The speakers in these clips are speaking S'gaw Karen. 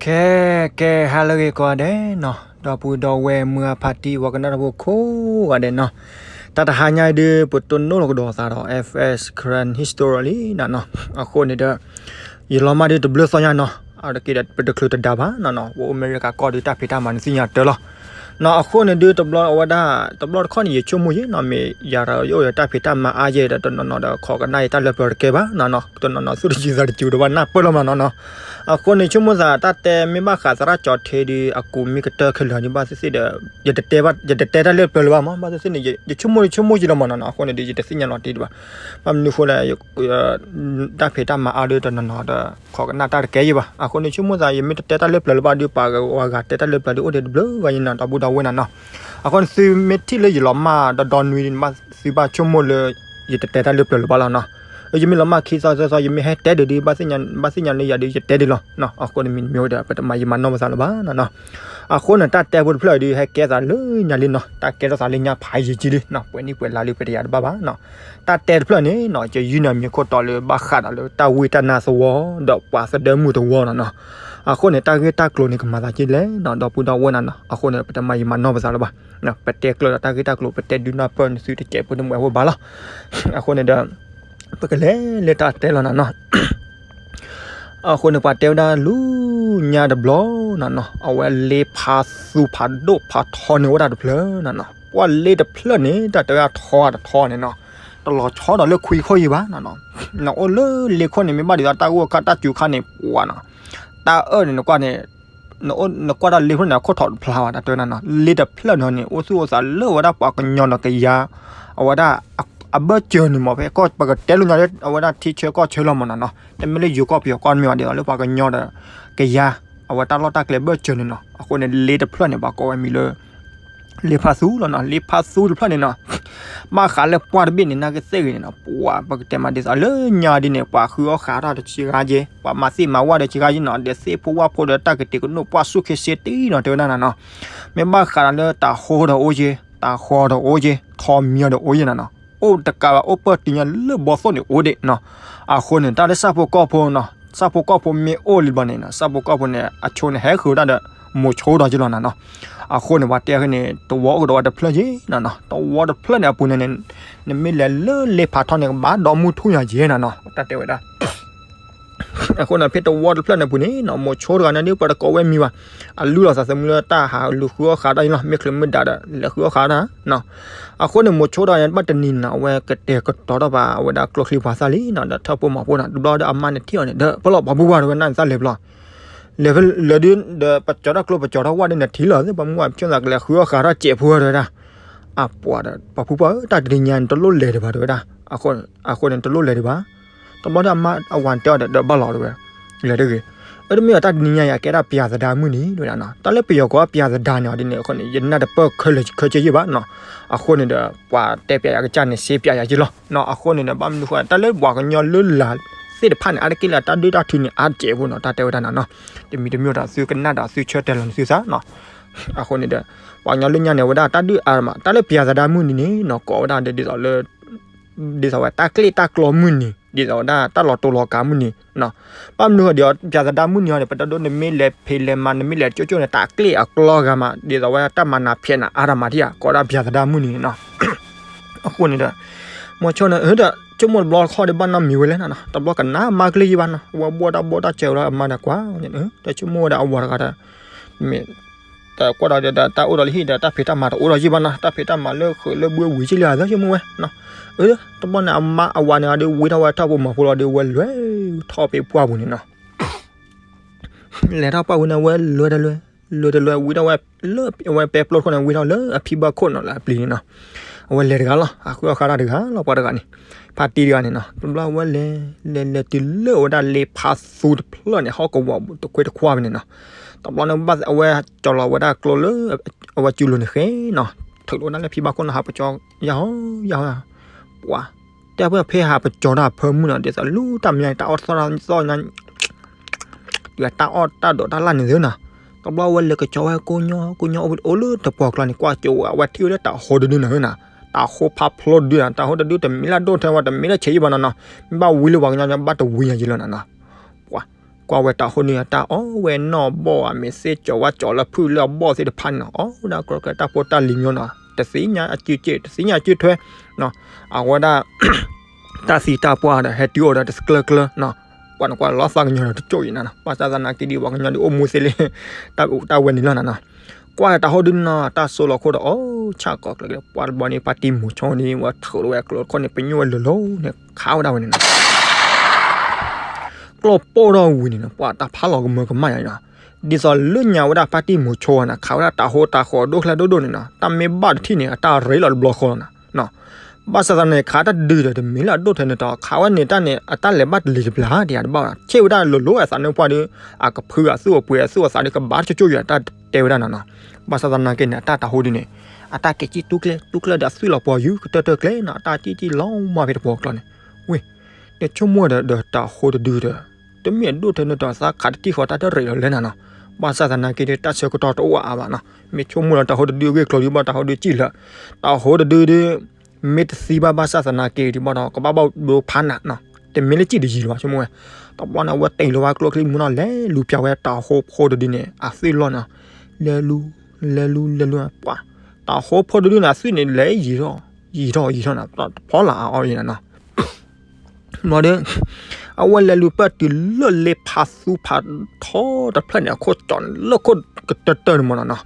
ခဲကဲ ဟါလၢအဂ့ၤကိးဂၤဒဲးနီၤ, ဒီပုၢ်ဒီဝဲၢ်မုၢ်အဖါတံၢ် ပှၤကနၣ်တၢ်ဖိကိးဂၤဒဲးနီၤ, တၢ်တဟါညါအံၤဒုး ပတိၢ်နီၣ်လီၤကဒီးသးဒီး F S Karen History လံနီၤနီၤ, အဃိန့ၣ်ဒီး ယလီၤမၢ်ဒုးတဘျုးသီညါနီၤ, အတက့ဒီးပတချုးတဒါဘၣ်နီၤနီၤ, ပအိၣ်အမဲရကၤကီၢ်ဒုး တၢ်ဖံးတၢ်မၤန့ၣ်သ့ၣ်ညါတၢ်လီၤ. နီၤ အဃိန့ၣ်ဒုး တဘျီအဝဲဒၣ် တဘျီတခီၣ်န့ၣ် ယဆိကမိၣ်ယဲနီၤ, မ့ၢ်ယၤဒီးယအိၣ်ဒီးတၢ်ဖံးတၢ်မၤအါယဲဒီး တနီၤနီၤဒီးခိးကနၣ်ယတၢ်လၢပျၢၤတကဲဘၣ်နီၤနီၤ, တနီၤနီၤသူၣ်တယုာ်သးတယုာ်ဒီးဘၣ်နၢ်ပၢၢ်လီၤမးနီၤနီၤ. အဃိန့ၣ် ဆိကမိၣ်သးတၢ်တဲမ့ၢ်ဘၣ်ဃးသရၣ်ကၠီၤထ့ဒုး အကူးမ့ၢ်ကတၢၢ်ခဲလၢာ်ဒုး ဘၣ်သ့ၣ်သ့ၣ်ဒီး ယတတဲဘၣ် ယတတဲတၢ်လၢပျၢၤလၢၤဘၣ်မး, ဘၣ်သ့ၣ်သ့ၣ်န့ၣ် ယဆိကမိၣ် ယဆိကမိၣ်ယလီၤမးနီၤနီၤ, အဃိန့ၣ်ဒုး ယတသ့ၣ်ညါလီၤတံၢ်ဒံးဘၣ်. ဘၣ်မနုၤအဃိလဲၣ် တၢ်ဖံးတၢ်မၤအါဒုး တနီၤနီၤဒီး ခိးကနၣ်တၢ်တကဲယဲဘၣ်. အဃိန့ၣ် ဆိကမိၣ်သး ယမ့ၢ်တတဲတၢ်လၢပျၢၤလၢၤဘၣ်ဒုး ပှၤဂၤတဲတၢ်လၢပျၢၤဒုး အိၣ်ဒံးတဘျုးဂၤယဲနီၤ, ဒီပုၢ်ဒီဝဲၢ်နီၤနီၤ. အဃိန့ၣ် သုမ့ၢ်ထံၣ်လၢယလီၤမၢ်ဒီဒီနွံဒုး သုဘၣ်ဆိကမိၣ်လၢ ယတတဲတၢ်လၢပျၢၤလၢၤဘၣ်လီၤနီၤ. ယမ့ၢ်လီၤမၢ်ခံသီသၢသီ ယမ့ၢ်ဟဲတဲဒံးဒုး ဘၣ်သ့ၣ်ညါလၢယၤဒုး ယတဲဒံးလီၤ. အဃိန့ၣ်မ့ၢ်တမ့ၢ်အိၣ်ဒီး ပတမၤယံာ်မၤနီၢ်ပသးလၢၤဘၣ်နီၤနီၤ. အဃိန့ၣ် တၢ်တဲဖိတဖျၢၣ်ဒုး ဟဲကဲသးလၢညါလံနီၤ, တၢ်ကဲထီၣ်သးလၢညါဖးယံာ်ကံလံနီၤ, ပှဲၤနံၣ်ပှဲၤလါလံ ပတယၤတဘၣ်ဘၣ်နီၤ. တၢ်တဲတဖျၢၣ်န့ၣ်နီၤ ယယုၢ်န့ၢ်မံၤခိၣ်တီလၢ ဘၣ်ဃးဒီးလၢတၢ်ဝံတၢ်နါသဝီ ဒီးပှၤသဒၢမုၢ်သဝီနီၤနီၤ. အဃိန့ၣ် တၢ်ဂ့ၢ်တၢ်ကျိၤန့ၣ် ကမၤသးဒ်လဲၣ်နီၤ ဒီပုၢ်ဒီဝဲၢ်နီၤနီၤ. အဃိန့ၣ် ပတမၤယံာ်မၤနီၢ်ပသးလၢၤဘၣ်, ပတဲကျၢၤဒီးတၢ်ဂ့ၢ်တၢ်ကျိၤ ပတဲဒုးနၢ်ပၢၢ်န့ၢ်သုတစဲးဖိတမှဲးဖိဘၣ်လီၤ. အဃိန့ၣ်ဒီး ပကလဲၤလၢတၢ်တဲလီၤနီၤနီၤ. အဃိန့ၣ် ပှၤတဲဝဲဒၣ်လူညါတဘျီနီၤနီၤ, အဝဲလ့ဖးသူဖးဒိၣ်ဖးထီန့ၢ်ဝဲဒၣ်တဖျၢၣ်နီၤနီၤ. ပှၤလ့တဖျၢၣ်န့ၣ် တၢ်တဲဝဲဒၣ်ထီတထီန့ၣ်နီၤ, တလီၤဆီဒီးလၢခွံခိၣ်ယံၤဘၣ်နီၤနီၤ. နအိၣ်လၢလ့ခိၣ်န့ၣ် မ့ၢ်ဘၣ်ဒ်သိးတၢ်ဂိၢ်အခါတၢ်စူၤခါန့ၣ် ပှၤနီၤ, တၢ်အၢၣ်န့ၣ် နကွၢ်န့ၣ် နကွၢ်တၢ်လ့ဖိန့ၣ် အခိၣ်ထီးတဖျါဘၣ် တၢ်တဲဝဲဒၣ်နီၤ. လ့တဖျၢၣ်န့ၣ် အိၣ်သူၣ်အိၣ်သးလၢအဝဲဒၣ်ပှၤကညီဒီးကယၤ အဝဲဒၣ် အဘၢၣ်စၢၤန့ၣ်မး ဖဲကီၢ်ပကတဲလိာ်ညါလၢအဝဲဒၣ်ထံဆၢကီၢ်ဆၢလီၤမးနီၤနီၤ. တမ့ၢ်လၢယိၤကီၢ်ပယီၤကီၢ်တမ့ၢ်ဘၣ် ဒ်သိးလၢပှၤကညီဒီးကယၤ အဝဲတၢ်လီၢ်တၢ်ကျဲဘၢၣ်စၢၤန့ၣ်နီၤ. အဃိန့ၣ် လ့တဖျၢၣ်န့ၣ် ပှၤကိးဝဲမံၤလၢ လ့ဖးသူလီၤနီၤ. လ့ဖးသူတဖျၢၣ်န့ၣ်နီၤ ဘၣ်ဃးလၢပှၢ်တဘ့ၣ်န့ၣ် နာ်က့သ့ၣ်ဂ့ၤန့ၣ်နီၤ ပှၤပကတဲမးဒ်သိးလၢညါဒ်န့ၣ် ပှၤဃုအီၣ်ဃးတၢ်ဒီးဆံးဂၤက့, ပှၤမၤသ့ၣ်မၤဝၣ်ဒီးဆံးဂၤက့နီၤ, ဒီးသ့ၣ်ဖိဝၣ်ဖိဒီးတၢ်ကတံာ်ကနိၣ်ပှၢ်ဆူၣ်ခ့စ့တံၢ်နီၤ တဲဝဲဒၣ်နီၤနီၤ. မ့ၢ်ဘၣ်ဃးဒီးလၢတၤဟီဒီးအိၣ်က့, တၤဟီဒီးအိၣ်က့, ထီမံၤဒီးအိၣ်က့နီၤနီၤ. အိၣ်တကးဘၣ်အိၣ်ပၢၢ်တုၤညါလၢဘီသိၣ်န့ၣ်အိၣ်ဒံးနီၤ. အဃိန့ၣ် တၢ်လၢဆၣ်ဖိကီၢ်ဖိနီၤ, ဆၣ်ဖိကီၢ်ဖိမ့ၢ်အိၣ်လံဘၣ်န့ၣ်နီၤ, ဆၣ်ဖိကီၢ်ဖိန့ၣ် အဆိန့ၣ်ဟဲဃုာ်ဝဲဒၣ်ဒီး မိၤဆိဒီးက့လီၤနီၤနီၤ. အဃိန့ၣ် ပှၤတဲအဃိန့ၣ် တဝီအိၣ်ကဒီးဝဲတဖျၢၣ်က့နီၤနီၤ. တဝီတဖျၢၣ်န့ၣ်အပူၤန့ၣ် နမ့ၢ်လဲၤလၢလ့ဖးထီန့ၣ် ကဘၣ်ဒီမုၢ်ထူၣ်ညါက့နီၤနီၤ တၢ်တဲဝဲဒၣ်. အဃိန့ၣ် ဖဲတဝီတဖျၢၣ်န့ၣ်အပူၤန့ၣ်နီၤ မိၤဆိတဂၤန့ၣ်ဒ်ပှၤတကိးဝဲမံၤဘၣ်, အလူလီၤသးသမူလၢတၢ်ဟးလူၤဃုအီၣ်ဃးတၢ်အံၤလီၤ. မ့ၢ်ချုးမ့ၢ်ဒၣ်ဒီးလဲၤဃုအီၣ်ဃးတၢ်နီၤ. အဃိန့ၣ် မိၤဆိတဂၤန့ၣ် ဘၣ်တနံၤန့ၣ် အဝဲကတဲာ်ကတီၤထီၣ်ဘၣ် အဝဲဒၣ်ကျိချံပှၤသၣ်လံနီၤ ဒီးထၢၣ်ဖိမၤဖိနီၤ. တဘျီဒီးအမါန့ၣ်ထံၣ်အီၤန့ၣ် ဒီးပလီၢ်ပှၤဘူၣ်ဘၣ် တဲဝဲဒၣ်န့ၣ် သၣ်လဲၤပလီၢ် လဲၤဖဲလဲၤဒုးဒီး ပကၠီၤတၢ်ကျိပကၠီၤတၢ်ဝၣ်ဒုးန့ၣ်ထံၣ်လီၤ ပှၤမုၢ်ဝၣ်ပဆိသးကလဲၤဃုအီၣ်ဃးတၢ်စဲးဖိတဲဝဲဒၣ်. အပှၤဒီး ပှၤဖုပှၢ်ဧၢ တၢ်တနံၤညါန့ၣ် တလိၣ်လဲၤဒံးဘၣ် တဲဝဲဒၣ်. အဃိန့ၣ် တလိၣ်လဲၤဒံးဘၣ်. တဘျီဒီးအမါအဝၤန့ၣ်တဲအီၤဒီး ဒီးဘၣ်လီၤတဲဝဲ လဲၤတဂ့ၤ. အၢ တမ့ၢ်အတၢ်တနံၤညါအံၤ အကဲဒၣ်ပၠးသဒါမုၢ်နံၤ တဲဝဲဒၣ်နီၤ. တၢ်လၢပယီၤကိးပၠးသဒါန့ၣ်အီၤဒ်န့ၣ်အဃိန့ၣ် ယနၢ်တပၢၢ်ခဲလၢာ်ခဲဆ့ယံာ်ဘၣ်နီၤ. အဃိန့ၣ်ဒီး ပှၤတဲပၠးယၤကစၢ်န့ၣ် စ့ပၠးယၤက့လီၤနီၤ. အဃိန့ၣ်ဒီး ဘၣ်မနုၤဃိ တၢ်လၢပှၤကညီလၢလာ်သ့ၣ်တဖၣ်န့ၣ် အါတက့ၢ်လၢအတၢ်ဒုၣ်တၢ်ထုန့ၣ် အါတစဲးဖိနီၤ တၢ်တဲဝဲဒၣ်နီၤနီၤ. တမံၤတမံၤဒီးသုကနၣ်ဒီးသုဆၢတဲာ်လီၤန့ၣ်သုသးနီၤ. အဃိန့ၣ်ဒီး ပှၤကညီလၢညါန့ၣ် အဝဲဒၣ်တၢ်ဒုၣ်အါမး တၢ်လၢပၠးသဒါမုၢ်နံၤန့ၣ်နီၤ ကိးဝဲဒၣ်ဒ်သိးလၢ ဒ်သိးဝဲတၢ်ကျ့ၣ်တၢ်ကျီမုၢ်နံၤ ဒ်သိးဝဲဒၣ်တၢ်လီၤတိၢ်လီၤကးမုၢ်နံၤနီၤ. ဘၣ်မနုၤဃိဒီး ပၠးသဒါမုၢ်နံၤအံၤန့ၣ် ပတဒိးနမ့ၢ်လဲၤဖံးလဲၤမၤ နမ့ၢ်လဲၤကၠိကၠိန့ၣ် တၢ်ကျ့ၣ်အကျီဂၤမး ဒ်သိးဝဲတၢ်မၤနးဖျဲးနၤအါထီၣ်မးထံၣ်ဧါ ကိးဒၣ်ပၠးသဒါမုၢ်နံၤန့ၣ်နီၤ. အဃိန့ၣ်ဒီး မိၤဆိန့ၣ် ဒီးဆိကမိၣ်တဘျီတခီၣ်ဒီး ဘၣ်နီတမံၤဝဲလဲၣ်နီၤနီၤ. တဘျီကနၣ်မါကလုၢ်ယံၣ်ဘၣ်နီၤ ဝဲဘှီၣ်တၢ်ဘှီၣ်တၢ်စဲးဝဲဒီးအမါဒီးကွၢ် တဆိကမိၣ်ဝဲဒီးအဝၤတဂၤဒီး မ့ၢ် တၢ်ကွၢ်ဒီး တၢ်အိၣ်ဒီးလၢဟံၣ်ဒီး တၢ်ဖံးတၢ်မၤတအိၣ်ဒီးယံာ်ဘၣ်နီၤ တၢ်ဖံးတၢ်မၤလၢဃုာ်လၢဘှ့ဝံၤက့လံဧါ သးဆိကမိၣ်ဝဲနီၤ. အၢ တဘျီန့ၣ် အမါအဝၤန့ၣ်ဒီး ဝံထီၣ်ဝဲထီၣ်ဖိမၤဖိလီၤဒီး ဝဲလဲၤထီၣ်ဖဲပှၢ်ပူၤန့ၣ်နီၤ. လဲၤထီၣ်ပှၢ်ပူၤန့ၣ် ဝဲလဲၤတလဲၤ လဲၤတလဲၤ ဝံထီၣ်ဝဲလၢ အဝဲပဲပျီတခိၣ်န့ၣ် ဝံထီၣ်လၢအဖံဘၣ်ခိၣ်နီၤ လၢအပျံၤန့ၣ်နီၤ. အဝဲလဲၤတဂၤလီၤ အဃုအီၣ်ဃးတၢ်တဂၤလီၤ ပှၤတဂၤန့ၣ် ဖါတံၢ်တဂၤန့ၣ်နီၤ. တဘျီဝဲလဲၤ လဲၤလဲၤတုၤလၢအဝဲဒၣ်လ့ဖးသူတဖျၢၣ်န့ၣ် ဟီၣ်ကဝီၤတခွ့တခွါဖဲန့ၣ်နီၤ. တဘျီန့ၣ် ဘၣ်အဝဲကၠီၤလီၤဝဲဒၣ်ကျိလၢ အဝဲစုလိၤန့ၣ်ဃဲနီၤ. ထုးလီၤဝဲဒၣ်လၢဖံဘၣ်ခိၣ်န့ၣ် ဟးပကၠီယၢ်ဟီယၢ်ဟီ ပှၤ တဲဖဲဖဲဟးပကၠီတၢ်ဖၢမုၢ်နီၤ ဒ်သိးလူတၢ်မံၤတၢ်အီၣ်သီၣ်သီၣ်ညါ တၢ်အီၣ်တၢ်ဒိးတၢ်လၢ်န့ၣ်သ့နီၤ. တဘျီဝဲလဲၤကကၠီဝဲကိးညီ ကိးညီအိၣ်လၢတပှီၢ်ကျါန့ၣ် ကွၢ်ကၠိဝဲ အဝဲထံၣ်ဝဲလၢတၤဟိတဒုနီၤနီၤ. တၤဟိဖးဖျိတဒုနီၤ တၤဟိတဒုတမ့ၢ်လၢဒိၣ်ထဲဝဲ တမ့ၢ်လၢဆဲးယံာ်ဘၣ်နီၤနီၤ. မ့ၢ်ဘၣ်ဝံလၢပှၤကညီဘၣ်တဝံညါယံာ်လီၤနီၤနီၤ. ပှၤ ကွၢ်ဝဲတၤဟိဒုန့ၣ် တၢ်အီၣ်ဝဲနီၣ်ဘီၣ်ဧါ မ့ၢ်သ့ၣ်ကၠီၤဝါကၠီၤလၢဖုၣ်လၢအဘီၣ်သ့ၣ်တဖၣ်န့ၣ်နီၤ အီၣ်ဝဲဒၣ်ကြၢးကြၢးတၢ်ဖိတၢ်လံၤမီၤနီၤ တသ့ၣ်ညါအစုစ့ၣ် တသ့ၣ်ညါအစုထွဲ အဝဲဒၣ် တၢ်သံတၢ်ပှၢ်ဒီး ဟဲတုၤအိၣ်ဒီးတသကျၢၢ်ကျၢၢ်နီၤ ကွၢ်နကွၢ်လီၤသးကညီၤဒီးတကၠိၣ်အံၤနၤနီၤ ဘၣ်ဆၣ်သနာ်က့ဒီး ပှၤကညီဒုးအိၣ်မူသ့လံ တၢ်ဝဲန့ၣ်လီၤနၤနီၤ ကွၢ်တၤဟိဒုနီၤ တၢ်စိလီၤခိၣ်ဒီး အိၣ်ဆၣ်ကိးကျၢၤက့ၤ ပှၤတဘျီန့ၣ် ပၣ်တံၣ်မိၤဆိန့ၣ် ဝဲထုးထီၣ်ဝဲကျိတခီန့ၣ် ပညိၣ်ဝဲလိၤလိၤန့ၣ် ခးဝဲဒၣ်ဝဲန့ၣ်နီၤ ကျိပိၢ်ထီၣ်ဝံၤန့ၣ်နီၤ ပှၤတၢ်ဖးလီၤကမၢကမၣ်ယါနီၤ ဒ်သိးလၢညါဝဲဒၣ်ပၣ်တံၣ်မိၤဆိနီၤ ခးဝဲဒၣ်တၤဟိတၤဃီၤဒိၣ်ကျဲဒိၣ်ဒိၣ်န့ၣ်နီၤ တၢ်မ့ၢ်ဘၣ်တထံၣ်န့ၣ် အတၢ်ရ့လီၤတဘျီဃီလီၤနၤ ဘၣ်ဆၣ်သနာ်က့ ခးတၢ်ဒုဒီး တမ့ၢ်လၢအဒိၣ်ထဲန့ၣ်ဒီး ခးဝဲန့ၣ်တၢ်န့ၣ် အတၢ်လဲၤဘၣ်တလံၤတဘျီ တယၤတဘၣ်ဘၣ် ဆ့ၣ်ဝဲဒၣ်လိၤလိၤအသးနၢ်ပှၢ်ဒီး အကဖုအသူၣ်အပှ့ၤအသူၣ်အသးဒီးကဘၣ်တကၠိၣ်ကၠိၣ်ယါ တၢ်တဲဝဲဒၣ်နီၤနီၤ ဘၣ်ဆၣ်သနာ်က့န့ၣ် အတၢ်တၤဟိဒုန့ၣ် အတၢ်က့ၤစံၣ်တူၢ်ကျဲ တူၢ်ကျဲဒီးအသွံၣ်လီၤပှီၤယုၢ်ကတၢၢ်တၢၢ်ကျဲနီၤ အတၢ်စံၣ်စံၣ်လီၤမၢ်ဖဲတပှီၤကျီန့ၣ် ဝ့ၢ် နဆိကမိၣ်ဒီး ဒီးတၤဟိတဒုဒီး တမ့ၢ်အဒိၣ်ထဲန့ၣ်ဒီး သးခးတထံၣ်ဃီတၢ်တရ့းလီၤလဲၣ်နၤနီၤ ဘၣ်ဆၣ်သနာ်က့ဒီး တၢ်ဆၢကတီၢ်တအိၣ်အါဘၣ်နီၤ မ့ၢ်ဆိကမိၣ်လီၤတၤဟိတဒုအဂ့ၢ်ကျိၤဒီး ဘၣ်တၤဟိဒုစံၣ်လၢာ် တၤဟိတဒုဒီး မ့ၢ်တသံဘၣ်ဘၣ်ဆၣ်သနာ်က့ဒီး ဘၣ်ဒီးကဘၣ်ဘၣ်ဒိဖးနးနီၤ တမ့ၢ်လၢစံၣ်တယံၤလၢၤဘၣ် ဆိကမိၣ်ဝဲ တဘျီန့ၣ် အဝဲတ့ၢ်လီၤဝဲကျိချံမူနီၤ လဲၤလူၤပျးဝဲတၤဟိဖိတဒုန့ၣ် အသွံၣ်လီၤနီၤ လဲၤလူၤ လဲၤလူၤ လဲၤလူၤ ပှၤ တၤဟိဖိတဒုန့ၣ် အသွံၣ်န့ၣ် လဲၤယံၤထီၣ် ယံၤထီၣ် ယံၤထီၣ်နၤ တဖီလာ်အါအီၤအံၤနၤနီၤ ဘျီဒီး အဝဲလဲၤလူၤပၢၢ်တုၤလၢလ့ဖးသူဖးထီတဖျၢၣ်န့ၣ် အခိၣ်ကၠီန့ၣ် လၢခိၣ်ကတၢၢ်တၢၢ်န့ၣ်မ့ၢ်နီၤနီၤ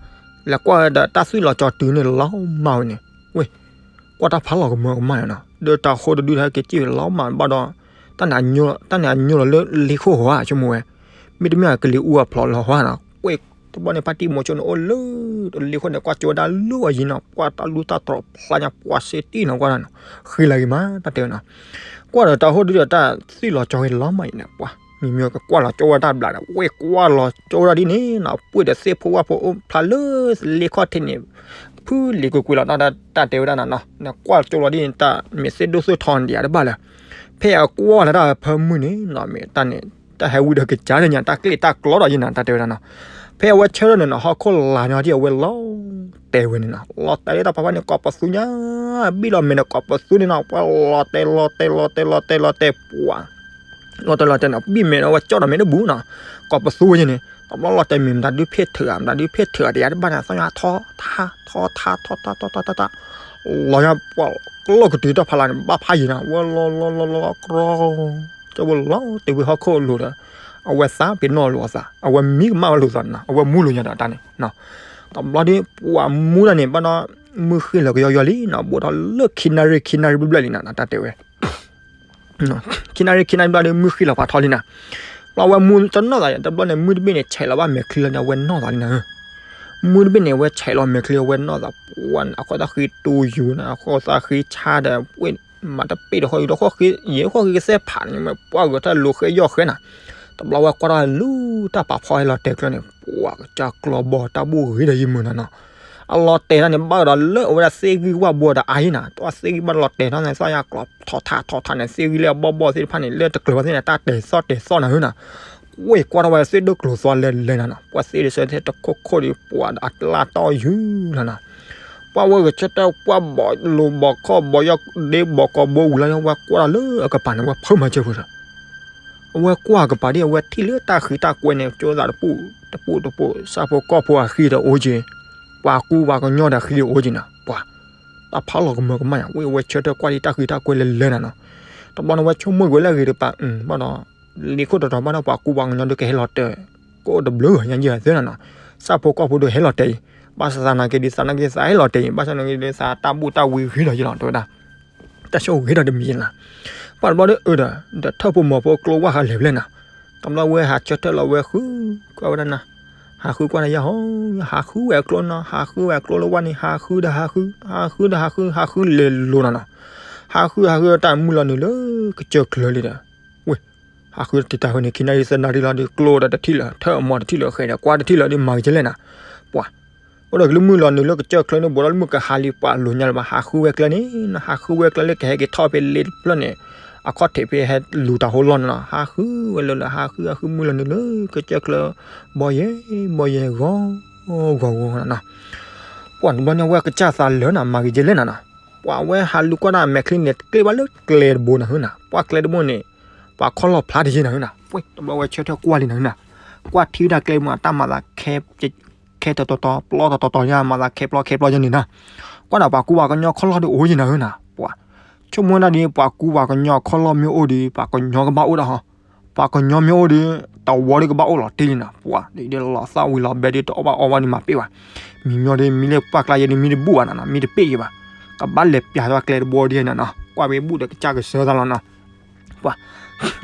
လဲၤကွၢ်ဝဲဒီးတၢ်သွံၣ်လီၤကၠီတုၤန့ၣ်လီၤမၢ်ဝဲန့ၣ် ဝ့ၢ် ကွၢ်တၢ်ဖးလီၤကမၢကမၣ်နီၤ ဒီးတၤဟိတဒုဟဲက့ၤစံၣ်လီၤမၢ်ဘၣ်ဒီး တၢ်န့ၣ်အညိလီၤလၢလ့ခိၣ်ဟီဧါ ဆိကမိၣ်ဝဲ မ့တမ့ၢ်အကလံၤအူအဖျိးလီၤဟီဧါနီၤ ဝ့ၢ် တဘျီန့ၣ် ပၣ်တံၣ်မိၤဆိန့ၣ် အိၣ်လၢလ့ခိၣ်န့ၣ် ကွၢ်ကၠိဝဲဒၣ်လၢအယံၤနီၤ ပှၤတၢ်လူတၢ်တြီးဖျါညါ ပှၤစ့တံၢ်နီၤ ကွၢ်နီၤ ဃံလၤဂ့ၤမး တၢ်တဲဝဲနီၤ ကွၢ်ဒီးတၤဟိတဒုဒီးတၢ်သွံၣ်လီၤကၠီဂ့ၤလီၤမၢ်အံၤန့ၣ် ပှၤ မ့မ့ၢ်ကကွၢ်လီၤကၠိဝဲတၢ်ဘျးဒီး ဝ့ၢ်ကွၢ်လီၤကၠိဝဲဒၣ်ဒ်န့ၣ်နီၤ ပှ့ၢ်ဒီးသ့ၣ်ဖိဝၣ်ဖိအိၣ်ဖျါလၢလ့ခီၣ်ထံးန့ၣ် ဖုလံၤကွ့ၢ်ကွ့ၢ်လီၤ တၢ်တဲဝဲဒၣ်နီၤနီၤ နကွၢ်ကၠိလီၤဒ်န့ၣ် တၢ်မ့ၢ်သ့ၣ်ဒိၣ်သ့ၣ်ထီန့ၣ် တယၤတဘၣ်လၢၤ ဖဲအကွၢ်လၢတၢ်ဖၢမုၢ်န့ၣ်နီၤ မ့ၢ်တၢ်န့ၣ် တၢ်ဟဲဝံဒီးကစၢ်ဒီးညါ တၢ်ကျ့ၣ်တၢ်ကျီဒီးယံၤနၤ တၢ်တဲဝဲဒၣ်နီၤ ဖဲအဝဲဆၢထၢၣ်န့ၣ်နီၤ ဟီၣ်ခိၣ်လာ်ညီဒ်အဝဲလီၤတဲာ်ဝဲန့ၣ်နီၤ လီၤတဲာ်လၢတၢ်ဖးဖးန့ၣ် ကိးပသူညါ ဘံၣ်လီၤမဲာ်န့ၣ် ကိးပသူန့ၣ်နီၤ ပှၤလီၤတဲာ်လီၤတဲာ်လီၤတဲာ်လီၤတဲာ်လီၤတဲာ်ပှၤ လီၤတဲာ်လီၤတဲာ်န့ၣ် ဘံၣ်မဲာ်န့ၣ်ဝဲကၠီဒီးမဲာ်တဘူနီၤ ကိးပသူဝဲန့ၣ် တဘျီလီၤတဲာ်မ့ၢ်မတၤဒုးဖ့ၣ်ထၢၣ်ဧါ မတၤဒုးဖ့ၣ်ထၢၣ်ဧါ တယၤတဘၣ်န့ၣ် သီၣ်ညါထီထါ ထီထါ ထီထါ ထီထါ ထီထါ လီၤညါပှၤ ကျိၣ်ကတုၤတၢ်ဖးလၢ်န့ၣ် ဘၣ်ဖးယံၤနီၤ ဝဲလီၤလီၤလီၤလီၤလီၤကြီ ကၠီဝဲလီၤတဲာ်ဝဲဟီၣ်ခိၣ်လိၤဒီး အဝဲသးပ့ၤနီၣ်လိာ်အသး အဝဲမံကမၣ်ဝဲလိာ်သးန့ၣ်နီၤ အဝဲမူလိာ်ညါဒီးတၢ်န့ၣ် တဘျီဒီး ပှၤမူတၢ်န့ၣ် ဘၣ်ဒီး မုၢ်ဃ့ၢ်လီၤကယီကယီလံနီၤ ဘူးထီၣ်လၢခံနၣ်ရံၣ် ခံနၣ်ရံၣ်ဘျဲၣ်ဘျဲၣ်လံနီၤ တၢ်တဲဝဲ ခံနၣ်ရံၣ် ခံနၣ်ရံၣ်ဘျဲၣ်ဒီး မုၢ်ဃ့ၢ်လီၤဖးထီလံနီၤ ဘျီဝဲမူတနီၣ်သး တဘျီန့ၣ် မုၢ်တဘ့ၣ်န့ၣ် ဆဲးလီၤဘၣ်မဲာ်ချံလီၤန့ၣ် အဝဲနီၣ်သးလံနီၤ မုၢ်တဘ့ၣ်န့ၣ် အဝဲဆဲးလီၤမဲာ်ချံ အဝဲနီၣ်သး ပှၤန့ၣ် အခိၣ်သးဃံတူယိာ်န့ၣ် အခိၣ်သးဃံဆါဒီး ပှ့ၢ်မၤတပ့ၢ်ဒီးဃီ ယံၤဒီးဃီဃံ ယံၤဃီဃံကစဲးဖးန့ၣ် ပှၤဂဲၤထၢၣ်လိာ်ဃဲယီၢ်ဃဲနီၤ တဘျီဝဲကွၢ်ထီၣ်လူၤတၢ်ပာ်ဖီဟဲလီၤတဲာ်ကျၢၤန့ၣ် ပှၤကစၢ်ကျီဘီတၢ်ဘူၣ်ဂ့ၤဒီးယံၤမုာ်နီၤနီၤ အလီၤတဲာ်တၢ်န့ၣ် ဘၣ်ဒီးလၢအဝဲဒၣ်သ့ၣ်ဂံၢ်ဝၣ်ဘိဒီးအါယံၤနီၤ တၢ်သ့ၣ်ဂံၢ်ဘၣ်လီၤတဲာ်ထီၣ်န့ၣ် သီၣ်ညါကျီထီထါထီထါန့ၣ် သ့ၣ်ဂံၢ်လၢအဘီၣ်ဘီၣ်သ့ၣ်တဖၣ်န့ၣ် လၢတကျၢၤဘၣ်သ့ၣ်န့ၣ် တၢ်တဲာ်သီၣ်တဲာ်သီၣ်နၤဟၢနီၤ ဝ့ၢ်ကွၢ်ထီၣ်ဝဲသ့ၣ်ဒိၣ်ကျိၤသွါလဲၤလဲၤနၤနီၤ ပှၤသ့ၣ်တဆၢထဲတခိၣ်ခိၣ်ဒီး ပှၤအတလၢ်တီၢ်ယုၢ်လီၤနီၤ ပှၤဝဲဂဲၤဆၢထၢၣ် ပှၤဘီၣ်လိာ်ဘီၣ်ခီၣ်ဘီၣ်ယီၢ်ဒ့ ဘီၣ်ကီးဘိဝံၤလီၤ ဝဲကွၢ်ထီၣ်လၢအကပၤန့ၣ် ဝဲဖၢမၤစၢၤပူၤဒီး အဝဲကွၢ်ကပၤဒ် အဝဲထံၣ်လၢတၢ်ဃံးတၢ်ကွဲန့ၣ် ကၠိသးတပူၤတပူၤတပူၤ ဆၣ်ဖိကီၢ်ဖိအဃံဒီးအိၣ်က့ၤ ပှၤကူပှၤကညီဒီးအဃံဒီးအိၣ်က့ၤနီၤ ပှၤ တၢ်ဖးလီၤကမၢကမၣ်ယါ ဝဲအဝဲဆၢထၢၣ်ကွၢ်ဒ်တၢ်ဃံးတၢ်ကွဲလဲၤလဲၤနၤနီၤ တဘျီန့ၣ် ဝဲဆိကမိၣ်ကွံာ်လၢအဂ့ၤတပၤ ဘၣ်ဒီး လံာ်ခိၣ်တတီၤဘၣ်ဒီးပှၤကူပှၤကညီဒုးကဟဲလီၤတဲာ် ကအိၣ်တဘျုးညါယဲၢ်သ့နၤနီၤ ဆၣ်ဖိကီၢ်ဖိဒုးဟဲလီၤတဲာ်အံၤ ဘၣ်ဆၣ်သနာ်က့ဒ်သနာ်က့သးဟဲလီၤတဲာ်အံၤ ဘၣ်ဆၣ်သနာ်က့ဒ်သးတၢ်ဘူၣ်တၢ်ဝံၤဂ့ၤလီၤယဲၢ်လီၤ တဲဝဲဒၣ် တၢ်ဆိၣ်ဂ့ၤဒီးတမံၤနၤ ပှၤတဘျီဒီးအၢဒီး ဒီးထၢၣ်ဖိမီၤဖိကျိဝၢ်ဃာ်လဲၤဘျဲၣ်နၤ တဘျီဝဲဟးဆၢထၢၣ်လီၤဝဲဃုကွၢ်ဝဲဒၣ်နၤ ဟးဃုကွၢ်နၤယဲၢ်ဟီ ဟးဃုဝဲအကျိနီၤ ဟးဃုဝဲအကျိလၢဝဲန့ၣ် ဟးဃုဒီးဟးဃု ဟးဃုဒီးဟးဃု ဟးဃုလဲၤလိၤနၤနီၤ ဟးဃုဟးဃုတၢ်မုၢ်လီၤနုာ်လၢကစၢၢ်ချၢလံဒီး ဝ့ၢ် ဟးဃုတံာ်တာ်ဝဲန့ၣ် ခံနၣ်ရံၣ်သၢနၣ်ရံၣ်လီၤဒီး ကျိဒီးတထံၣ်လၢၤ ထၢၣ်အမီၤတထံၣ်လၢၤ ဃဲဒီးကွၢ်တထံၣ်လၢၤဒီး မၤက့ၤကဲလဲၣ်နၤ ပှၤ အိၣ်ဒီးကလုၢ်မုၢ်လီၤနုာ်လၢကစၢၢ်ချၢန့ၣ် ဘူးဒီးလၢမုၢ်ကဟါလံ ပှၤလိာ်ညါလၢၤဘၣ် ဟးဃုဝဲကျဲန့ၣ် ဟးဃုဝဲကျဲလၢ ကဟဲက့ၤထီၣ်ဖဲလ့တဖျၢၣ်န့ၣ် အခီၣ်ထံးဖဲဟဲလူၤတၤဟိလီၢ်န့ၣ်နီၤ ဟးဃုဝဲလၢလၢ ဟးဃုဟးဃုမုၢ်လီၤနုာ်လၢကစၢၢ်ချၢ ဘီယဲၢ်ဘီယဲၢ်ဂီၤဂီၤဂီၤနီၤ ပှၤတဘျီန့ၣ် ဝဲကစၢ်သးလၢာ်နၤ မၤက့ၤကဲလဲၣ်နၤနီၤ ပှၤဝဲဟးလူၤကွၢ်တၢ်မဲာ်ချံန့ၣ် ကျ့ဘၣ်လၢကျဲတဘိနၤဟၢနၤ ပှၤကျဲတဘိန့ၣ် ပှၤခီၣ်လီၤဖျါတယဲၢ်နၤဟၢနၤ ဝဲတဘျီဝဲဆၢထၢၣ်ကွၢ်လံနၤနၤ, ကွၢ်ထံဝဲဒၣ်ကျဲမး တၢ်မၤသး ခဲတတီၤတီၤ ပျီတတီၤတီၤညါ မၤသးခဲပျီခဲပျီယဲန့ၣ်နၤ, ကွၢ်ဒၣ်ပှၤကူပှၤကညီခီၣ်လီၢ်ဒီးအိၣ်ယဲနၤဧၢနၤ, ပှၤ ဆိကမိၣ်ဝဲဒၣ်ဒီး ပှၤကူပှၤကညီခီၣ်လီၢ်မ့ၢ်အိၣ်ဒီး ပှၤကညီကဘၣ်အိၣ်ဒီးဟီ, ပှၤကညီမ့ၢ်အိၣ်ဒီး တဝီဒီးကဘၣ်အိၣ်လီၤတံၢ်လံနၤ, ပှၤဒ်လီၤသၣ်ဝံၤလီၤဘဲဒီး တအီၣ်ဘၣ်အီဘၣ်ဒီးမၤပ့ၢ်ဘၣ်, မံၤမီဒီး မံၤလၢပှၢ်ကျါယဲဒီး မံၤတဘူၣ်ဘၣ်နၤနၤ, မံၤတပ့ၢ်ယဲဘၣ်, ကဘၣ်လဲၤပျးသးကျဲတဘီဒ်နၤနၤ, ကွၢ်ဝဲဘူၣ်ဒီးကစၢ်ကစၢသးလီၤနၤ ပှၤ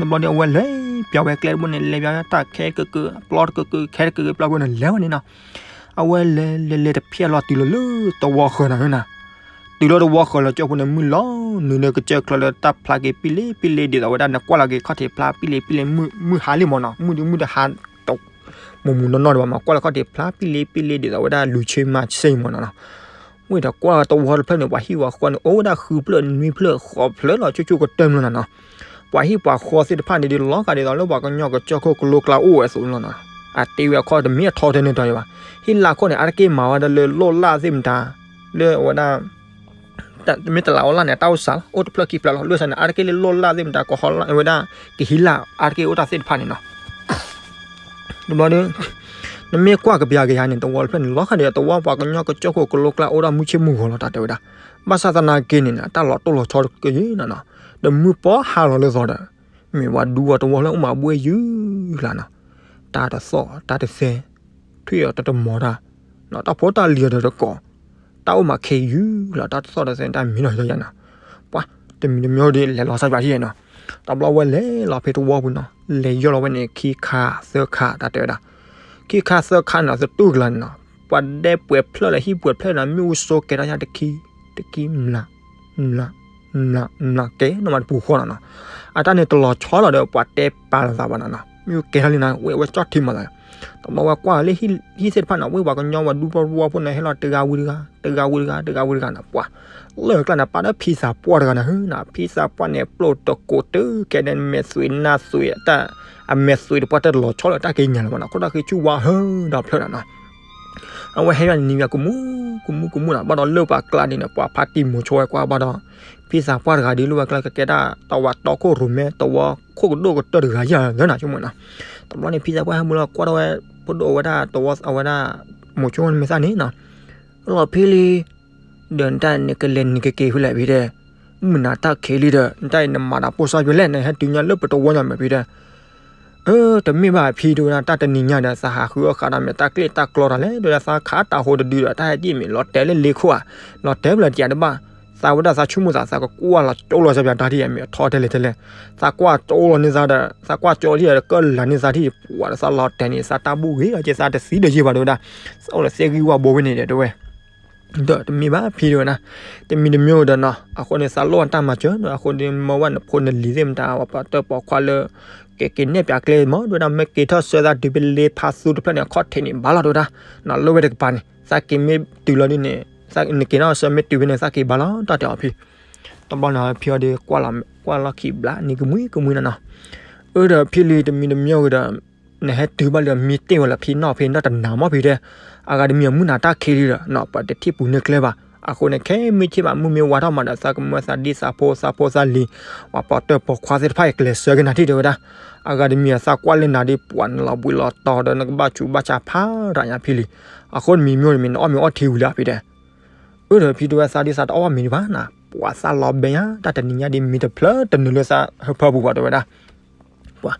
တဘျီဒီးအဝဲလဲၤပျးဝဲကျဲတဘိန့ၣ် လဲၤပျးတၢ်ခဲကကၢ ပျီတကကၢ ခဲတကကၢ ပျီတကကၢန့ၣ် လဲၤဝဲန့ၣ်နီၤ, အဝဲလဲၤလဲၤလဲၤတဖျၢၣ်လီၤတုၤလီၤလၢတဝီဃၢၤနၤဧၢနၤ, တုၤလီၤတဝီဃၢၤလီၤကၠီဖိန့ၣ် မုၢ်လီၤနုာ်လၢကစၢၢ်ချၢလၢတၢ်ဖျါက့ၤပံလ့ပံလ့ဒ်သိးဝဲဒၣ် နကွၢ်လီၤက့ၤခီၣ်ထံးဖျါပံလ့ပံလ့ မုၢ်ဟါလံမးနီၤ, မုၢ်ဒုးမုၢ်တဟါ တ မိၢ်မူနီၢ်နီၢ်ဒံးဘၣ်မး ကွၢ်လၢခီၣ်ထံးဖျါပံလ့ပံလ့ဒ်သိးဝဲဒၣ် လူၤဆ့မၤဆ့မးနီၤနီၤ, ဝံၤဒီးကွၢ်တဝီတဖျၢၣ်န့ၣ် ပှၤဟံၣ်ပှၤဃီန့ၣ် အိၣ်ဝဲဒၣ်ဃုဖျၢၣ်နွံဖျၢၣ်ဃိးဖျၢၣ်လီၤ ဆိဆိကတၢၢ်မးနီၤနီၤ, ပှၤဟံၣ်ပှၤဃီသ့ၣ်တဖၣ်န့ၣ်ဒီး လီၤဂာ်ဒ်သိးလၢပှၤကညီကစၢၢ်ခိၣ်ကလိကျါအိၣ်ဝဲအသိးလီၤနီၤ, အတ့ဝဲအခီၣ်တမ့ၢ်အထီထဲန့ၣ်တီၤဘၣ်, ဟံၣ်လါခိၣ်န့ၣ် အါတက့ၢ်မၤဝဲဒၣ်လၢလိၣ်လၢ်သ့ၣ်မတၤ လၢအဝဲဒၣ် မ့ၢ်တလးအိၣ်လၢ်န့ၣ် တၢ်အိၣ်စးလီၤ အိၣ်တဖျၢၣ်ခံဖျၢၣ်လီၤ, လိၣ်စးန့ၣ် အါတက့ၢ်လၢလိၣ်လၢ်သ့ၣ်မတၤ ကဟီလၢ်ဝဲဒၣ် ကဟံးလၢ် အါတက့ၢ်အိၣ်တၢ်သ့ၣ်တဖၣ်န့ၣ်နီၤ, တဘျီဒီး နမ့ၢ်ကွၢ်ကပျးက့ၤယၤန့ၣ် တဝီတဖျၢၣ်န့ၣ် လီၤဂာ်ဒီးတဝီပှၤကညီကစၢၢ်ခိၣ်ကလိကျါအိၣ်ဒၣ်မုၢ်ဆ့ၣ်မုၢ်ဂီၤလီၤ တၢ်တဲဝဲဒၣ်, ဘၣ်ဆၣ်သနာ်က့န့ၣ် တၢ်လီၤတိၢ်လီၤဆီတကယံၤနီၤနီၤ, ဒီးမုၢ်ပှၢ်ဟါလီၤလၢသီဒီး မ့ၢ်ပှၤဒူပှၤတဝီလၢအိၣ်မးဘှ့ၣ်ယုၢ်လီၤနီၤ, တၢ်တသီၣ်တၢ်တသဲ ထွံၣ်အီၤတတမီၤတၢ်, တၢ်ဖိတၢ်လံၤအီၤတတကိး, တၢ်အိၣ်မးခဲအံၤယုၢ်လီၤ တၢ်တသီၣ်တသဲ တၢ်မံနီၤယါယါနီၤ, ပှၤ တမံၤတမံၤဒီး လဲၤလီၤစၢ်ယွၤဟံၣ်နီၤ, တဘျီဝဲလဲၤလီၤဖဲတဝီပူၤနီၤ, လဲၤယီၢ်လီၤဝဲန့ၣ် ခံခါသၢခါ တၢ်တဲဝဲဒၣ်, ခံခါသၢခါန့ၣ် သတူၢ်ကလာ်န့ၣ်နီၤ, ပှၤဒဲပှဲၤဖျၢၣ်လၢဟံၣ်ပှဲၤဖျၢၣ်နီၤ မ့ၣ်အူစိကဲထီၣ်ညါတခံ တခံ မျး မျး မျး ကဲနီၤမးတပူၤဃီနီၤနီၤ, အတၢ်န့ၣ်တလီၤဆီလီၤဒီး ပှၤတဲပာ်လီၤသးဘၣ်နီၤနီၤ, မ့ၣ်အူကဲထီၣ်လံနီၤ ဝဲဝဲကၠီၣ်ထံမးသး, တဘျီဝဲကွၢ်လၢဟံၣ်သ့ၣ်တဖၣ်နီၤ ဝ့ၢ်ပှၤကညီဝဲဒူပှၤတဝီဖိန့ၣ် ဟဲလီၤတဂၤဝံၤတဂၤ တဂၤဝံၤတဂၤ တဂၤဝံၤတဂၤနီၤ, ပှၤ လၢကျါန့ၣ် ပာ်ဒီးဖံသးပှၢ်တဂၤန့ၣ် ဟၢနီၤ ဖံသးပှၢ်န့ၣ် ပျိၣ်တကိးတုၤကဲန့ၣ် မဲာ်သွံးနါသွံး တၢ် အမဲာ်သွံးတပှၢ်တၢ်တလီၤဆီလီၤ တၢ်က့ၤညါလၢၤဘၣ်နီၤ ခိၣ်တၢ်ဃ့ဆူၣ်ဝါဟၢဒီးဖျၢၣ်နီၤနီၤ, အဝဲဟဲယါန့ၣ် နံၤဝဲကမူၣ် ကမူၣ် ကမူၣ်နီၤ ဘၣ်ဒီးလၢပှၤကျါဒ်န့ၣ် ပှၤဖါတံၢ်မိၤဆိဝဲကွၢ်ဘၣ်ဒီး ဖံသးပှၢ်တဂၤဒ်လၢပှၤကျါကကဲဒၣ် တဝီတီခိၣ်ရိၣ်မဲ တဝီခိၣ်ကဒိၣ်ကတၢၢ်တဂၤယါလၢနီၤ ဆိကမိၣ်နီၤ, တဘျီန့ၣ် ဖံသးပှၢ်ဟဲမုၢ်လီၤကွၢ်ထီၣ်ဝဲ ဖိဒိၣ်ဝဲဒၣ်တဝီအဝဲဒၣ် မိၤဆိန့ၣ်မဲာ်သၣ်န့ၣ်နီၤ လီၤဖံလံ ဒီးနတၢ်နကလဲၤနကက့ၤဖဲလဲၣ်ဖံတဲ, မုၢ်နၤတၢ်ခံးလံဒီး နတၢ်အံၤနမၤတၢ်ပိၢ်စၢ်ယွၤလဲၣ် နဟဲတုၤညါလၢပတဝီညါမ့ၢ်ဖံတဲ, အၢ တမ့ၢ်ဘၣ်ဖံတဲဝဲဒၣ် တၢ်တနံၤညါဒီး သးဟးဃုအီၣ်ဃးဒီးမ့ၢ်တၢ်ကျ့ၣ်တၢ်ကျီတၢ်လဲၣ် တဲဝဲဒၣ်သးခးတၢ်ဟိတဒုဒီး တၢ်ဟဲဒ်မ့ၢ်လီၤတဲာ်လၢလ့ခိၣ်ဧါ, လီၤတဲာ်ဖျၢၣ်တယးတဘၣ်, သးဝဲဒၣ်သးဆိကမိၣ်သး သးကကွၢ်လီၤကၠိလီၤစၢ်ပၠးတၢ်ထံၣ်အမ့ၢ်အထီထဲလဲၣ်ထဲလဲၣ်, သးကွၢ်ကၠိလီၤန့ၢ်သးဒီး သးကွၢ်ကၠိလီၤထံၣ်ဒီး ကၢၢ်လၢ်န့ၢ်သးထံၣ် ပှၤဒီးသးလီၤတဲာ်န့ၣ် သးတၢ်ဘူၣ်ဂ့ၤဒီး ကဲသးတသံဒီးယ့ၢ်ဘၣ်တဲဝဲဒၣ်, သးအိၣ်လၢသ့ၣ်ဂံၢ်ဝၣ်ဘိဝဲန့ၣ်ဒီးတဲဝဲ ဒီးတမ့ၢ်ဘၣ်ဖံတဲဝဲဒၣ်, တမံၤတမံၤဒီးနီၤ အဃိန့ၣ် သးလိၣ်တၢ်မၤစၢၤဒီး အဃိန့ၣ် မၢဝဲနဖိနလံၤသ့ၣ်မတၤ ပှၤပီၣ်တၢၣ်ပီၣ်ခွါလၢ ကက့ၤနဲၣ်ပၠးကျဲမး တဲဝဲဒၣ် မ့ၢ်က့ၤထီၣ်ဆှၢသးတုၤဖဲလ့ဖးသူတဖျၢၣ်န့ၣ် အခီၣ်ထံးန့ၣ် ဘၣ်လီၤတဲဝဲဒၣ်, လၢဝဲတကပၤန့ၣ် သးက့ၤမ့ၢ်တုၤလီၤဒ်န့ၣ် နက့ၤထီၣ်ဆှၢမ့ၢ်တုၤဖဲန့ၣ် သးက့ၤဘၣ်လီၤ တၢ်တဲအီၤဖံ တဘျီန့ၣ် ဖံအီၤဒီး ကွၢ်လီၤခံဘျး နံၤကမှံကမှံနီၤနီၤ, အၢဒီးဖံလံ တမံၤတမံၤဒီး နဟဲတုၤဘၣ်လၢမံတ့ၢ်ဝဲလၢဖံနီၢ်ဖံနီၢ်တနၤမ့ၢ်ဖံတဲ, အဂၤတမံၤအမုၢ်နၤတၢ်ခံးလံဒီး ပှၤတထံၣ်ပူၤန့ၢ်ကျဲဘၣ်, အဃိန့ၣ် ခဲမုၢ်ဆ့ၣ်ဘၣ် မုၢ်မ့ၢ်ဝါထီၣ်မးဒီး သးကမၢသးဒ့သးဖိသးဖိသးလံၤ ပှၤပီၣ်တၢၣ်ပီၣ်ခွါသ့ၣ်တဖၣ်အံၤ ကျဲးစၢးက့ၤနၤထံၣ်တဲဝဲဒၣ်, အဂၤတမံၤအသးကွၢ်လၢနၤဒီး ပှၤနလီၤဘှံးလီၤတီၤဒီး နကဘၣ်ဆူးဘၣ်ဆါဖးဒိၣ်ညါဖံလံ, အဃိတမံၤမ့ၢ်တမံၤ နအီၣ်မ့ၤအီထံဝံၤလၢဖံတဲ အၢဒီးဖံတဲဝဲသးဒ်သးတအီၣ်မ့ၤဒံးဘၣ်နၤ, ပှၤသးလီၤဘဲညါ တၢ်တနံၤညါဒ်မ့ၤတဖျၢၣ်တနုာ်လၢသးဟၢဖၢပူၤဘၣ်တဲဝဲဒၣ်, ပှၤ,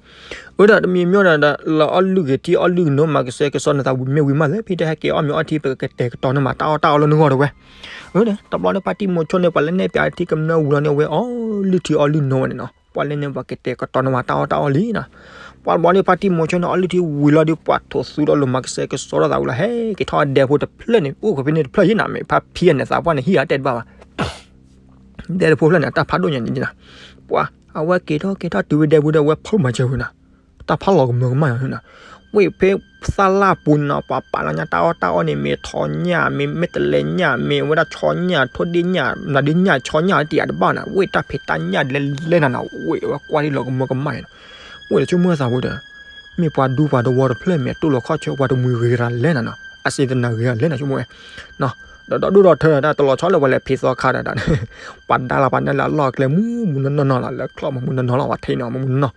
အၢဒီးတမံၤမ့ၢ်ဒီး လၢအီၣ်လုၢ်ဂ့ၤထံအီၣ်လုၢ်ဂ့ၤနိ မၤကဆှဲကဆှီနသးဝံၤမ့ၢ်ဝံၤမးသ့ ဖံတဲဟဲက့ၤအီၣ်မ့ၤအီထံ ပကတဲာ်ကတီၤန့ၢ်မး တၢ်အီၣ်တၢ်အီလၢနဂီၢ်တဲဝဲ, အၢဒီး တဘျီဒီးဖါတံၢ်မိၤဆိန့ၣ် ပှၤလၢနဲၣ်ပၠးထံကမျၢၢ်ဝံၤလီၤန့ၣ် အဝဲအီၣ်လုၢ်ထံအီၣ်လုၢ်နိဝဲန့ၣ်နီၤ, ပှၤလၢန့ၣ် ပှၤကတဲာ်ကတီၤန့ၢ်မး တၢ်အီၣ်တၢ်အီလံနီၤ, ပှၤတဘျီဒီးဖါတံၢ်မိၤဆိန့ၣ် အီၣ်လုၢ်ထံဝံၤလီၤဒီး ပှၤထိးသူဒီးလိာ်မၤကဆှဲကဆှီထီၣ်သးဝံၤလီၤ ဟဲက့ၤထီၣ်ဒဲဖိတဖျၢၣ်န့ၣ် အိၣ်ကဖဲန့ၣ်တဖျၢၣ်ယံၤနီၤ မ့ၢ်ဖါဖံန့ၣ် သးပှၢ်န့ၣ် ဟံၣ်အတဲတဘၣ်ဘၣ် ဒဲတဖိဖျၢၣ်န့ၣ် တၢ်ဖးဒိၣ်ညါန့ၣ်နီၤ, ပှၤ အဝဲက့ၤထီၣ်က့ၤထီၣ်တုၤဝဲဒဲပူၤဒီး အဝဲဖုးမၤစၢၤဝဲနီၤ, တၢ်ဖးလီၤကမၢကမၣ်နီၤ, ဝဲဖဲသၣ်လၣ်ပူၤနီၤ ပှၤပာ်လီၤညါတၢ်အီၣ်တၢ်အီန့ၣ် မ့ၢ်ထီညၣ် မ့ၢ်မဲာ်တလဲညၣ် မ့ၢ်ဝဲဒၣ်ဆီညၣ် ထိၣ်ဒ့ၣ်ညၣ် နၤဒ့ၣ်ညၣ်ဆီညၣ်တယၤတဘၣ်နီၤ ဝဲတၢ်ဖံးတၢ်ညၣ်လဲၤလဲၤနၤနီၤ ဝဲအဝဲကွၢ်ဒ်လီၤကမၢကမၣ်နီၤ, ဝဲတဆိကမိၣ်သးဝဲဒီး မ့ၢ်ပှၤဒူပှၤတဝီတဖျၢၣ်မ့ၢ်တိၢ်လီၤခီၣ်ဆၢပှၤတမှံၤဂ့ၤတၢ်လဲၣ်နၤနီၤ အစံးတနၤဂ့ၤတၢ်လဲၣ်နၤဆိကမိၣ်ဝဲ, ဒီးဒီဒူၣ်ဒီထၢဒီးတၢ်တလီၤဆီလၢပှၤလဲၤဖံးသီခါဒီး ပှၤဒါလီၤပှၤနဲၣ်လၢအလီၢ်အကျဲမူမူနီၢ်နီၢ်လီၤ လၢချီၣ်မူမူနီၢ်နီၢ်လီၤ ပှၤထံးနီၤမူမူနီၢ်နီၢ်,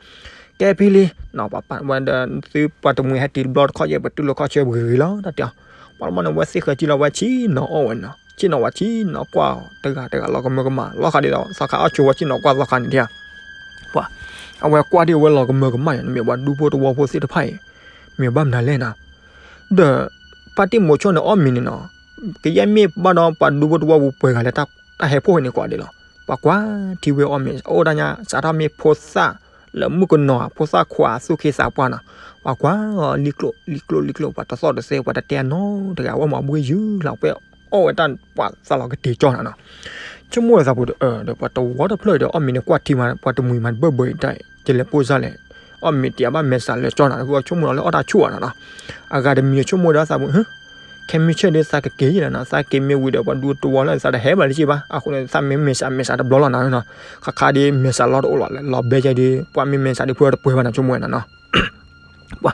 တဲဖဲလံ, ဝဲဒီးသုပှၤတမှံၤဟဲတုၤတဘျီတခီၣ်ယဲၢ် ပတူၢ်လိာ်ခီၣ်ဆၢပဂ့ၤဂ့ၤလီၤ တၢ်တဲအီၤ, ပှၤတဘျီန့ၣ် ဝဲသ့ၣ်ဃၤကံလီၤ ဝဲဆ့ၣ်နီၤအီၣ်ဝဲနီၤ, ဆ့ၣ်နီၤဝဲဆ့ၣ်နီၤကွၢ် တဂၤတဂၤလီၤကမၢကမၣ် လီၤဃးဒ်သိး သီခါအီၣ်ဆိဝဲဆ့ၣ်နီၤကွၢ်သီခါန့ၣ်ဒၣ်, ပှၤ အဝဲကွၢ်ဒ်အဝဲလီၤကမၢကမၣ်န့ၣ် မ့ၢ်ပှၤဒူဖိတဝီဖိသ့ၣ်တဖၣ်အံၤ မ့ၢ်ဘၣ်မနုၤလဲၣ်နီၤ, ဒီး ဖါတံၢ်မိၤဆိန့ၣ်အီၣ်မ့ၤန့ၣ်နီၤ, ကယဲၢ်မ့ၢ်ဘၣ်ဒီးပှၤဒူဖိတဝီပူၤပှဲၤဂၤလၢတၢ်ဟဲဖှိၣ်ဝဲန့ၣ်ကွၢ်ဒ်လီၤ, ပှၤကွၢ်ထံဝဲအီၣ်မ့ၤ အိၣ်ဒၣ်ညါ စးထီၣ်မ့ၢ်ဖိသၣ် လၢမုၣ်ကနီၤ ဖိသၣ်ခွါသူၣ်က့သးပှၢ်နီၤ, ပှၤကွၢ်အီၤလံကျိၣ်လံကျိၣ်လံကျိၣ် ပှၤတသီၣ်တသဲ ပှၤတတဲအနီတဂၤ အဝဲမၤဘှ့ၣ်ယုၢ်လီၤ ဝဲအီၣ်ဝဲတၢ်ပှၤသးလီၤကတ့ၤကၠီနီၤနီၤ, ဆိကမိၣ်ဝဲသးပူၤဒီး ပှၤတဝီတဖျၢၣ်ဒီး အီၣ်မ့ၤန့ၣ်ကွၢ်ထံမး ပှၤတမှံၤမးတဘၢၣ်ဘၢၣ်အံၤတၢ် ကလဲၤပိၢ်စၢ်လဲၣ်, အီၣ်မ့ၤတံၢ်အဘၣ်မဲာ်ဆှးလၢကၠီနီၤ ဆိကမိၣ်လီၤလၢအီၣ်တၢ်ဆူၣ်ဘၣ်နီၤနီၤ, အဂၤတမံၤဆိကမိၣ်ဒီးသးပူၤ ခဲမုၢ်ဆ့ၣ်ဒီးသးကက့ၤယံၤလီၤနီၤ, သးက့ၤမ့ၢ်ဝံၤဒီး ပှၤဒူတဝီလၢသးတဟဲဘၣ်လၢၤဘၣ်, အဃိန့ၣ် သးမ့ၢ်မဲာ်ဆှးမဲာ်ဆှးတဘျီလီၤနီၤ, ခါခါဒ်မဲာ်ဆှးလီၤတအိၣ်လီၤ လီၤဘဲယဲဒ် ပှၤမ့ၢ်မဲာ်ဆှးဒ်ဖုအီတပှဲၤဘၣ်နီၤ ဆိကမိၣ်ဝဲနီၤနီၤ, ပှၤ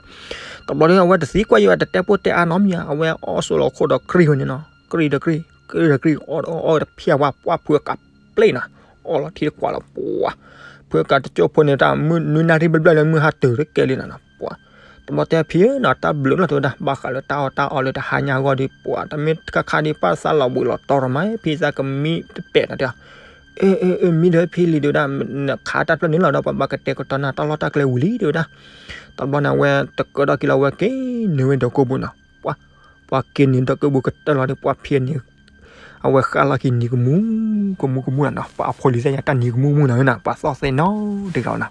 တဘျီဒီး အဝဲတသံကွၢ်ယံၤ အဝဲတတဲပိၢ်တဲအါနီတမံၤ အဝဲအီၣ်ဆိလီၤခိၣ်ဒီးကြံၢ်ဝဲန့ၣ်နီၤ, ကြံၢ်ဒီးကြံၢ် ကြံၢ်ဒီးကြံၢ် အီၣ်အီၣ်ဝဲတဖျၢၣ်ဝဲ ပှၤဖုအကးပျ့ၢ်နီၤ, အီၣ်လီၤထံတကွၢ်လီၤ ပှၤ ဖုအကးတကၠိဖိန့ၣ် တၢ်မုၢ်နွံနၣ်ရံၣ်ဘျဲၣ်ဘျဲၣ်လၢမုၢ်ဟါတုၤတကဲလံနီၤနီၤ, ပှၤ တဘျီတဲဖံနီၤ တၢ်ဘျုးလီၤတဲဝဲဒၣ် ဘၣ်ဃးလၢတၢ်အီၣ်တၢ်အီလၢတဟါညါအဂီၢ်ဒီး ပှၤတမ့ၢ်ခါခါဒ်ပၢ်သးလီၤဘှံးလီၤတီၤဒီးမး ဖံသးကမံတတဲာ်နီၤတဲအီၤ, အၢ အၢ အၢ မံဒီးဖံလံဒုးဒၣ် နခးတၢ်ဖျၢၣ်န့ၣ်လီၤဒီး ပဘၣ်ကတဲာ်ကတီၤနၤတၢ်လီၢ်တၢ်ကျဲဝံၤလံတဲဝဲဒၣ်, တဘျီန့ၣ် အဝဲတကၢထီၣ်က့ၤလီၤ အဝဲက့ၤနုာ်ဝဲဒီးကိာ်ပူၤနီၤ, ပှၤ ပှၤက့ၤနုာ်ဒီးကိာ်ပူၤကတၢၢ်လီၤဒီး ပှၤဖံန့ၣ် အဝဲဃၣ်လီၤက့ၤနံၤကမူၣ် ကမူၣ်ကမူၣ်နီၤနီၤ, ပှၤအဖိလံၤသ့ၣ်ညါတၢ်နံၤကမူၣ်မူၣ်နီၤနီၤ, ပှၤသီၣ်သဲနီတဂၤနီၤ,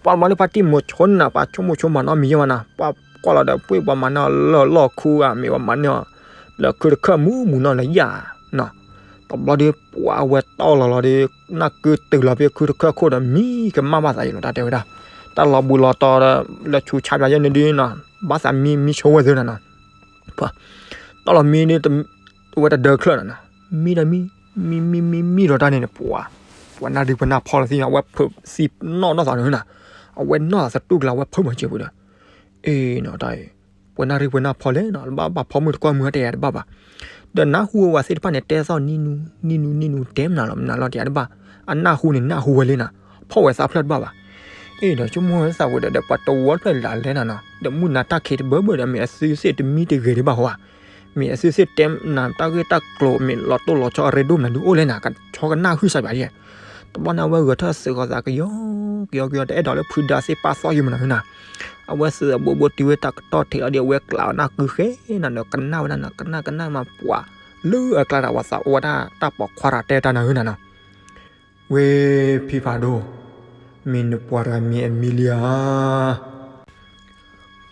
ပှၤမၤလၢဖါတံၢ်မိၤဆိန့ၣ်နီၤ ပှၤဆိကမိၣ်ဆိကမးနီတမံၤယဲၢ်ဘၣ်နီၤ, ပှၤကွၢ်လီၤဒီး ပှ့ၢ်ပှၤမၤန့ၢ်အီၤလၢလီၢ်ခူဧါ မ့ၢ်ပှၤမၤန့ၢ်အီၤ လၢခုတခၢၣ်မူးမူးနီၤလၢယၤနီၤ, တဘျီဒီး ပှၤအဝဲတီၢ်လီၤလီၤဒီး နၢ်ကုတုၤလီၤဖဲခုတခၢၣ်ခိၣ်ဒီး မံကမၣ်ဘၣ်သးယံၤလီၤ တၢ်တဲဝဲဒၣ်, တၢ်လီၤဘှံးလီၤတီၤဒီး လၢဆူးဆါပၠးယဲၢ်န့ၣ်ဒ်နီၤ, ဘၣ်သးမံမံဆိဝဲသ့နီၤနီၤ, ပှၤ တီၢ်လီၤမံဒီး ဝဲတဒၢချၢၣ်နီၤနီၤ, မံဒီးမံ မံမံမံမံဒီးတၢ်န့ၣ်န့ၣ် ပှၤ ပှၤနၢ်ရံၣ်ပှၤနၢ်ဖီလီၤသ့နီၤ, အဝဲဖုးသံနီၢ်နီၢ်သးန့ၣ်နီၤ, အဝဲနီၢ်သးသတူၢ်ကလာ် အဝဲဖုးမၤစၢၤပူၤဒီး အ့နီၤတၢ်အံၤ, ပှၤနၢ်ရံၣ်ပှၤနၢ်ဖီလဲၣ်နီၤ ဘၣ်ဘၣ်ဖီမုၢ်တကွၢ်မုၢ်ဟဲတဲယၤတဘၣ်ဘၣ်, ဒီးနၢ်ဟူဝဲသ့ၣ်တဖၣ်န့ၣ် တဲသီၣ်နံၣ်နူနံၣ်နူနံၣ်နူ တဲမနုၤလီၤမနုၤလီၤတယၤတဘၣ်, အနၢ်ဟူန့ၣ်နၢ်ဟူဝဲလံနီၤ, ဖီၣ်ဝဲသးဖျၢၣ်တဘၣ်ဘၣ်, အ့ဒီးဆိကမိၣ်ဝဲသးဝဲဒီး ဒီးပှၤတဝီတဖျၢၣ်လၢလဲၣ်နီၤနီၤ, ဒီးမုၢ်နၤတၢ်ခံးတဘၢဘၢဒီး မ့ၢ်အသုသ့ၣ်တမံတဂ့ၤဒံးဘၣ်ဟီဧါ, မ့ၢ်အသုသ့ၣ်တဲနၤတၢ်ဂ့ၢ်တၢ်ကျိၤ မ့ၢ်လီၤတိၢ်လီၤဆီအရ့ဒိၣ်မနုၤဒုးအိၣ်လဲၣ်နီၤ, ကဆီကနၣ်ဟုၣ်စၢ်ဘၣ်ဒ်, တဘျီန့ၣ် အဝဲဂဲၤထၢၣ်သုးဃီၤသးကယီကယီကယီ တအဲၣ်ဒိးလၢဖုဒါသ့ၣ်ပာ်သီၣ်ယုာ်မနုၤနီၤ, အဝဲသုးအဘိဘိတုၤဝဲတၢ်ကတီၢ်ထံးလီၤဒီး အဝဲကျးအီၤနၢ်ကုဃဲနီၤဒီး ကနၣ်ဝဲဒၣ်နီၤ ကနၣ်ကနၣ်မးပှၤ လၢအကျါတၢ်ဝဲသးအိၣ်ဝဲဒၣ်တၢ်ပိာ်ခွါတၢ်တဲတၢ်နၤဟုၣ်နီၤနီၤ ဝ့ၢ်ဖံဖးဒိၣ်, မ့ၢ်နပှၤတဂၤမ့ၢ်အမံလံဧါ,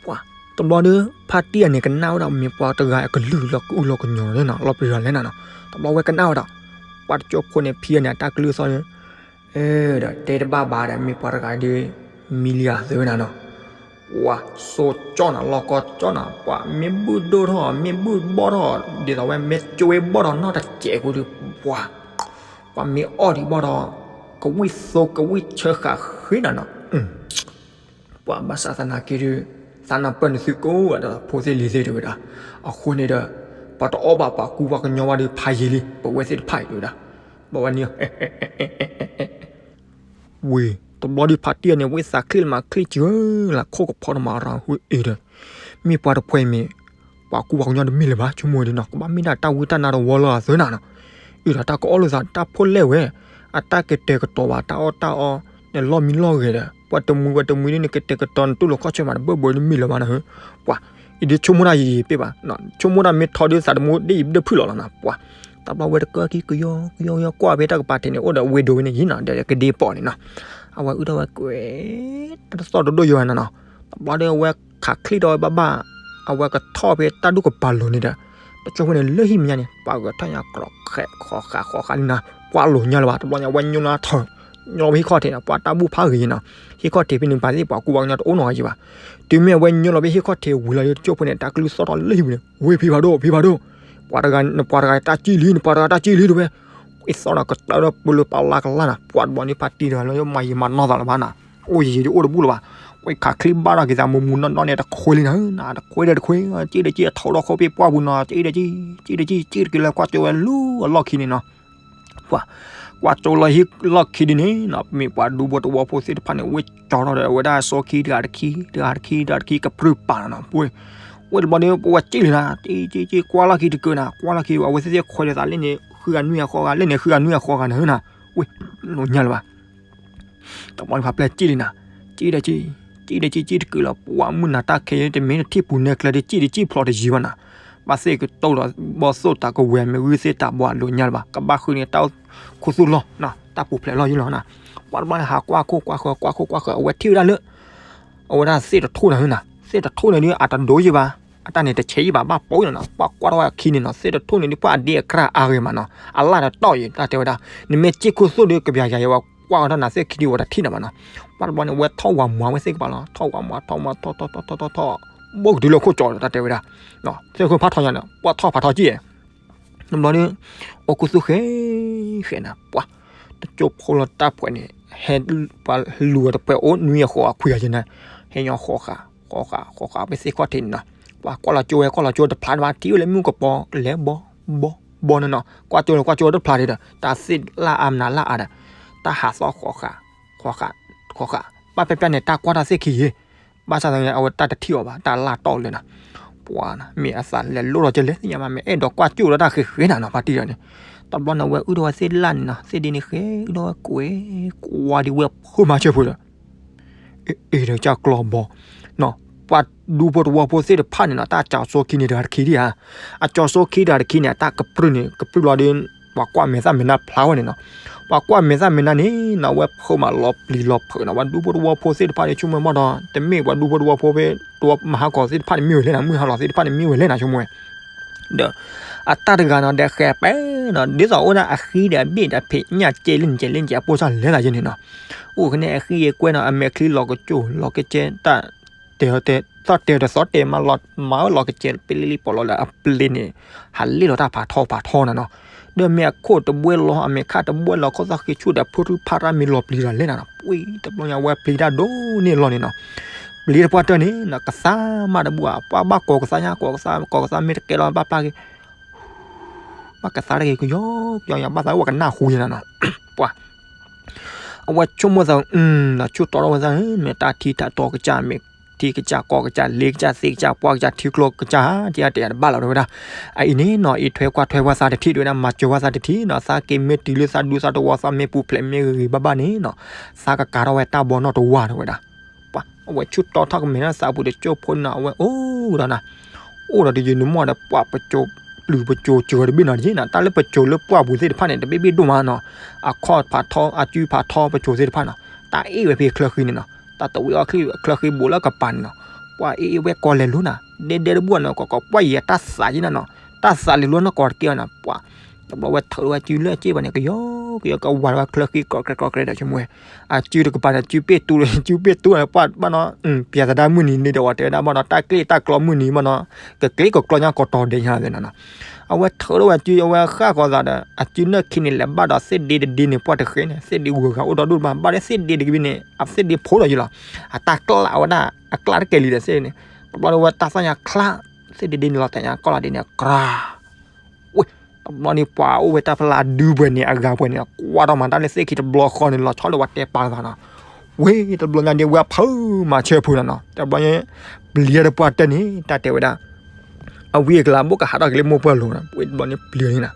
ပှၤ တဘျီဒီး ဖါတံၢ်အန့ၣ်ကနၣ်ဝဲဒၣ် မ့ၢ်ပှၤတဂၤအကလုၢ်လီၤကအုၣ်လီၤကညီၤလီၤန့ၣ်နီၤ လီၤပယီၤလဲၣ်နီၤနီၤ, တဘျီဝဲကနၣ်ဝဲဒၣ်, ပှၤတကၠိဖိန့ၣ် ဖံအန့ၣ် အတၢ်ကလုၢ်သီၣ်န့ၣ် ဒီးတဲတဘၣ်ဘၣ်ဒီး မ့ၢ်ပှၤတဂၤဒီး မံလံဧါသ့ဝဲဒၣ်နီၤ, ပှၤစိကၠီၣ်နီၤ လီၤကီကၠီၣ်နီၤ ပှၤမ့ၢ်ဘုၣ်ဒိၣ်ထီၣ် မ့ၢ်ဘုၣ်ဘီၣ်ထီၣ် ဒ်သိးဝဲမ့ၢ်ကၠိဝဲဘီၣ်ထီၣ်နီတစဲးဖိဒီး ပှၤ ပှၤမ့ၢ်အီၣ်ဒံးဘီၣ်ဒီး ကဝံၣ်သိကဝံၣ်ဆၢဃာ်ဃ့နီၤနီၤ ပှၤဘၣ်ဆၣ်သနာ်က့ဒီး သးနၢ်ပၢၢ်နသုကိးဂၤဒဲး ဖိသ့ၣ်လံၤသ့ၣ်တဲဝဲဒၣ်, အဃိန့ၣ်ဒီး ပှၤတအီၣ်ဘၣ်ပှၤကူပှၤကညီဘၣ်ဒီး ဖးယံာ်လံ ပဝဲသ့ၣ်တဖၣ်အံၤတဲဝဲဒၣ်, ဘၣ်ဝဲန့ၣ် ဝ့ၢ် တဘျီဒီးဖါတံၢ်အန့ၣ် ဝ့ၢ်သးချ့လၢမးချ့စၢၤလၢခိၣ်ကဖီတမၤရၤဟူအ့ဒီး မ့ၢ်ပှၤတဖှဲးမ့ၢ် ပှၤကူပှၤကညီတမ့ၢ်လၢၤဘၣ် ဆိကမိၣ်ဝဲဒ်နီၤ ကဘၣ်မ့ၢ်ဒၣ်တၢ်ဝံတၢ်နါတဝီလၢအသၢနၤနီၤ, အ့ဒီးတၢ်ကအီၣ်လိာ်သးတၢ်ဖိလဲၣ်ဝဲ အတၢ်ကတဲာ်ကတီၤဘၣ်တၢ်အီၣ်တၢ်အီ န့ၣ်လီၢ်မံလီၢ်ဂဲၤဒီး ပှၤတမှံၤပှၤတမှံၤဒ်န့ၣ် ကတဲာ်ကတီၤနတူၢ်လိာ်ခီၣ်ဆၢမးတဘၢၣ်ဘၢၣ်တမ့ၢ်လၢၤဘၣ်နီၤ ပှၤ အံၤဒ်ဆိကမိၣ်တၢ်ယံာ်ယံာ်ပ့ၢ်ဘၣ်, ဆိကမိၣ်တၢ်မ့ၢ်ထီဒ်သးတမူဒ်အံၤဒၢဖုၣ်လီၤလီၤနီၤ ပှၤ တဘျီဝဲတကၢကံကယီကယီကယီ ကွၢ်ဖဲတၢ်ကပၤထံးန့ၣ် အိၣ်ဒီးဝ့ၢ်ဒိဝဲန့ၣ်ယံၤနီၤ ဒီးကဒ့ပီၢ်န့ၣ်နီၤ, အဝဲအုၣ်ထီၣ်ဝဲကွဲး တၢ်တသီၣ်တဒိၣ်ယိာ်နီၤနီၤ, တဘျီဒီးအဝဲခးချံၣ်ဒီးဝဲဘၣ်ဘၣ်, အဝဲကထီၣ်ဖဲတၢ်ဒူၣ်ကပၤလိၤန့ၣ်ဒီး တကၠိဖိန့ၣ်လၢဟံၣ်မဲာ်ညါန့ၣ် ပှၤဂဲၤထီၣ်ညါကြီးဃဲးဃီဃာ်ဃီဃာ်န့ၣ်နီၤ, ပှၤလိၤညါလၢၤဘၣ် တဘျီညါဝဲညိလၢထီၣ် ညိလီၤဝဲဟံၣ်ခီၣ်ထံးနီၤ ပှၤတၢ်ဘူၣ်ဖးဂ့ၤနီၤ, ဟံၣ်ခီၣ်ထံးဖဲန့ၣ် ပှၤသ့ၣ်ပှၤကူပှၤကညီတအိၣ်နီတဂၤဘၣ်, တုၤမ့ၢ်အဝဲညိလီၤဖဲဟံၣ်ခီၣ်ထံးဝံၤလီၤဒီး တကၠိဖိန့ၣ် တၢ်ကလုၢ်သီၣ်ထီၣ်လၢဟံၣ်ပူၤန့ၣ် ဝ့ၢ်ဖံဖးဒိၣ် ဖံဖးဒိၣ်, ပှၤတဂၤ နပှၤတဂၤတၢ်ကံၣ်လံ နပှၤတဂၤတၢ်ကံၣ်လံတဲဝဲ, အသီၣ်ဒီးကတၢၢ်ဒီးပလၢပလၢကလၢနီၤ, ပှၤတဘျီန့ၣ်ဖါတံၢ်ဒီးလၢမၤယံာ်မၤနီၢ်သးလၢၤဘၣ်နီၤ, အိၣ်ယံာ်ယံာ်ဒီးအိၣ်တဘူၣ်လၢၤဘၣ်, ဝဲခးချံၣ်ဘၣ်ထီၣ်က့ၤသးမူမူနီၢ်နီၢ်န့ၣ် တခွ့လံနီၤ, တခွ့ဒီးတခွ့ က့ဒီးက့ ထီၣ်ဒီးခိၣ်ဖဲပှၢ်ပူၤနီၤ က့ဒီးက့ က့ဒီးက့ က့တက့လၢကွၢ်ကၠိဝဲလူၤအလီၢ်ခံန့ၣ်နီၤ ပှၤ ကွၢ်ကၠိလီၤဟံၣ်လီၢ်ခံဒ်န့ၣ်နီၤ မ့ၢ်ပှၤဒူဖိသဝီဖိသ့ၣ်တဖၣ်န့ၣ် ဝဲကၠီထီၣ်ဒီး အဝဲဒၣ်စီခံတဂၤတခံ တဂၤတခံ တဂၤတခံ ကပြုၢ်ပာ်လီၤနီၤ. ပှၤ ဝဲတဘျီန့ၣ် ပဝဲစံၣ်လံနၤ စံၣ် စံၣ် ကွၢ်လီၢ်ခံတကၢၢ်နၤ ကွၢ်လီၢ်ခံ အဝဲသ့ၣ်သ့ၣ်ခွဲးဒီးသးလၢန့ၣ် ဃုဂၤနွံဂၤဃိးဂၤ လၢန့ၣ် ဃုဂၤနွံဂၤဃိးဂၤနၤနၤ ဝဲ လိာ်ညါလၢၤဘၣ် တဘျီန့ၣ် ပှၤပျဲစံၣ်လံနၤ စံၣ်ဒီးစံၣ် စံၣ်ဒီးစံၣ် စံၣ်တကၢၢ်လီၤ ပှၤမုၢ်နၤတၢ်ခဲအံၤ တမ့ၢ်တထံၣ်ပူၤနဲကျဲဒီး စံၣ်ဒီးစံၣ်ဖျိးတယံၤဘၣ်နၤ ဘၣ်သ့ၣ်ကတိၤဒီး ဘီၣ်သိၣ်တၢ်ကဝဲၤ မ့ၢ်ဂုၢ်သ့ၣ်တၢ်ဘီအလိာ်ညါလၢၤဘၣ် ကဘၣ်ဃုန့ၣ်တၢ်အိၣ်ခူသူၣ်လီၤ တၢ်ပူၤဖျဲးလီၤယံလီၤနၤ ပှၤတဘျီန့ၣ် ဟးကွၢ်ခိၣ်ကွၢ်ဃၢၤ ကွၢ်ခိၣ်ကွၢ်ဃၢၤ အဝဲထံၣ်ဝဲဒၣ်လၢ အဝဲဒၣ်သ့ၣ်တထူၣ်န့ၣ်နၤ သ့ၣ်တထူၣ်န့ၣ်ဒီး အတဒိယံဘၣ် အတၢ်န့ၣ်တဆဲးယံဘၣ် ဘၣ်ပိာ်အံၤလီၤနၤ ပှၤကွၢ်ထီၣ်ဝဲအခံန့ၣ်နီၤ သ့ၣ်တထူၣ်န့ၣ်ဒီး ပှၤအဒ့အကြၢ်အါဂ့ၤမးနီၤ အလၢ်တတီၢ်အံၤ တၢ်တဲဝဲဒၣ် နမ့ၢ်စံၣ်ခူသူၣ်ဒီး ကဘၣ်ယၤယၤဝဲကွၢ်အီၤတၢ်နၤသ့ၣ်ခံဒုးဝဲတထံၣ်နၤဘၣ်နီၤ ပှၤတဘျီန့ၣ် ဝဲထီၣ်ဝၤမွၤဝဲသ့ၣ်ကပၤလီၤ ထီၣ်ဝၤမွၤ ထီၣ်မွၤ ထီၣ်ထီၣ်ထီၣ်ထီၣ်ထီၣ်ထီၣ် ဘီၣ်ကတုၤလၢခိၣ်ကၠီလီၤ တၢ်တဲဝဲဒၣ် သ့ၣ်ခိၣ်ဖးထီညါဒီး ပှၤထီၣ်ဖးထီကံၢ် တဘျီန့ၣ် အိၣ်ခူသူၣ်ဃဲ ဃဲနၤ ပှၤ တကၠိဖိလီၤတၢ်ပှဲၤန့ၣ် ဟဲ ပှၤလူၤအီၤတပှဲၤအိၣ်နွံအဃိးအခွံဂၤယဲနၤ ဟဲညီဃိးဃာ် ဃိးဃာ် ဃိးဃာ် ပသ့ၣ်ခီၣ်ထံးန့ၣ်နီၤ ပှၤကွၢ်လီၤကၠိဝဲ ကွၢ်လီၤကၠိတဖျါဘၣ် ထံၣ်ဝဲလၢမုၢ်ကပီၤ လဲၤဘီ ဘီ ဘီန့ၣ်နီၤ ကွၢ်ကၠိလီၤ ကွၢ်ကၠိတဖျါဒံးဒီး တၢ်သ့ၣ်လၢအါမနုၤလၢအါဒီး တၢ်ဟးသီၣ်ဃိးဃာ် ဃိးဃာ် ဃိးဃာ် ဘၣ်ဖဲဖဲန့ၣ် တၢ်ကွၢ်တၢ်သ့ၣ်ခံယဲ ဘၣ်ဆၣ်သနာ်က့ အဝဲတၢ်တထံၣ်အီၤဘၣ် တၢ်လၢ်တီၢ်လၢနၤ ပှၤ မ့ၢ်အသးလဲၤလိၣ်ထီၣ်ကလဲၤသ့ၣ်ညါမး မ့ၢ်အဲၣ်ဒိးကွၢ်ကၠိဒီးတၢ်ဃဲဃဲနၤနီၤ ဖါတံၢ်ဒီးန့ၣ် တဘျီန့ၣ် အဝဲအုၣ်ထီၣ်ဝဲသ့ၣ်လၢ်န့ၣ်နီၤ သ့ၣ်ဒ့န့ၣ်ဃဲ အုၣ်ထီၣ်ဝဲကွဲး ကွၢ်ဒံးဝဲဖိမၤဆၢဖိဒီး အ့ၣ် တကၢ်ကျီဘီ ပှၤဒူဖိသဝီဖိသ့ၣ်တဖၣ်န့ၣ်နီၤ တၢ်ကၠီၤစိခံန့ၣ်တဂၤတခံဒံးဧါ အကၠီၤစိခံတဂၤတခံန့ၣ် အတၢ်ကပြုၢ်န့ၣ် ကပြုၢ်လီၤဒီး ပှၤကွၢ်မဲာ်သၣ်မဲာ်နါဖျါဝဲန့ၣ်နီၤ ပှၤကွၢ်မဲာ်သၣ်မဲာ်နါန့ၣ်နီၤ အဝဲဖုးမးလီၤပျံၤလီၤဖုးနီၤ ပှၤဒူဖိသဝီဖိသ့ၣ်တဖၣ်န့ၣ် ဆိကမိၣ်မးဒီး တမ့ၢ်ပှၤဒူဖိသဝီဖိဖဲ သဝီမဟါကီၤသ့ၣ်တဖၣ်န့ၣ်မ့ၢ်ဝဲလဲၣ်နီၤ မုၢ်ဟါလီၤသ့ၣ်တဖၣ်န့ၣ်မ့ၢ်ဝဲလဲၣ်နီၤ ဆိကမိၣ်ဝဲ ဒီး အတၢ်တဂၤနီၤ ဒီးဃဲပဲနီၤ ဒ်သိးအိၣ်ဒၣ်အဃံဒီးအဘ့ၣ်ဒီးဖံးညၣ်ကဲလံန့ၣ်ကဲလံန့ၣ်ကဲ အပိၢ်စၢ်လဲၤသးယဲန့ၣ်နီၤ အိၣ်ဃဲန့ၣ်အဃံယဲကွဲနီၤ အမဲာ်ချံလီၤကစိၤလီၤကစဲ တၢ်တဲတဲ သီၣ်တဲတသီၣ်တဲမးလီၤ မၤဝဲလီၤကစဲပလံလံပီၤလီၤလၢအပျ့ၤန့ၣ် ဟးလ့ၣ်လီၤတၢ်ဖးထီဖးထီနၤနီၤ ဒီးမ့ၢ်အခိၣ်တဘှဲလီၤ အမဲာ်ခၣ်တဘှဲလီၤ ခိၣ်သၣ်ဃံဆူၣ်ဒီး ဖုရူၢ်ဖးရၣ်မ့ၢ်လီၤပျံၤတၢ်လဲၣ်နၤနီၤ ပှ့ၤတဘျီညါ အဝဲပျံၤတၢ်ဒိၣ်န့ၢ်လီၤန့ၣ်နီၤ ပျံၤတပှၢ်တၢၢ်န့ၣ်နီၤ ကသါမးတဘူၣ်ဧါ ပှၤဘၣ်ကိးကသါညါ ကိးကသါ ကိးကသါမ့ၢ်တကဲလီၤ ဘၣ်ပျၢ်က့ၤ ဘၣ်ကသါတဂ့ၤ ကယီကယီ ဘၣ်သးအိၣ်ဝဲကနၣ်ဟူယဲနၤနီၤ ပှၤ အဝဲဆိကမိၣ်သး အၢ နီၤ ဆူၣ်တီထီၣ်ဝဲသး မ့ၢ်တၢ်ထံတၢ်တီကစၢ် မ့ၢ်ထံကစၢ်ကီၢ်ကစၢ် လ့ကစၢ်သ့ကစၢ် ပှၢ်ကစၢ် ထံကျိကစၢ်ဧါ တယါတဲယါတဘၣ်လီၤ တဲဝဲဒၣ် အအံၤန့ၣ်နီၤ အံးထွဲကွၢ်ထွဲဝဲသးတထံၣ် တဲဝဲဒၣ် မၤစၢၤဝဲသးတထံၣ်နီၤ သးက့ၤမ့ၢ်တုၤလၢသးဒူသးတဝီ သးမ့ၢ်ပူၤဖျဲးမ့ၢ်ဂ့ၤဂ့ၤဘၣ်ဘၣ်န့ၣ်နီၤ သးကကၤထီၣ်ဝဲတၢ်ဘီနီၢ်တဝၢ် တဲဝဲဒၣ် ပှၤ အဝဲဆူၣ်တီထီၣ်ကမဲာ်ထီၣ်သးပူၤတကၠိဖိန့ၣ်နီၤ အဝဲအိၣ်ဒီးနၤ အိၣ်ဒီးတယံာ်နမီၢ်ဒီး ပှၤပစိၤပျုၤပစိၤစၢၤတဘ့ၣ်နီၤတယ့ၣ်နၤ တၢ်လၢပစိၤလၢပှၢ်ပူၤသ့ၣ်တဖၣ်န့ၣ် တဘ့ၣ်ဘ့ၣ်ဒိၣ်မးနီၤ အခီၣ်ဖးထီ အစုဖးထီပစိၤသ့ၣ်တဖၣ်နီၤ တၢ်အ့ၣ်ဝဲဖဲချၢဃံန့ၣ်နီၤ တၢ်တဝံၤအီၣ်ချံချၢဃံဘူးလၢကပၤန့ၣ်နီၤ ပှၤအ့ၣ်အ့ၣ်ဝဲကီလဲၤလိၤနၤ ဒဲဒဲတဘူၣ်နီၤ ကကီးပှၢ်ယံၤအတၢ်သးယံၤနၤနီၤ တၢ်သးလံၤလိၤနီၢ်ကီၢ်တက့ၢ်နီၤ ပှၤ တဘျီဝဲထုးထီၣ်ဝဲစုလၢအစ့ၢ်ဘၣ်န့ၣ် ကယီကယီကဝၤဝဲချၢဃံ ကီးကြဲးကီးကြဲးဒီးဆိကမိၣ်ဝဲ အစုတကပၤန့ၣ် စုပ့ၣ်တူ စုပ့ၣ်တူ ပှၤဘၣ်နီၤ ပျဲသဒါမုၢ်နံၤန့ၣ်ဒီး ဝဲတဲဝဲဒၣ်ဘၣ်နီၤ တၢ်ကျ့ၣ်တၢ်ကျီမုၢ်နံၤဘၣ်နီၤ ကကျ့ကကျီညါကီးတီၤဒဲးညါနီၤ အဝဲထုးထီၣ်ဝဲစု အဝဲဃၣ်ဃီၤသးဒီး အစုနၢၣ်ခံန့ၣ်လဲၤဘၣ်ဒီးသ့ၣ်ဒ့တဒ့န့ၣ် ပှၢ်တဃ့န့ၣ် သ့ၣ်ဒ့ဂုၤဂၤအိၣ်ဒီးဒိၣ်တဘၣ် ဘၣ်ဒီးသ့ၣ်ဒ့တကဘ့ၣ်န့ၣ် အသ့ၣ်ဒ့ဖိးဒီးယံၤလီၤ အတၢ်ကျးဝဲဒၣ် အကျးတကဲလံဒီးသ့ၣ်န့ၣ် တဘျီဝဲတၢ်သၣ်ညါချါ သ့ၣ်ဒ့ဒ့န့ၣ်လီၤတဲာ်ညါကီၢ်လီၤဒ့န့ၣ် ကြၢး ဝ့ၢ် တဘျီန့ၣ် ပှၤအိၣ်ဝဲတၢ်ဖျါဒုပှဲၤန့ၣ် အဂၤပှဲၤန့ၣ် ကွၢ်ထီၣ်မးတၢ်လၢသ့ၣ်ခံတဘျီဃီန့ၣ် လီၤဆီလၢပှၤတဲပာ်သးနီၤ ဝ့ၢ် တဘျီညါဒ့ ဝဲဖုမၤဆၢဖိနီၤနီၤ တဘျီန့ၣ် ပျံၤတပှၢ်တၢၢ်န့ၣ် တၢ်တဲဝဲဒၣ် အဝံအကလၤ ဘိၣ်ကဟးထီၣ်က့ၤလၢမိၢ်ပှၢ်လိၤနီၤ ဝ့ၢ် တဘျီန့ၣ်ပျံၤန့ၣ်နီၤ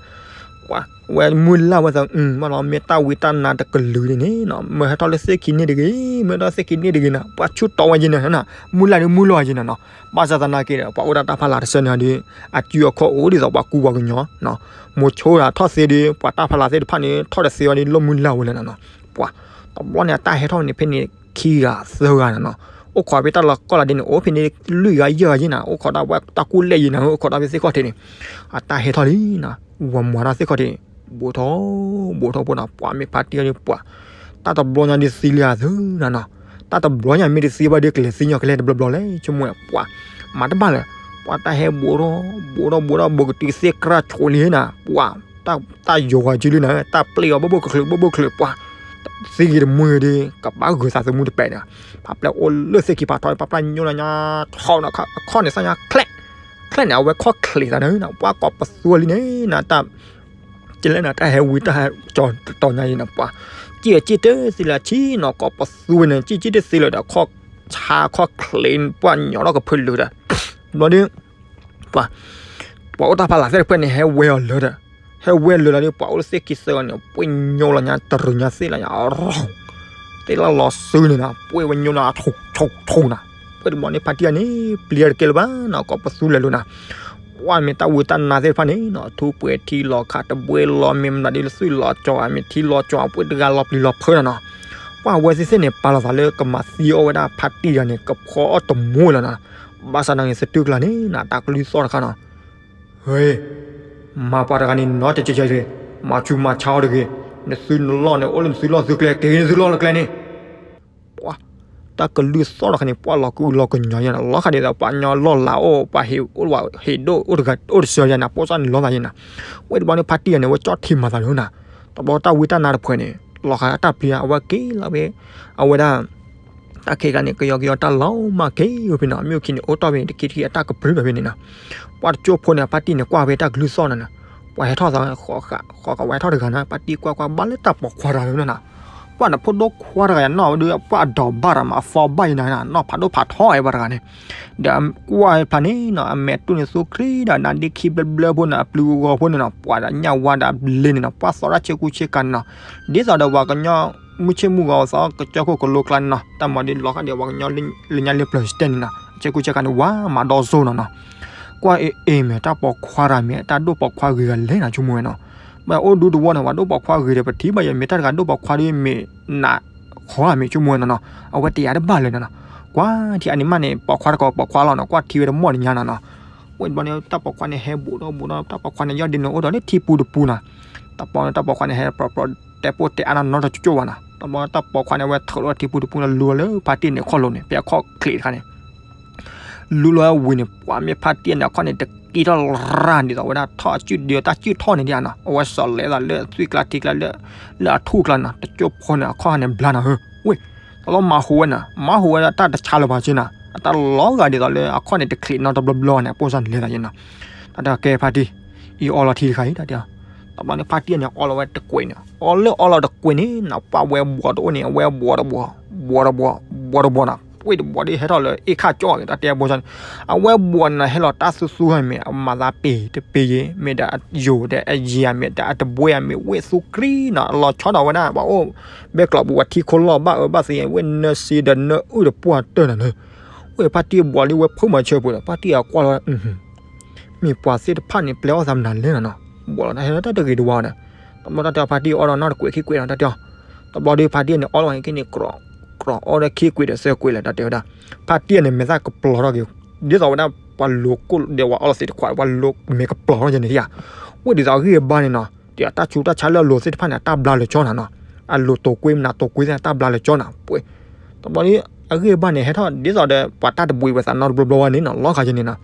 ဝဲမုၢ်လၢ်ဝဲသးမးနီၤ မ့ၢ်တၢ်ဝံတၢ်နါတကလုာ်ဒ်န့ၣ်နီၤ မ့ၢ်ဟဲထီၣ်လၢသ့ၣ်ခံန့ၣ်တဂ့ၤ မ့ၢ်ထီၣ်သ့ၣ်ခံန့ၣ်တဂ့ၤနီၤ ပှၤဆူၣ်တီဝဲယံၤနီၤ မုၢ်လၢ်ဒုးမုၢ်လီၤယံၤနီၤနီၤ ဘၣ်ဆၣ်သနာ်က့ဒီး ပှၤအိၣ်ဒၣ်တၢ်ဖးလၢ်တဆၢန့ၣ်ဒီး အစုအခီၣ်အိၣ်ဒ်သိးပှၤကူပှၤကညီ မိၤဆိဒၣ်ထီၣ်သ့ဒီး ပှၤတၢ်ဖးလၢ်သ့ၣ်တဖၣ်န့ၣ် ထီၣ်တသ့အီၤဒီး လီၢ်မုၢ်လၢ်ဝဲလၢနီၤနီၤ ပှၤ တဘျီန့ၣ် အတၢ်ဟဲထီၣ်န့ၣ် ဖဲန့ၣ် ခံဂၤသၢဂၤနီၤနီၤ အိၣ်ခိးဖဲတၢ်လီၢ်ကီၢ်လီၤဒ့န့ၣ် အိၣ်ဖဲန့ၣ် လွံၢ်ဂၤယဲၢ်ဂၤယဲၢ်နီၤ အိၣ်ခိးဒၣ်ဝဲတၢ်ကူၣ်လဲၢ်ယဲၢ်နီၤ အိၣ်ခိးဒၣ်ဖဲသ့ၣ်ခီၣ်ထံးန့ၣ် အတၢ်ဟဲထီၣ်လံနီၤ ဝၤမွၤဒၣ်သ့ၣ်ခီၣ်ထံးန့ၣ် ဘူးထီၣ် ဘူးထီၣ်ဘူးထီၣ် ပှၤမ့ၢ်ဖါတံၢ်အီၤဒီးပှၤ တၢ်တဘျီညါဒုးသံလံဧါသုနီၤနီၤ တၢ်တဘျီညါမ့ၢ်တသံဘၣ်ဒီး ကလဲၤသ့ၣ်ညါကလဲၤတဘျီဘျီလဲၣ် ဆိကမိၣ်ဝဲ ပှၤ မၤတဘၣ်လၢၤ ပှၤတၢ်ဟဲဘူးထီၣ် ဘူးထီၣ်ဘူးထီၣ် ဘူးကတုၤသ့ၣ်ကြၢ်ဆိးလံနီၤ ပှၤ တၢ်ယိၤဂီၤစုလံနီၤ တၢ်ပျ့ၤအီၤ ဘိၣ်ဘိၣ်ကချုး ဘိၣ်ဘိၣ်ကချုး ပှၤ သံဂ့ၤတမူဂ့ၤဒီး ကဘၣ်ဂုၤသးသမူတပဲာ်ဒီး ဖးပျဲၢ်အိၣ်လၢသ့ၣ်ခံဖးထီ ပှၤပျၢ်ညိလၢညါထီနီၤ အခီၣ်န့ၣ်သၣ်ညါချဲး ချဲးန့ၣ် အဝဲခီၣ်ချံးသးနီၤ ပှၤကိးပသူလံန့ၣ်နီၤ တၢ် ကလဲၣ်နၤ တၢ်ဟဲဝံတၢ်ဟဲကၠီၤတတီၤညါအံၤနၤ ပှၤ ကံၣ်အကံၣ်တသ့လၢၤ ဆံနီၤ ကိးပသူဝဲန့ၣ် ကံၣ်ကံၣ်တသ့လၢၤဒီး ခီၣ်ဆါခီၣ်ချ့ ပှၤညီဒီးကဖၢလၢာ်ဒီး ဘျီဒီး ပှၤ ပှၤအိၣ်တၢ်ဖးလၢ်သ့ၣ်တဖၣ်န့ၣ် ဟဲဝဲအီၤလၢာ်ဒီး ဟဲဝဲလၢာ်လီၤဒီး ပှၤအိၣ်လၢသ့ၣ်ခံသၢဂၤန့ၣ် ပှ့ၤညိလီၤညါ တရူးညါသ့ၣ်လီၤညါ သ့ၣ်လၢလီၤစုန့ၣ်နၤ ပှ့ၤဝဲညိနၤ ထိၣ်ထိၣ်ထိၣ်နၤ ပှ့ၤတဘျီန့ၣ် ဖါတံၢ်အန့ၣ် ပျံၤတကဲလၢၤဘၣ်နီၤ ကိးပသူလဲၤလိာ်နၤ ပှၤမ့ၢ်တၢ်ဝံတၢ်နါသ့ၣ်တဖၣ်န့ၣ်နီၤ ထူပှဲၤထံလီၤခး တဘှဲလီၤ မ့ၢ်မနုၤဒ်လၢသွံၣ်လီၤကၠီၤ မ့ၢ်ထံလီၤကၠီၤ ပှ့ၤတဂၤလီၤပျံၤလီၤဖုးနၤနီၤ ပှၤဝဲသ့ၣ်သ့ၣ်န့ၣ် ပာ်လီၤသးလၢကမၤသံအီၣ်ဝဲဒၣ်ဖါတံၢ်တဂၤန့ၣ် ကဖီအီၣ်တမူလီၤနၤ ဘၣ်ဆၣ်သနာ်က့ သတူၢ်ကျါန့ၣ်နၤ တၢ်ကလုၢ်သီၣ်တခါနီၤ ဟ့ မၤပှၤတဂၤန့ၣ် နီတကဲကဲကဲ မၤဆူးမၤဆါအီၤတဂ့ၤ, နသုနလီၢ်န့ၣ် အိၣ်လၢနသုလီၢ်သုကျဲ က့ၤနသုလီၢ်လၢကျဲန့ၣ် ပှၤ တၢ်ကလုၢ်သီၣ်တခါန့ၣ် ပှၤလီၤကအုလီၤကညီယဲနၤ လီၤဃာ်ဒ်သိး ပှၤညီလီၢ်လၤအိၣ် ပှၤဟ့ၣ်အိၣ်ဝဲဟ့ၣ်ဒိၣ်အိၣ်တဂၤအိၣ်တဆၢယဲနၤ ပိၢ်စၢ်န့ၣ်လီၤသးယဲနၤ, ဝဲတဘျီန့ၣ် ဖါတံၢ်ယၤန့ၣ် ဝဲကၠီၣ်ထံမၤသးန့ၣ်နၤ, တဘျီတၢ်ဝံတၢ်နါတဖုန့ၣ် လီၤဃာ်တၢ်ပျံၤ အဝဲက့ၤလီၤဝဲ အဝဲဒၣ် တၢ်ခဲကါန့ၣ် ကယီကယီတၢ်လီၤမၢ်က့ၤဝဲဖဲနီၤ မ့ၢ်အိၣ်ခံန့ၣ် အိၣ်တီၢ်ဖဲန့ၣ် တခံတခံအတၢ်ကပြုၢ်ဒီးဖဲန့ၣ်နီၤ, ပှၤတကၠိဖိန့ၣ် ဖါတံၢ်န့ၣ် ကွၢ်ဖဲတၢ်ကလုၢ်သီၣ်န့ၣ်နီၤ, ပှၤဟဲထီၣ်သး ဃိးဃာ်ဝဲထီၣ်တဂၤနီၤ ဖါတံၢ်ကွၢ်ကွၢ်ဘၣ်လၢတၢ်ပိာ်ခွါတဂၤန့ၣ်နီၤ, ပှၤန့ၣ်ဖိဒိၣ်ခွါတဂၤယၤနီၢ်ဝဲဒုး ပှၤအဒိးဘၣ်တၢ်မး အသီဘၣ်ယဲနၤနီၤ နီၢ်ဖးဒိၣ်ဖးထီအံၤပှၤတဂၤန့ၣ်, ဒီးကွၢ်ဖျါန့ၣ်နီၤ အမဲာ်တူၢ်န့ၣ်သူခရံာ်ဒီး နါဒ့ခံဘျၢဘျၢဖိန့ၣ် အပျုၤဂီၤဖိန့ၣ်နီၤ ပှၤဒီးညၣ်ဝါဒီးအဘျ့န့ၣ်နီၤ ပှၤသီတၢ်ဆ့ကူဆ့ကၤန့ၣ်နီၤ, ဒ်သိးဒီးပှၤကညီ မုၢ်ဆ့ၣ်မုၢ်ဂီၤအသီ ကစၢၢ်ခိၣ်ကလိကျါန့ၣ်နီၤ တၢ်မၤဒ်လီၤဃာ်ဒီးပှၤကညီလၢညါလၢပျၢၤစတဲန့ၣ်နီၤ အဆ့ကူဆ့ကၤန့ၣ် ဝါမၤဒီစိနီၤနီၤ, ကွၢ်အ့ၣ်အ့ၣ်မ့ၢ်တၢ်ပိာ်ခွါတဂၤမ့ၢ် တၢ်ဒိၣ်ပိာ်ခွါဂ့ၤဂၤလဲၣ်နၤဆိကမိၣ်ဝဲနီၤ, ဘၣ်အိၣ်ဒူတဝီန့ၣ် ပှၤဒိၣ်ပိာ်ခွါဂ့ၤဒီး ပထံၣ်ဘၣ်ယဲ မ့ၢ်တၢ်တဂၤဒိၣ်ပိာ်ခွါဒီးမ့ၢ်နး ဃီဧါမ့ၢ်ဆိကမိၣ်ဝဲနီၤနီၤ, အဝဲတယၤတဘၣ်လၢၤနီၤနီၤ, ကွၢ်ထံအန့ၣ်မးန့ၣ် ပိာ်ခွါတကိးပိာ်ခွါလီၤနီၤ ကွၢ်ထံဝဲတမီၢ်န့ၣ်ညါနီၤနီၤ, ဝဲတဘျီန့ၣ် တၢ်ပိာ်ခွါန့ၣ်ဟဲဘူးဒီးဘူးဒီး တၢ်ပိာ်ခွါန့ၣ် ယီၢ်ဒ့န့ၣ်အိၣ်ဒီးလၢထံပူၤတပူၤနီၤ, တဘျီန့ၣ် တၢ်ပိာ်ခွါန့ၣ် ဟဲပြိးပြိးတဲပိၢ်တဲအါနီၤနီတကၠိဘၣ်နီၤ, တဘျီတၢ်ပိာ်ခွါန့ၣ် အဝဲထုးလီၤထံပူၤတပူၤန့ၣ် လူၤလၢဖါတံၢ်န့ၣ်ခီၣ်လိၤန့ၣ် ဖဲအခီၣ်ချ့တခါန့ၣ် လူၤလီၤဝံၤန့ၣ် ပှၤမ့ၢ်ဖါတံၢ်န့ၣ် အခီၣ်န့ၣ် တက့ထီၣ်ရၢ်ဒ်သိးဝဲဒၣ်ထီၣ်အစုၣ်ဒုးတၢ်စုၣ်ထီၣ်န့ၣ်ဒ်နီၤ အဝဲစီၤလဲၤသးလၢသွံၣ်ကျါထံကျါလၢ လၢအထူၣ်ကျါနီၤ တကၠိဖိန့ၣ် အခီၣ်န့ၣ်ဘျါနီၤ ဟၢ ဝ့ၢ် တလီၤမၤဟူးဝဲနီၤ မၤဟူးဝဲဒၣ်တၢ်တဆါလၢၤဘၣ်က့နီၤ အတၢ်လီၤဂာ်ဒ်သိးလၢအခီၣ်န့ၣ် တချံးနီတဘျီဘျီန့ၣ် အပိၢ်စၢ်န့ၣ်လဲၤသးက့နီၤ, တၢ်တဲကဲဖါတံၢ် အံၤအီလီၤထံတခါအံၤ တၢ်တဲ တဘျီန့ၣ် ဖါတံၢ်န့ၣ် အီလီၤဝဲတကွဲးန့ၣ် အီလၢအီလီၤတကွဲးန့ၣ်နီၤ ပှၤဝဲဘှီးတအိၣ်န့ၣ် အဝဲဘှီးတဘှီး ဘှီးတဘှီး ဘှီးတဘှီးနီၤ ဝ့ၢ်တဘှီးဒ်ဟဲထီၣ်လၢအ့ၣ်ခၣ်ကၠီၣ်န့ၣ် တၢ်တဲဘိၣ်န့ၣ် အဝဲဘှီးန့ၣ် ဟဲလီၤတၢ်သူသူမ့ၢ် အမၤသးပ့ၤတပ့ၤယ့ၤ မ့ၢ်ဒီးအယိာ်ဒီးအယံၤမ့ၢ်ဒီးအတဘှဲမ့ၢ်ဝ့ၢ်သူကရံနီၤ အလီၤဆီဒီးဝဲဒၣ် ပှၤအိၣ်ဘဲကျိးပူၤ ပှၤထံခိၣ်လီၢ်ဘၣ်အၢဘၣ်သီ ဝ့ၢ်နၢစ့ဒီးနၢအုၣ်တပှၢ်တၢၢ်နၤန့ၣ် ဝ့ၢ်ဖါတံၢ်ဘှီးလံဝဲဖုမၤဆၢပူၤဒီး ဖါတံၢ်အကွၢ်လီၤဝဲ မ့ၢ်ပှၤသ့ၣ်တဖၣ်န့ၣ် ပျဲအီၣ်သးမနုၤလဲၣ်နီၤနီၤ, ဘှီးလီၤတၢ်ဟဲလီၤတၢ်တဂ့ၤတဝါန့ၣ်, တဘျီတၢ်တဲဖါတံၢ်အီလီၤနီၢ်တကွဲးခံကွဲးနီၤ တၢ်တဲအီၤ, တဘျီဒီးဖါတံၢ်န့ၣ် အီလီၤဝဲခံန့ၣ် ကြီ ကြီအီဒီးခံကွဲးဒီးသၢကွဲးလၢတၢ်တဲဝဲဒၣ်, ဖါတံၢ်န့ၣ် မဲာ်သၣ်ကပျီၤထီၣ်က့ၤ, ဒ်သိးဝဲဒၣ် ပှၤလိၤကိၣ်ဒီးဝဲအီလီၤသ့ၣ်တခွး ပှၤလိၤမဲာ်ကပျီၤထီၣ်က့ၤန့ၣ်ဧါ, ဝ့ၢ်ဒ်သိးအဂံၢ်အဘါန့ၣ်နီၤ, ဒီးတၢ်ဆူးတၢ်ဆါလၢအလိၤသ့ၣ်တဖၣ်န့ၣ် အတၢ်ဘျါလၢာ်ကၠီနၤနီၤ, အလိၤတိာ်ကွံမနုၤတိာ်ကွံသ့ၣ် အတၢ်ဘျါလၢာ်ကၠီနၤ, ပှဲၤ တဘျီဒီး အဂံၢ်အဘါန့ၣ် ဟဲထီၣ်ဒ်သိးဒီး ပှၤတၢ်တဘှံးဝဲသးနီတဘျီဘျီဝဲန့ၣ်နီၤ လီၤခါက့ၤန့ၣ်နီၤ,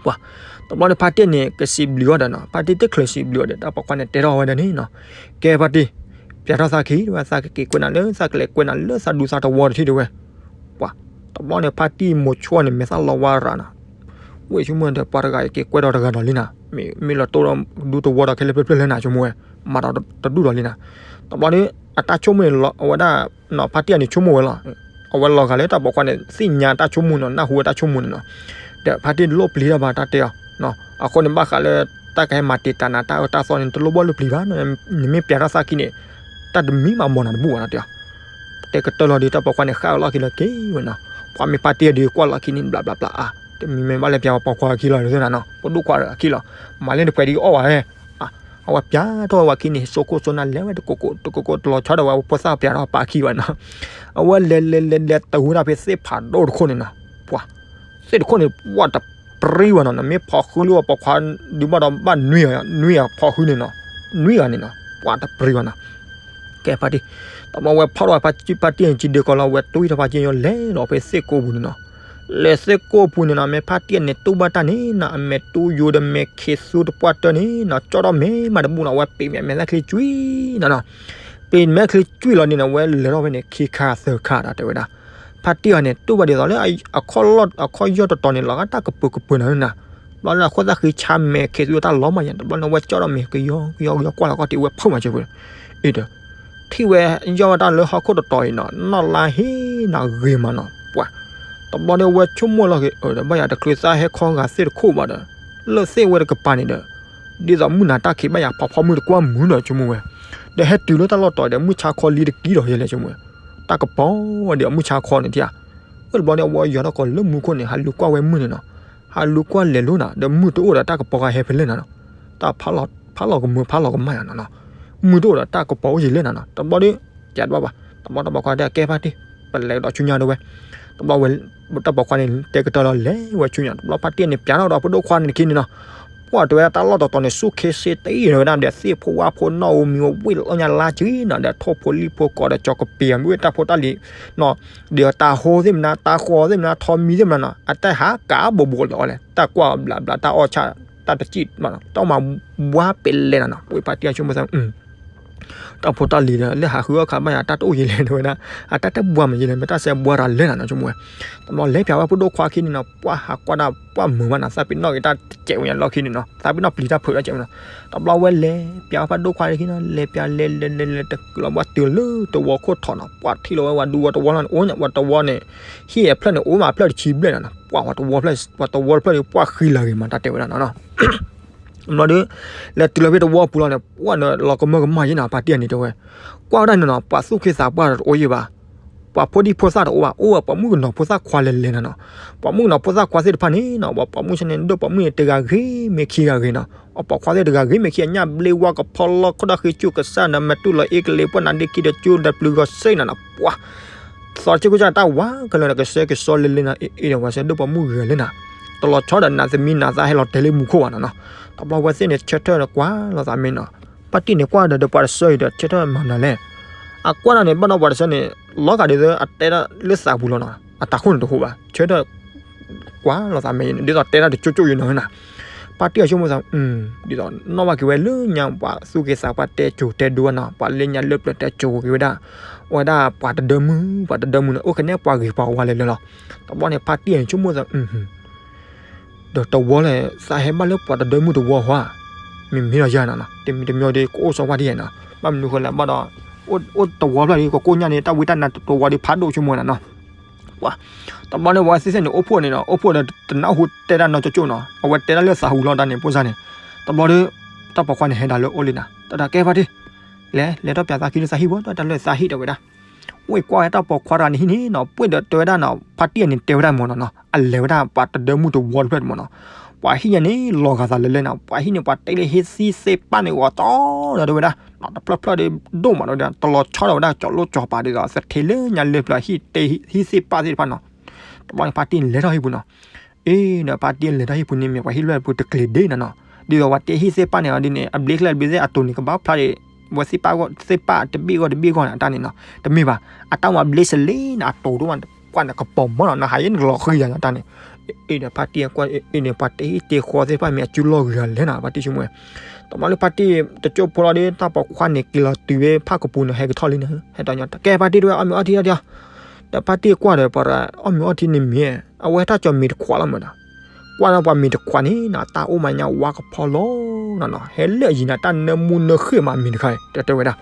ပှၤ တဘျီန့ၣ် ဖါတံၢ်န့ၣ် ကစံးဘျုးအီၤဒီးနီၤ ဖါတံၢ်တချုးစံးဘျုးအီၤဒီး တၢ်ပိာ်ခွါန့ၣ် တဲထီၣ်ဝဲဒၣ်န့ၣ်နီၤ, ကဲဖါတံၢ် ပျဲထီၣ်သးခံ တဲဝဲ သးကက့ၤကွဲးနၤလၢ သးကလဲၤကွဲးနၤလၢသးဒူသးသဝီတထံၣ်တဲဝဲ, ပှၤ တဘျီန့ၣ် ဖါတံၢ်မိၤဆိန့ၣ် မဲာ်သၣ်လီၤဝါရၤနီၤ, ဝ့ၢ်ဆိကမိၣ်ဒီး ပှၤတဂၤအံၤက့ၤကွဲးဒီးတဂၤဒီးလံနၤ, မ့ၢ်လီၤတိၢ်ဒီးဒူသဝီဒီးခဲလၢာ်ဖျၢၣ်ဖျၢၣ်လဲၣ်နၤ ဆိကမိၣ်ဝဲ, မၤဒီးတဒူၣ်ဒီးလံနၤ, တဘျီန့ၣ် အတၢ်ဆိကမိၣ်န့ၣ် အဝဲဒၣ် ဖါတံၢ်အန့ၣ်ဆိကမိၣ်ဝဲလီၤ, အဝဲလီၤဂာ်လၢတၢ်ပိာ်ခွါန့ၣ် သ့ၣ်ညါတၢ်ဆိကမိၣ်နီၤ နၢ်ဟူဝဲတၢ်ဆိကမိၣ်န့ၣ်နီၤ, ဒီးဖါတံၢ်တလိၣ်ပျံၤတၢ်ဘၣ်တၢ်တဲအီၤ, အဃိန့ၣ် ဘၣ်ဃးလၢ တၢ်ကဟဲမၤတံာ်တာ်နၤ တၢ်အၢတၢ်သီန့ၣ် တလိၣ်ဘၣ်လၢပျံၤဘၣ်, နမ့ၢ်ပျဲထီၣ်သးခံန့ၣ် တၢ်တမံၤမးဘီနၤတဘူၣ်ဘၣ်နၤတဲအီၤ, တဲကတၢၢ်လီၤဒီး တၢ်ပိာ်ခွါန့ၣ် ဃၣ်ဝဲလီၢ်ခံလၢက့ၤဝဲနီၤ, ပှၤမ့ၢ်ဖါတံၢ်အဒုးကွၢ်လီၢ်ခံန့ၣ် ဘျးဘျးဘျးအါ, တမံၤမ့ၢ်ဘၣ်လဲၤပျဲဝဲပိာ်ခွါအခံလီၤ သ့ၣ်နၤနီၤ ပဒိၣ်ခွါအခံလီၤ, မၤလၢနပှဲၤဒ်အီၣ်ဘၣ်ဟဲ အဝဲပျဲထီၣ်ဝဲခံန့ၣ် စိခိၣ်စိနၢ်လဲၤဝဲတကိးကိးတကိးကိးတလီၤဆီဒီးဝဲဖိသၣ်ပျဲထီၣ်ပာ်ခံဘၣ်နီၤ, အဝဲလဲၤလဲၤလဲၤလဲၤတဝံၤတၢ်ဖဲသ့ၣ်ဖးဒိၣ်တခိၣ်န့ၣ်နီၤ, ပှၤ သ့ၣ်တခိၣ်န့ၣ် ပှၤတပြံဝဲနီၤ, နမ့ၢ်ဖီၣ်ဃုလၢပှၤပိာ်ခွါ ဒုးဘၣ်ဒီးဘၣ်နွံဂၤ နွံဂၤဖီၣ်ဃုန့ၣ်နီၤ, နွံဂၤန့ၣ်နီၤ ပှၤတပြံဝဲနီၤ ကဲဖါတံၢ်, တဘျီဝဲဖီၣ်ထီၣ်ဝဲဖါတံၢ်န့ၣ် ကံဒ့ကီးလီၤ ဝဲတွံၢ်ထီၣ်ဖါတံၢ်ညီလဲၤလီၤဖဲသ့ၣ်ကိးပူၤန့ၣ်နီၤ, လဲၤသ့ၣ်ကိးပူၤန့ၣ်နီၤ မ့ၢ်ဖါတံၢ်န့ၣ်တူၢ်ဘၣ်တၢ်န့ၣ်နီၤ အမဲာ်တူၢ်ယိာ်ဒီးမဲာ်ခ့သူတပှၢ်တၢၢ်န့ၣ်နီၤ ကၠီထီၣ်မဲာ်မးတဘူၣ်နီၤ အဝဲပ့ၤမဲာ်မဲာ်သၣ်ချံကွံာ်နီၤနီၤ, ပ့ၤမဲာ်ချံကွံာ်လီၤန့ၣ်နီၤ ဝဲလဲၤထီၣ်ဖဲန့ၣ် ခံခါသၢခါတၢ်တဲဝဲဒၣ်, ဖါတံၢ်အီၤန့ၣ် တူၢ်ဘၣ်ဒ်သိးလၢ အခီၣ်လီၢ်အခီၣ်ယီၢ်တတီၤန့ၣ် လီၤဂာ်တၢ်ကပၢၤကပၢၤနၤန့ၣ်နီၤ, ဘျီလၢအခိၣ်သၣ်ဃံဆါမဲာ်ခ့သူတၢ်လီၤမးယဲ တဘျီန့ၣ်ဝဲကၠီဒီးမဲာ်ကယီကယီကယီကွၢ်လီၤကီၢ်တံၢ်ဝဲဖုၣ်မးကၠိဖိ အံၤဒီး ထံၣ်ဝဲယီၢ်ဝဲတၢ်လၢဟီၣ်ခိၣ်တတီၤအံၤနီၤ နီၢ်လါဟ့နီၤဂ့ၤမးနီၤ ပှၤ တဘျီဒီးဝဲဆိကမိၣ်လီၤက့ၤ အၢ ဒီးဘၣ်ယၤတချုးသးဟဲခီဂာ်သ့ၣ်တခိၣ်ဘၣ်ဒီး လၢသ့ၣ်ဝဲတကပၤန့ၣ်ဒီး ဒ်သိးမုၢ်နၤတၢ်ခံးဘၣ်ယၤဖးဖီမုၢ်တကွၢ်မုာ်နီၤ ဆိကမိၣ်ဝဲ ဒီးဟဲတုၤလၢတၢ်လီၢ်တီၤဒီး မုၢ်ဆါခီလံတကံဒီးယဲလဲၣ်ဆိကမိၣ်ဝဲ တၢ်ကပီၤဝဲဒီးအမုၢ်ဆါခီန့ၣ်ထံၣ်ဧါ အၢ တဘျီန့ၣ် အဝဲယီၤထီၣ်ကီးလၢမူခိၣ်န့ၣ် ဟးလူၤကွၢ်ဝဲမုၢ်န့ၣ်နီၤ ဟးလူၤကွၢ်လဲၤလိနီၤ ဒီးမုၢ်တအိၣ်ဒီးတၢ်ကပီၤဂၤဟဲဖဲလဲၣ်နၤနီၤ တၢ်ဖးလီၤကမၢဖးလီၤကမၣ်ယၤနီၤနီၤ မုၢ်တအိၣ်ဒီးတၢ်ကပီၤအိၣ်ယဲလဲၣ်နၤနီၤ တဘျီဒီး ကဲတဘၣ်ဘၣ် တဘျီတၢ်ပိာ်ခွါတဲကဲဖါတံၢ် ပလဲၤကဒီးဆူညါတဲဝဲ တဘျီဝဲ တၢ်ပိာ်ခွါန့ၣ် တဲကတၢၢ်လီၤလဲၤဝဲဆူညါ တဘျီဖါတံၢ်န့ၣ် ပျးထီၣ်ဒီးဖိဒိၣ်ခွါန့ၣ်တခီန့ၣ်နီၤ ပှၢ်တဲဝဲဒၣ်တၢ်လီၢ်တတီၤန့ၣ် ဆူၣ်ခ့စ့တအံၤဝဲဒၣ်ဒီး သ့ၣ်ဖိဝါဖိနီၣ်ဧိၤမံၤဧိၤ ဝ့ၢ်လီၤညါလါကၠံနီၤ ဒီးထိၣ်ဖိလံၣ်ဖိကိးဒီး ကၠီၤကပ့ၤမ့ၢ်ဝဲတၢ်ဖိတၢ်လံၤနီၤ ဒီးတၤဟိသ့ၣ်မနၤ တၤဃီသ့ၣ်မနၤ ထီမံၤသ့ၣ်မနၤနီၤ အတၢ်ဟးကးဘိးဘိးလီၤအီၤလဲၣ် တၢ်ကွၢ်ဘျးဘျး တၢ်အီၣ်ဆၣ် တၢ်တစံၣ် တၢ်မၤဘှါပ့ၤလဲၣ်နၤနီၤ ပှ့ၤဖါတံၢ်အဆိကမိၣ်သး တၢ်ဖိတၢ်လံၤဒီး လၢဟးဃုအီၣ်ခးဘၣ်ယၤ တၢ်တအိၣ်ယဲလဲၣ်တဲဝဲဒၣ် အတၢ်တဘှါမးယဲလဲၣ် မ့ၢ်တၢ်စဲဘှါတၢ်လဲၣ်နၤနီၤ ဆိကမိၣ်ဝဲ တဘျီလဲၤပျးဝဲဖိဒိၣ်ခွါခံန့ၣ်နီၤ ပှၢ်ဟးကွၢ်တၢ်ပှၢ်မုာ်ဘၣ်နၤ သးပ့ၤနီၣ်က့ၤတၢ်တစဲးဝဲညါလီၢ်ခံန့ၣ်နီၤ သးပ့ၤနီၣ်ပျံၤတၢ်ဖုးတၢ်စဲးဝဲနီၤ တဘျီဝဲလဲၤပျးဝဲဖးဒိၣ်ခွါခံနီၤ လဲၤပျးလဲၤလဲၤလဲၤလဲၤတကုးလီၤ ဘၣ်တုၤလၢတဝီခိၣ်ထီၣ်နီၤ ပှၢ်ထံၣ်လီၤဝဲဝၤဒူဝီတဝီလီၤန့ၣ် အိၣ်ညါဝၤတဝီန့ၣ် ဟံၣ်အဖျၢၣ်န့ၣ် အိၣ်မးဖျၢၣ်တဆံဘျဲၣ်နၤနီၤ ပှၢ်ဝၤတဝီဖျၢၣ် ဝၤတဝီတဖျၢၣ်ဒီး ပှၢ်ဃံလၤဂ့ၤမး တၢ်တဲဝဲဒၣ်နီၤနီၤ ဘျီဒီး လဲၤတုၤလီၤဖဲတဝီပူၤလီၤန့ၣ် ပှၢ်ဒီးလီၤကမၢကမၣ်ယဲနီၤ ဖါတံၢ်အန့ၣ်တဲဝဲ ကွၢ်ဝဲဒၣ်န့ၣ်နီၤ ပှၤသူၣ်က့သးပှၢ်တအိၣ်ယဲဘၣ် ပှၤဖိဒံဖိသၣ်တအိၣ်ဘၣ် အိၣ်ဝဲပှၤမုၣ်ကနီၤဖိသၣ်ခွါလဲၤလဲၤနၤနီၤ ပှၤမုၣ်ကနီၤဖိသၣ်ခွါသ့ၣ်တဖၣ်န့ၣ်နီၤ ပှၤမုၣ်ဆန့ၣ် ဒိၣ်ပှၤမုၣ်န့ၣ် တဂၤဂ့ၤမ့ၢ်ခံဂၤဂ့ၤနီၤ အပှၤခွါသ့ၣ်တဂၤဂ့ၤမ့ၢ်ခံ အညၣ်ဘျ့ဝါကဖီလီၢ် ခိၣ်ဒၣ်ဃ့ကၠူၣ်ကစၢ်ဒီး မဲာ်တူၢ်လီၤအ့ကလ့ၤ ပှၢ်နါဒ့ခံဒီး ကၠူဒီးပျုၤဂီၤစ့နၤနီၤ ပှၤ သီတဆ့ကူၣ်စၢ်တၢ်ဝါကလၢာ်ဒီး ကဆှဲကဆှီလဲၤလဲၤနၤ အ့ၣ်ဒီးဝၤဆှဲဒိၣ်ပှၤမုၣ်ဂ့ၤလဲၤနၤ တလီၤဆီဒီးနးသမံနးသးဟဲလီၤတဲာ်လၢမူခိၣ်ဘၣ်နီၤနီၤ တဘျီဝဲသ့ၣ်န့ၣ် ဆၢထၢၣ်ဒီးကွၢ်လိာ်သးမ့ၢ်နီၤ ဖါတံၢ်န့ၣ်ကွၢ်ဒီး ဒီးပှၤတဆၢအံၤဒီး ဆၢထၢၣ်မၤနၤလဲၣ် အကွၢ်ဒၣ်န့ၣ် ဘၣ်ဒီးပှၤတဆၢန့ၣ် လီၤဂာ်ဒ်သိးအတဲဒၣ်လၢသးပူၤလီၤနီၤ အတၢ်ခိၣ်န့ၣ်တဟူးဘၣ် ဆၢထၢၣ် ကွၢ်လိာ်သးမ့ၢ် ဒ်သိးတဲဒၣ်တကၠိကၠိယဲနီၤနီၤ ဖါတံၢ်အဆိကမိၣ်သး ဒ်သိးနီၣ်ဘၣ်က့ၤဝဲလၢညါ ပှၤသူၣ်က့သးပှၢ်တဲကိၤတဲဒိဝဲနီၤ ပှၤလၢညါလၢပျၢၤတဲကိၤက့ၤဝဲဒၣ် အဝဲဒၣ်ပှၤတဒၢမုၢ် ပှၤတဒၢမုၢ်န့ၣ် အိၣ်ကနဲပှၤဂ့ၤပှၤဝါလဲၤလၢလီၤ တဘျီန့ၣ် ဖါတံၢ်အဆိကမိၣ်သး ဒီးတဝီလဲၣ် သးဟဲဘၣ်လၢပှၤတဒၢမုၢ်တဝီဟီဧါ, မ့မ့ၢ်ဒီးယၤနီၤနီၤ တမံၤတမံၤဒီး ကအိၣ်စီၤဝါဒ်ယဲနီၤ, ဘၣ်မနုၤဃိလဲၣ် ဘၣ်ဒီး အိၣ်တဝီဖျၢၣ်ဒီး ကကိၣ်ညၣ်န့ၣ် တၢ်ဝံတၢ်နါတဝီဒီးဖးဒိၣ်ဆိကမိၣ်နီၤနီၤ, ပှၤ တဘျီန့ၣ် ပှၤသ့ၣ်သ့ၣ်န့ၣ် အိၣ်ဖှိၣ်န့ၣ်ဒီး အိၣ်ဖှိၣ်ဒီးတနၢ်ဟူတဲတၢ်နီတကၠိၣ်နီၤ, အဝဲတဲတၢ်လၢသးဟူလီၤတၢ်န့ၣ် ပိၢ်စၢ်န့ၣ်, တဘျီဒီး တၢ်ပိာ်ခွါန့ၣ်ဟဲဒၣ်လၢအိၣ်လံနီၤ, တၢ်တဲကဲဖါတံၢ် လဲၤ လဲၤထီၣ်ပၠးသးခံလၢသးဟံၣ်ဘၣ် တၢ်လၢသးဟံၣ်တဲဝဲဒၣ် ဝ့ၢ်ကွၢ်ဝဲတၢ်ပိာ်ခွါတဂၤန့ၣ်ဟံၣ်န့ၣ်နီၤ, ပှ့ၢ်ဒီးတဲဝဲဒၣ်နီၤ ဖါတံၢ်န့ၣ်တဲဝဲဒၣ်မ့ၢ်နီၤနီၤ, အလဲၤဝဲဒၣ်ပှၤတဒၢမုၢ်တဝီတဖျၢၣ်န့ၣ်မ့ၢ်နီၤ, ပှၤဟံၣ်ညါန့ၣ် လီၤဂာ်သးလၢလဲၣ်နီၤ, ပှၤဟံၣ်န့ၣ် ပှၤတ့လၢဟံၣ်သံၣ်သ့ၣ်ပၣ်န့ၣ်ဂီၤတီၤဒီးတဲဝဲဒၣ်, တဖျၢၣ်ဖျၢၣ်ဒီးဒိၣ်မးဒီး တလီၤဆီဒီးဝဲဒၣ် ကၠီလိၣ်ကၠီပၤဒီး သထ့လၢညါလၢပျၢၤဟံၣ်သ့ၣ်ပၣ်သ့ၣ်တဖၣ်နီၤ, တဘျီန့ၣ် ဖါတံၢ်န့ၣ်လဲၤထီၣ်ဟံၣ်ပူၤနီၤ အ့ဒီးဖါတံၢ်လဲၤထီၣ်ဟံၣ်ပူၤန့ၣ် မ့ၢ်ပှၤဟံၣ်လွဲၢ်ပူၤတကျ့ၤဒ့နီၤနီၤ, ဒ်သိးပှၤတ့ဟံၣ်သ့ၣ်ပၣ်န့ၣ်အီၤဒ်န့ၣ် အဘျ့ကျဲဘျ့သ့ၣ်အတိၤန့ၣ် ကဘၣ်ဖျါဒီး ဝဲသ့ၣ်ပၣ်ဂီၢ်သ့ၣ်ပၣ်တဘ့ၣ်ဂီၢ်တဘ့ၣ်ဂီၢ်န့ၣ် အတၢ်န့ၣ်နီၤ, တမ့ၢ်ဘၣ်, အတၢ်ဝဲဘျ့စလ့နီၤ အတိၤဒိၣ်မး ကွၢ်န့ၣ်ကပီၤမီၢ်နီၤ နဟးယဲၢ်နကလီၤဃံယၤနီၤတၢ်န့ၣ်, အ့ဒီးဖါတံၢ်ကွၢ်အ့န့ၣ် ပှၤတ့ဟံၣ်တ့ဃီသ့ၣ်တဖၣ်မ့ၢ်အစုလီၢ်ဂ့ၤဂၤလဲၣ်နီၤ ဖါတံၢ်ဆိကမိၣ်ဝဲ, တဘျီလၢဖါတံၢ်တကၠိၢ်ဖိလီၤဒီး တၢ်ပိာ်ခွါန့ၣ်က့ၤလီၤတုၤဝဲဖၣ်ကပူၤန့ၣ် ဟဲကထီၣ်လံန့ၣ် ဟဲတီၤညီ ကဲဖါတံၢ်တဲဝဲ အီၣ်မ့ၤအီထံၣ်တၢ်ဒီး ဒီးဖါတံၢ်ကွၢ်ဒီးပှၤအီၣ်မ့ၤအီထံၣ်န့ၣ်မ့ၢ် အဝဲဟဲထီၣ်ကၠီမ့ၤတခွးလီၤမ့ၢ်နီၤ, ကွၢ်ဒီးပှၤမ့ၤတခွးန့ၣ်နီၤ တၢ်အိၣ်မးညါဝါကဖီလီၤနီၤနီၤ ဟဲလၢအယံၤနီၤ တၢ်နၢမူနၢဃ့ၢ်မးမ့ၤတခါအံၤ တဲတဲဝဲဒၣ်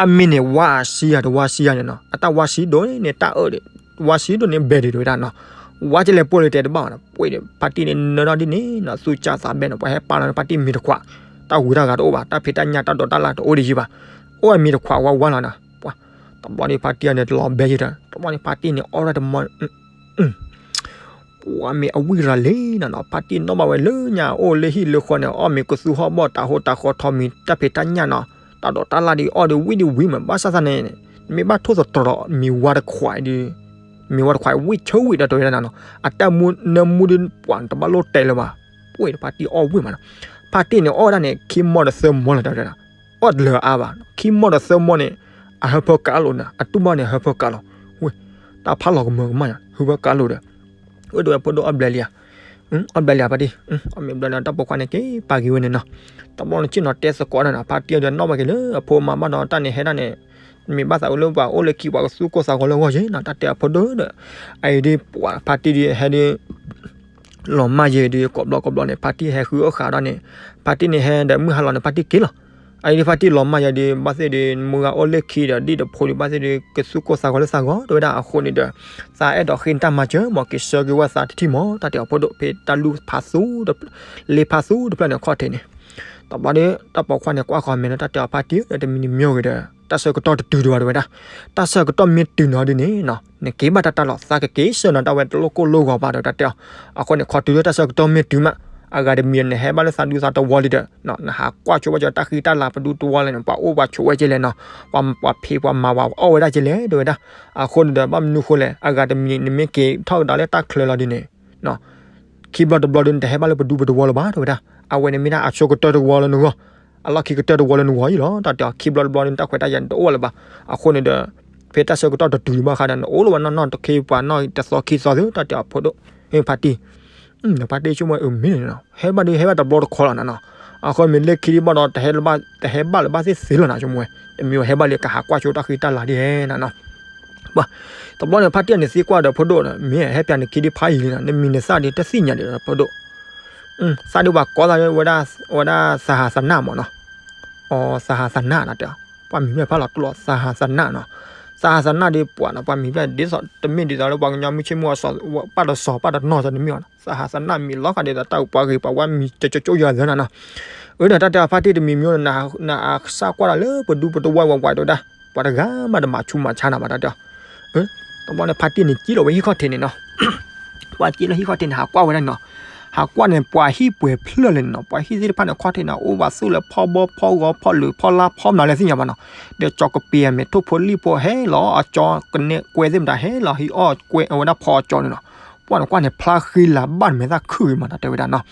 အမ့ၢ်န့ၣ် ဝါအစံယၤတဝါစံယၤန့ၣ်နီၤ အတၢ်ဝါစံဒိၣ်န့ၣ် တၢ်အၢၣ်ဒီး ဝါစံဒိၣ်န့ၣ် ဘဲဒ်တဲဝဲဒၣ်နီၤ, ဝါကလဲၤပိၢ်လၢတဲတဘၣ်နီၤ ပှ့ၢ်ဒီး ဖါတံၢ်န့ၣ်နၢထီၣ်ဒ်န့ၣ်နီၤ သူၣ်ကၢ်သးဘဲနီၤ ပှၤဟဲပာ်လီၤန့ၣ် ဖါတံၢ်မ့ၤတခွး, တၢ်ဝံတၢ်ဂၤတအိၣ်ဘၣ် တၢ်ဖံးတၢ်ညၣ်တၢ်ဒိးတၢ်လၢ်တအိၣ်ဒံးယံၤဘၣ်, အိၣ်ဝဲမ့ၤတခွးဝါဝါလီၤနီၤ, ပှၤ တဘျီန့ၣ်ဖါတံၢ်န့ၣ်တလီၤဘဲယံၤဒီး တဘျီန့ၣ်ဖါတံၢ်န့ၣ်အီၣ်ဝဲတမီ ပှၤမ့ၢ်အဝံၣ်ရၤလံနီၤနီၤ ဖါတံၢ်နီၣ်ဘၣ်ဝဲလၢညါအိၣ်လၢဟံၣ်လၢဃီန့ၣ် အီၣ်မ့ၤကသူဟီၣ်ဘီၣ်တၤဟိတၤဃီထီမံၤ တၢ်ဖံးတၢ်ညၣ်နီၤ တၢ်ဒိးတၢ်လၢ်ဒ်အီၣ်ဒီးဝံၣ်ဒ်ဝံၣ်မး ဘၣ်ဆၣ်သနာ်န့ၣ် မ့ၢ်ဘၣ်ထိၣ်သတြီၤဒီးမ့ၤဝါတခွးအံၤဒီး မ့ၤဝါတခွးအံၤဝံၣ်ဆၢဝံၣ်ဒီးတဲဝဲဒၣ်နီၤ အတၢ်မူနၢမူဒ်ပှၤတဘၣ်လိၣ်တဲလၢၤဘၣ်, ပှ့ၢ်ဒီးဖါတံၢ်အီၣ်ဝံၣ်မးနီၤ, ဖါတံၢ်န့ၣ်အီၣ်ဝဲဒၣ်န့ၣ် ခံမီဒီးသၢမီလီၤတဲဝဲဒၣ် အီၣ်တလၢအါဘၣ် ခံမီဒီးသၢမီန့ၣ် အဟၢဖၢကးလိာ်နီၤ အတူၢ်ဘၣ်န့ၣ် အဟၢဖၢကးလိာ်, ဝဲ တၢ်ဖးလီၤကမၢကမၣ်ယၤ ဟၢဖၢကးလိာ်ဒီး ဝဲဒၣ်ဝဲဖိဒိၣ်အီၣ်ဘျဲလံဧါ, အီၣ်ဘျဲလံဧါဖါတံၢ်, အီၣ်မ့ၤဘျဲလံ တၢ်ပိာ်ခွါန့ၣ်က့ၤပာ်က့ၤဝဲန့ၣ်နီၤ, တဘျီန့ၣ်ဆ့ၣ်နီၤတဲသကိးဒၣ်နီၤ ဖါတံၢ်အီၤဒီးနီၣ်ဘၣ်က့ၤလၢအဖိမါဘၣ်ဒီးတၢ်န့ၣ်ဟဲဒၣ်န့ၣ်, မ့ၢ်ဘၣ်သးဝဲလၢပှၤအိၣ်လၢခံပှၤကသူၣ်ကိၢ်သးဂီၤလၢအဂီၢ်ယ့ၣ်နီၤ တၢ်တဲအဖိဒိၣ်ဒီး, အအံၤဒ်ပှၤဖါတံၢ်ဒ်ဟဲဒ် လီၤမၢ်ယဲဒီး ကိးဘျီကိးဘျီန့ၣ် ဖါတံၢ်ဟဲဃုအီၣ်ဃာ်ဒီးန့ၣ် ဖါတံၢ်န့ၣ်ဟဲဒီး မုၢ်ဟါလီၤန့ၣ် ဖါတံၢ်က့ၤလီၤ. အအံၤဒီး ဖါတံၢ်လီၤမၢ်ယဲဒီး ဘၣ်သ့ၣ်ဒီး မုၢ်ဂၤအိၣ်လၢခံဒီး ဒ်တဖိဒီး ဘၣ်သ့ၣ်ဒီး ကသူၣ်ကိၢ်သးဂီၤလၢသးဂီၤ တဲဝဲဒၣ်. အဃိန့ၣ်ဒီး သးအဲၣ်ဒိးဃ့တၢ်မၤစၢၤ မ်က့ၤဆှၢက့ၤဝဲသးတထံၣ်မး တၢ်တဲအီၤဖိဒိၣ် ဖဲတၢ်လူၢ်ဖးသူ လ့ဖးသူတဖျၢၣ်န့ၣ်ခီၣ်ထံးန့ၣ် တဘျီဒီး တၢ်ပိာ်ခွါန့ၣ် ကွၢ်ဃီၤမဲာ်လၢတၢ်တဲအီၤဖါတံၢ် တမံၤနမ့ၢ်ဂ့ၤဒီး တၢ်ဆၢကတီၢ်တတုၤဒံးဘၣ် တဲဝဲဒၣ်. တၢ်ဆၢကတီၢ်မ့ၢ်တုၤနီၤဒ်န့ၣ်နီၤ နက့ၤဘၣ်တၢ်တၢ်လီၤ သးကက့ၤဆှၢနီၤ တၢ်ဝဲတလိၣ်ကိၢ်လိၢ်ဂီၤဘၣ်ဒီး တၢ်တဲအီၤ. အဃိန့ၣ် ခီတုၤလၢတၢ်ဆၢကတီၢ်မ့ၢ်တုၤမး အဂၤတမံၤနဟဲဘၣ်လၢသးဒူသးတဝီလံဒီး နဟးကွၢ်ဆိဝဲကၠီတၢ်ဃံတၢ်လၤ ပဒူတဝီလဲၣ်န့ၣ် ပှၤအိၣ်ပှၤဆိးဝဲကလဲၣ်နီၤ ပှၤဖံးပှၤမၤပှၤအီၣ်ဝဲဒၣ်ကလဲၣ် တဲဝဲဒၣ်. အဃိန့ၣ်ဒီး ဘၣ်မနုၤဃိလဲၣ် အဂၤတမံၤ နမ့ၢ်က့ၤထီၣ်ကဒါလၢတၢ်ချၢလီၤဒ်န့ၣ် ခံဘျီတဘျီဒီး နတဟဲဘၣ်လၢပဒူပတဝီလၢၤဘၣ် တဲဝဲဒၣ်. အဝဲန့ၣ်မ့ၢ်ဒၣ်အဆိကတၢၢ်တဝီလၢနဂီၢ် အလီၢ်ခံကတၢၢ်တဝီလၢနဂီၢ်အံၤလီၤ တၢ်တဲအီၤ. ခံဘျီတဘျီဒီး နတၢ်ခွဲးတၢ်ယာ်နတအိၣ်လၢၤဘၣ်. အဃိန့ၣ်ဒီး ဖဲတၢ်ဆၢကတီၢ်တတုၤဘၣ်ဃးဒီး နအိၣ်လၢဝဲနီၢ်နီၢ်တခ့ပှၤနီၢ်တသီခံသီသု တၢ်တဲအီၤဖိဒိၣ် ဟ့ၣ်ဖါတံၢ် ဖါတံၢ်ဆိကမိၣ်ဝဲ အမ့ၢ်န့ၣ်နီၤ ဟဲဘၣ်ဒီးဟဲဘၣ်တဘျီတခီလီၤနၤနီၤ. အဃိမ့ၢ်လၢခံဒံးဘၣ်ဒီး တဟဲဘၣ်လၢၤဘၣ်သ့ၣ်သ့လီၤနၤ ဆိကမိၣ်ဝဲ တမ့ၢ်ဝဲဟဲဘၣ်လၢကဟးကွၢ်ဆိတၢ်ဃံတၢ်လၤဒ်ဟဲနၤနီၤ. တဘျီန့ၣ် ဖါတံၢ်န့ၣ်သံကွၢ်ဒီးဖိဒိၣ် မ့ၢ်ဟဲပၠးနခံဒံးဖးယံာ်လံနီၤ နမံၤနသၣ်ဒ်တသ့ၣ်ညါဒီးဖိဒိၣ် သးဒ်ပှၤကိးသးဝဲဒၣ် ဝဲဒၣ်သးဟးသနၢ်မးနီၤ. အီ သးဟးသနၢ်နီၤတဲ ပှၤမံၤဖျၢၣ်ဖးလီၤတိၢ်လီၤ သးဟးသနၢ်နီၤ. သးဟးသနၢ်ဒ်ပှၤနီၤ ပှၤမံၤဖျၢၣ်ဒ်သိး တမ့ၢ်ဒ်သိးလၢပှၤကညီမုၢ်ဆ့ၣ်မုၢ်အီၤ ပၢ်တစီၤပၢ်တနီၤစီၤတမ့ၢ်ဘၣ်နီၤ သးဟးသနၢ်မံၤလီၤဃာ်ဒ်သိးတၢ်အုးပှၤဂ့ၤ ပှၤဝဲမံၤကၠိကၠိယွၤသၢနၤနီၤ. အၢ ဒီးတၢ်တဲအီၤဖါတံၢ်တမံၤမံၤ နအစၢ်ကွၢ်တၢ်လၢပဒူပတဝီဝဲဝဲတဲဝဲဒၣ် ပှၤတဂၤမးတမၤဆူးမၤဆါနၤဘၣ် တၢ်တဲအီၤ. တဘျီန့ၣ် ဖါတံၢ်န့ၣ်က့ၤလီၤဝဲဟံၣ်ခီၣ်ထံးန့ၣ်နီၤ ပှၤက့ၤလီၤဟံၣ်ခီၣ်ထံးန့ၣ် ဟးကွၢ်ဝဲဒၣ်န့ၣ်နီၤ. ဟးကွၢ်န့ၣ် ပှၤဟံၣ်ပှဲၤဖျၢၣ်လၢန့ၣ်နီၤ ပှၤဟံၣ်သ့ၣ်တဖၣ်န့ၣ် ခီၣ်ထံးန့ၣ် အိၣ်ဘၣ်သိၣ်လၢဖီဘီဖီဂီၤဖီလၢၢ်ဖီလါဖီမနုၤလဲၣ်သ့ၣ်ညါဘၣ်နီၤ. ဒီးကၠီကပ့ၤအမဲာ် ထိၣ်ဖိလံၣ်ဖိဟဲလီၤအကၠီ ကနဲကွဲသ့ၣ်မတၤဟဲလီၤဟံးအီၣ်ကွဲအဝဲဒၣ်ဖီအကၠီန့ၣ်နီၤ. ပှၤန့ၣ်ကွၢ်န့ၣ် ဖျါဃံလၤဘၣ်နမဲာ်သၣ်ခုၣ်ဂ့ၤမး တၢ်တဲဝဲဒၣ်နီၤ.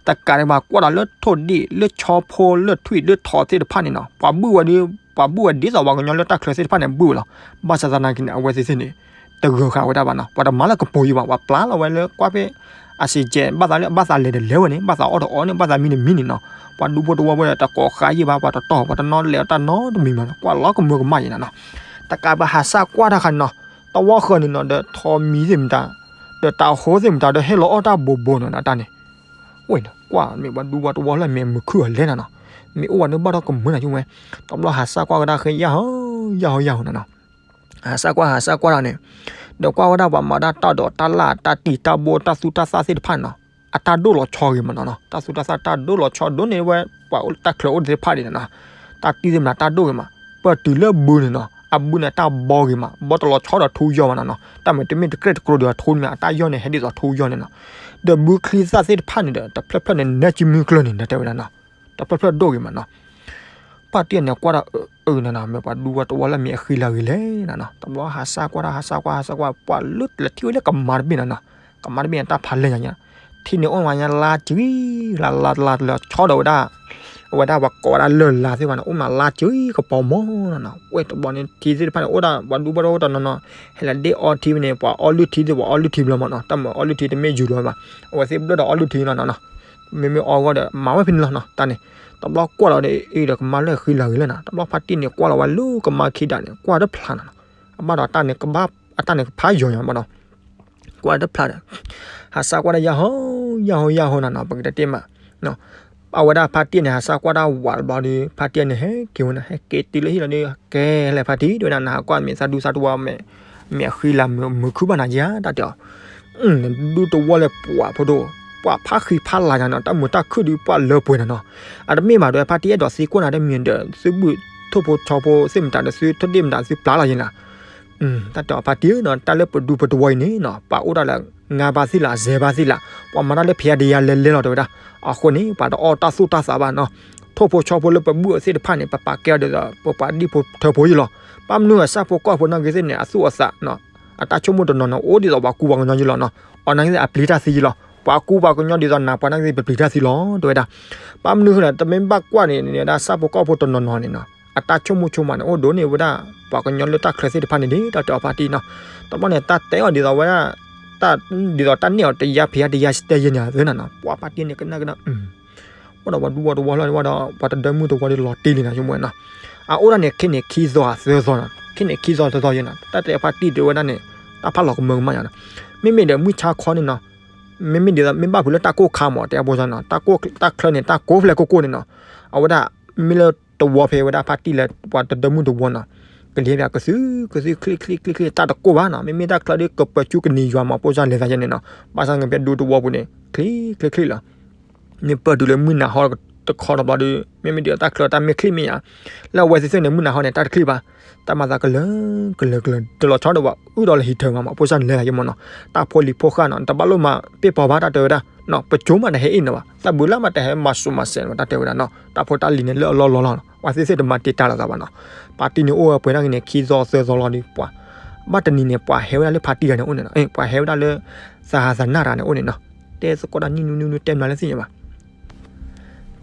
တကးဒံးဘၣ်ကွၢ်ဒီးလၢထိၣ်ဒံၣ် လၢဆီဖိ လၢထွံၣ် လၢထိးသ့ၣ်တဖၣ်န့ၣ်နီၤ ပှၤဘုၣ်ဝဲဒ် ပှၤဘုၣ်ဝဲဒ်သိးပှၤကညီလၢတၢ်ချၢသ့ၣ်တဖၣ်န့ၣ် ဘုၣ်ဝဲလီၤ. ဘၣ်ဆၣ်သနာ်က့န့ၣ် အဝဲသ့ၣ်သ့ၣ်န့ၣ် တဂၢၤဃာ်ဝဲဒၣ်ဘၣ်နီၤ ပှၤတမၤလၢကပိာ်ယံၤဘၣ် ပှၤပျၢ်လီၤဝဲလၢကွၢ်ဖဲ အစံးကဲး ဘၣ်သးလၢ ဘၣ်သးလဲၤဒီးလဲၤဝဲန့ၣ် ဘၣ်သးအီၣ်ဒီးအီၣ်န့ၣ် ဘၣ်သးမံဒီးမံန့ၣ်နီၤ. ပှၤဒူဖိတဝီဖိဒီးတကိးဃာ်ယံၤဘၣ် ပှၤတတီၢ် ပှၤတနီၣ်လဲၤအီၣ်တၢ်နီတမံၤမး ကွၢ်လီၤကမၢကမၣ်ယံၤနၤနီၤ. တကးဘၣ်ဟးစၢ်ကွၢ်တၢ်ခါန့ၣ်နီၤ တဝီဃၢၤန့ၣ်နီၤ ဒီးထိးမံၤသ့ၣ်မတၤ ဒီးတၤဟိသ့ၣ်မတၤ ဒီးဟဲလီၤအီၣ်တၢ်ဘိးဘိးနီၤ တၢ်န့ၣ် ဝဲန့ၣ် ကွၢ်မ့ၢ်ပှၤဒူပှၤတဝီလၢမ့ၢ်မုာ်ခုၣ်အီၤလဲၣ်နၤနီၤ. မ့ၢ်အိၣ်ဝဲဒၣ်ဘၣ်ဒီးကမၢနၤဆိကမိၣ်ဝဲ တဘျီဟးစၢ်ကွၢ်ကဒါဃ့ ယၢ်ဟီ ယၢ်ဟီ ယၢ်ဟီနၤနီၤ. ဟးစၢ်ကွၢ် ဟးစၢ်ကွၢ်ဒီးန့ၣ် ဒီးကွၢ်ဝဲဒၣ်ပှၤမၤတၢ်တီၢ်ဒီးတၢ်လၢ် တၢ်တံာ်တၢ်ဘိ တၢ်သူတၢ်သၣ်သ့ၣ်တဖၣ်န့ၣ်နီၤ အတၢ်ဒိၣ်လီၤဆီဂ့ၤမးနီၤနီၤ. တၢ်သူတၢ်သၣ်တၢ်ဒိၣ်လီၤဆီဒိၣ်န့ၣ်ဝဲ ပှၤအိၣ်တၢ်ချၢအိၣ်သ့ၣ်တဖၣ်ဒ်န့ၣ်နီၤ တၢ်တံၢ်သ့ၣ်မတၤတၢ်ဒိၣ်ဂ့ၤမး ပတုၤလၢဘုန့ၣ်နီၤ အဘုန့ၣ်တၢ်ဘီဂ့ၤမး ဘီတလီၤဆီဒီးထူယီၤမးနီၤနီၤ. တၢ်မ့ၢ်တမ့ၢ်တကြဲၢ်တကျိၤဒီးအထူန့ၣ်မ့ၢ် အတၢ်ယီၢ်န့ၣ် ဟဲဒ်သိးထူယီၢ်န့ၣ်နီၤ. ဒီးဘုချံသၣ်သ့ၣ်တဖၣ်န့ၣ်ဒီး တဖျၢၣ်ဖျၢၣ်န့ၣ် နဲကမုၢ်ကျၢၢ်န့ၣ် နတဲဝဲဒၣ်နီၤ တဖျၢၣ်ဖျၢၣ်ဒိၣ်ဂ့ၤမးနီၤ. ဖါတံၢ်န့ၣ်ကွၢ်ဒီး အၢ နၤနီၤ မ့ၢ်ပှၤဒူပှၤတဝီလၢမ့ၢ်အဃံလၤဂ့ၤလဲၣ်နၤနီၤ. တဘျီဟးစၢ်ကွၢ်ဒီး ဟးစၢ်ကွၢ် ဟးစၢ်ကွၢ် ပှၤလၢလဲၤထံၣ်ဝဲလၢကမါတဘ့ၣ်နၤနီၤ. ကမါတဘ့ၣ်န့ၣ် တၢ်ဖးလဲၢ်ညါညါ ထံန့ၣ်အိၣ်မးညါလါစံၤ လါလါလါလီၤဆီဒီးဝဲဒၣ် အဝဲဒၣ်ပှၤကိးဝဲဒၣ်လၢၢ်လါသ့ၣ်တဖၣ်န့ၣ် အိၣ်မးလါစံၤကပီၤမးနၤနီၤ. ဝဲတဘျီန့ၣ် ထံသ့ၣ်တဖၣ်န့ၣ် အိၣ်ဒၣ်ပှၤဒူပှၤတဝီတနီၤနီၤ ဟဲလၢဒ့ၣ်အီထံဝဲန့ၣ် ပှၤအီလုၢ်ထံသ့ၣ် ပှၤအီလုၢ်ထံဘျီမးနီၤ. တၢ်မၤအီလုၢ်ထံတမ့ၢ်ယူၤလီၤဘၣ် အဝဲသ့ၣ်ဘျၢၣ်ဒီးအီလုၢ်ထံလီၤနီၤနီၤ. မ့မ့ၢ်အီဂီၢ်ဒီး မၤဝဲဖဲန့ၣ်လီၤနီၤ. တၢ်န့ၣ် တဘျီကွၢ်လီၤဒီး အံၤဒီးကမါလၢဃံလၤဂ့ၤလၢနၤ. တဘျီဖါတံၢ်န့ၣ်ကွၢ်လီၤဝဲလၢကမါခံဒးန့ၣ် ကွၢ်တဖျါနၤနီၤ. အဘၣ်ဒီးတၢ်န့ၣ်ကဘၣ် အတၢ်န့ၣ်ကဖးယိာ်ညါဘၣ်နီၤ ကွၢ်တဖျါဒီး ဟးစၢ်ကွၢ်ဒၣ်ယၢ်ဟီ ယၢ်ဟီ ယၢ်ဟီနၤနီၤ ပကတဲတ့ၢ်မး အဝဲဒၣ်ဖါတံၢ်န့ၣ် ဟးစၢ်ကွၢ်တၢ်ဝးတဘျီဒီး ဖါတံၢ်န့ၣ် ဟဲက့ၤဝဲန့ၣ် ဟဲက့ၤတုၤလၢဟံၣ်လီၤဒီး ကဲလဲၣ်ဖါတံၢ် တဲဝဲဒၣ် နဟးကွၢ်မ့ၢ်သးဒူသးတဝီ မ့ၢ်အဃံလၤမုာ်ခုၣ်ဘၣ်နၤယါ တၢ်တဲအီၤ ဒူတဝီလၢပှၤဖိဒိၣ် ပှၤဖးဃံဖးလၤညါနီၤ တၢ်မုာ်တၢ်ခုၣ်ဒီးပှၤလၢပှဲၤနၤနီၤ အတမ့ၢ်ဘၣ်ဒီး ဖါတံၢ်အဲၣ်ဒိးသံကွၢ်နၤတမံၤဒီး သုဘုၣ်ထိၣ်ဖိဆီဖိသ့ၣ်မတၤဒီး သုထိၣ်ဒ့ၣ်မတၤ သုပျၢ်လီၤယဲနၤ တၢ်တဲအီၤဖါတံၢ်နီၤ တၢ်လၢပဒူပတဝီအံၤန့ၣ်နီၤ ပှၤအိၣ်ဒၣ်လၢ ငါးပါးသ့ၣ်လၢ ဆယ်ပါးသ့ၣ်လၢ ပှၤမၤတၢ်လၢဖံးအါဒံးယါလဲၤလဲၤလီၤတဲဝဲဒၣ် အဃိန့ၣ် ပှၤတအီၣ်တၢ်သူၣ်တၢ်သးဘၣ်နီၤ ထိၣ်ဖိဆီဖိလၢပဘုၣ်အသ့ၣ်တဖၣ်န့ၣ် ပပာ်ကဲအီၤဒ်သိး ပပှၤဒံၣ်ဖိထၢဖိယံၤလီၤ ဘၣ်မနုၤအစၢ်ဖိကီၢ်ဖိနာ်က့သ့ၣ်န့ၣ် အသူၣ်အသးနီၤ အတၢ်ဆိကမိၣ်တနီၤနီၤ အိၣ်ဒ်သိးပှၤကူပှၤကညီယံၤလီၤနီၤ အီၤနာ်က့သ့ၣ်အပျံၤတၢ်သံယံၤလီၤ ပှၤကူပှၤကညီဒ်သိးနၤပှၤနာ်က့သ့ၣ်ပပျံၤတၢ်သံလီၤ တဲဝဲဒၣ် ဘၣ်မနုၤဃိလဲၣ် တမ့ၢ်ဘၣ်ကွၢ်န့ၣ် ဒ်အစၢ်ဖိကီၢ်ဖိတနီၤနီၤန့ၣ်နီၤ အတၢ်ဆိကမိၣ်ဆိကမးန့ၣ် အိၣ်ဒိၣ်န့ၢ်ဝဲဒၣ် ပှၤကညီလၢတၢ်ချၢသ့ၣ်တဖၣ်န့ၣ်ဒ် တၢ်တဲအီၤဖါတံၢ်နီၤ တဘျီန့ၣ် တၢ်တဲအီၤဒ်သိးဝဲဒၣ် ဒ်သိးတၢ်နဲၣ်အီၤတယါဖံးအါတယါတဲယဲန့ၣ်သ့နီၤနီၤ ပှၤဖါတံၢ်န့ၣ်ကနၣ်ကနၣ် အိၣ်ဒီးပှၤဒူပှၤတဝီလီၤဝဲဒီး ပှၤတဒၢမုၢ်တဝီဒီးလီၤတံၢ်လံနီၤ ဆိကမိၣ်နီၤ အအိၣ်ဒၣ်န့ၣ် ခဲန့ၣ်ခံသီသၢသီနီၤ ခဲန့ၣ်ခံသီသၢသီယဲနီၤ တၢ်တဲဖါတံၢ်တဲဝဲဒၣ်န့ၣ် တၢ်ဖးလီၤကမၢကမၣ်ယါနီၤ မ့မ့ၢ်ဒီးမုၢ်ဆါခီန့ၣ်နီၤ မ့မ့ၢ်ဒ်သိး မ့ၢ်ဘၣ်ဖုးလၢတၢ်ကိၢ်ခါမး တဲအဖိစၢ်နီၤ, တၢ်ကိၢ် တၢ်ချၢန့ၣ် တၢ်ကိၢ်ဖျဲၣ်ကိၢ်ကိၢ်န့ၣ်နီၤ, အဝဲဒၣ် မ့ၢ်လၢတဝီဖဲဝဲဒၣ်ဖါတံၢ်လၢပှၤတဒၢမုၢ်တဝီနီၤ, ကလံၤဟဲပၠးကသု ကသု ချံချံချံချံ တၢ်တကိၢ်ဘၣ်နီၤ, မ့မ့ၢ်တၢ်ချၢဒ်ကပၢၤကူကနံၤယွၤမး ဖိစၢ်လဲၤသးယဲန့ၣ်နီၤ, ဘၣ်ဆၣ်ကဖဲဒူတဝီပူၤန့ၣ် ချံချံချံလီၤ. မ့ၢ်ပၢၢ်တုၤလၢမုၢ်နၤဟီတခီတဘျီဒီး မ့မ့ၢ်ဒ်သိးတၢ်ချၢတၢ်မ့ၢ်ချံမ့ၢ်ဧါ, လၢအဝဲသ့ၣ်သ့ၣ်န့ၣ် မုၢ်နၤဟီန့ၣ် တၢ်တချံဘၣ်, တၢ်မၤသးကလၢၤ ကလၢၤကလၢၤ တလီၤဆီဒီးပှၤအုၣ်ဒီးလၢဟံၣ်ထၢမးမး ဖိစၢ်လဲၤသးယဲမးနီၤ, တၢ်ဖိလံၤဖိဃၢ်နီၤ တဘၣ်လိၣ်မၤပ့ၢ်ပီၤဘၣ် တၢ်တဲဝဲဒၣ်, ပကၠိမးတဟဲအ့ၣ်နီၤဘၣ်, တၢ်ဘုးလၢ်မးတဟဲမၤစူၤမၤစဲးဘၣ် တၢ်တဲဝဲဒၣ်နီၤ, တၢ်ဖိတၢ်လံၤန့ၣ်လၢအလီၢ်လီၢ်လီၤ, ပှၤသ့ၣ်သ့ၣ်တမၤတ့ၢ်တၢ်လိာ်သးဘၣ်နီၤ, ပၣ်တံၢ်န့ၣ်အိၣ်ဝဲပှဲၤဒၣ်က့ၤန့ၣ် ခံသီသၢသီလီၤဒီးပှၤ, ဘၣ်တနံၤန့ၣ် ပှၤဟဲဝဲဒၣ်လၢဖါတံၢ်တဂၤန့ၣ်အိၣ်န့ၣ်နီၤ, ပှၤဟဲဝဲဒၣ်လၢ သဟးသနၢ်တဂၤန့ၣ်အိၣ်န့ၣ်နီၤ, တဲသကိးတၢ်နံၣ်နူနူနူ တဲမနုၤလၢသ့ၣ်ညါဘၣ်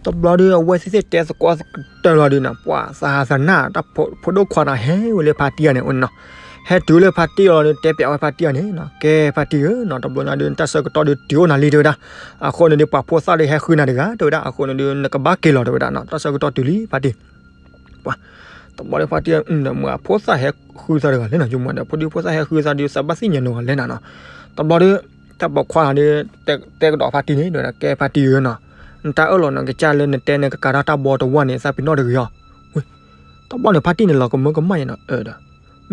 တဘျီဒီး အဝဲသ့ၣ်သ့ၣ်တဲသကိးကတၢၢ်လီၤဒီးနီၤ, ပှၤသဟးသနၢ် တၢ်ဖိဒိၣ်ခွါနီၤ ဟဲဝဲလၢဖါတံၢ်ဂၤန့ၣ်အိၣ်န့ၣ်နီၤ, ဟဲတုၤလၢဖါတံၢ်အလီၤဒီး တဲပၠးဝဲဖါတံၢ်ဂၤန့ၣ်နီၤ, ကဲဖါတံၢ်ဧၢနီၤ, တဘျီညါဒီး တၢ်ဆၢကတီၢ်ဒီးတုၤအိၣ်နၤလံ တဲဝဲဒၣ်, အဃိန့ၣ်ဒီး ပှၤဖိသၣ်ဒီးဟဲဃုနၤတဂၤ တဲဝဲဒၣ်, အဃိန့ၣ်ဒီး နကဘၣ်က့ၤလီၤ တဲဝဲဒၣ်နီၤ, တၢ်ဆၢကတီၢ်တုၤလံဖါတံၢ် ပှၤ, တဘျီဒီးဖါတံၢ် မုၢ်အဖိသၣ်ဟဲဃုသးတဂၤလဲၣ်နီၤ, ယမ့ၢ်ဒီး ဖိဒံဖိသၣ်ဟဲဃုသးဒီး သးဘၣ်သ့ၣ်ညါနီၤဂၤလဲၣ်နၤနီၤ, တဘျီဒီး တၢ်ပိာ်ခွါဒီး တဲကဒီးဖါတံၢ်န့ၣ် တဲဝဲဒၣ် ကဲဖါတံၢ်ဧၢနီၤ, နတၢ်အၢၣ်လီၤနီၤကစၢ်လၢနတဲနကကၤထီၣ်တၢ်ဘီတဝီန့ၣ် သးပ့ၤနီၣ်တဂ့ၤအီၤ, ဝ့ၢ်, တဘျီန့ၣ်ဖါတံၢ်န့ၣ် လီၤကမၢကမၣ်ယဲနီၤ, အၢဒီး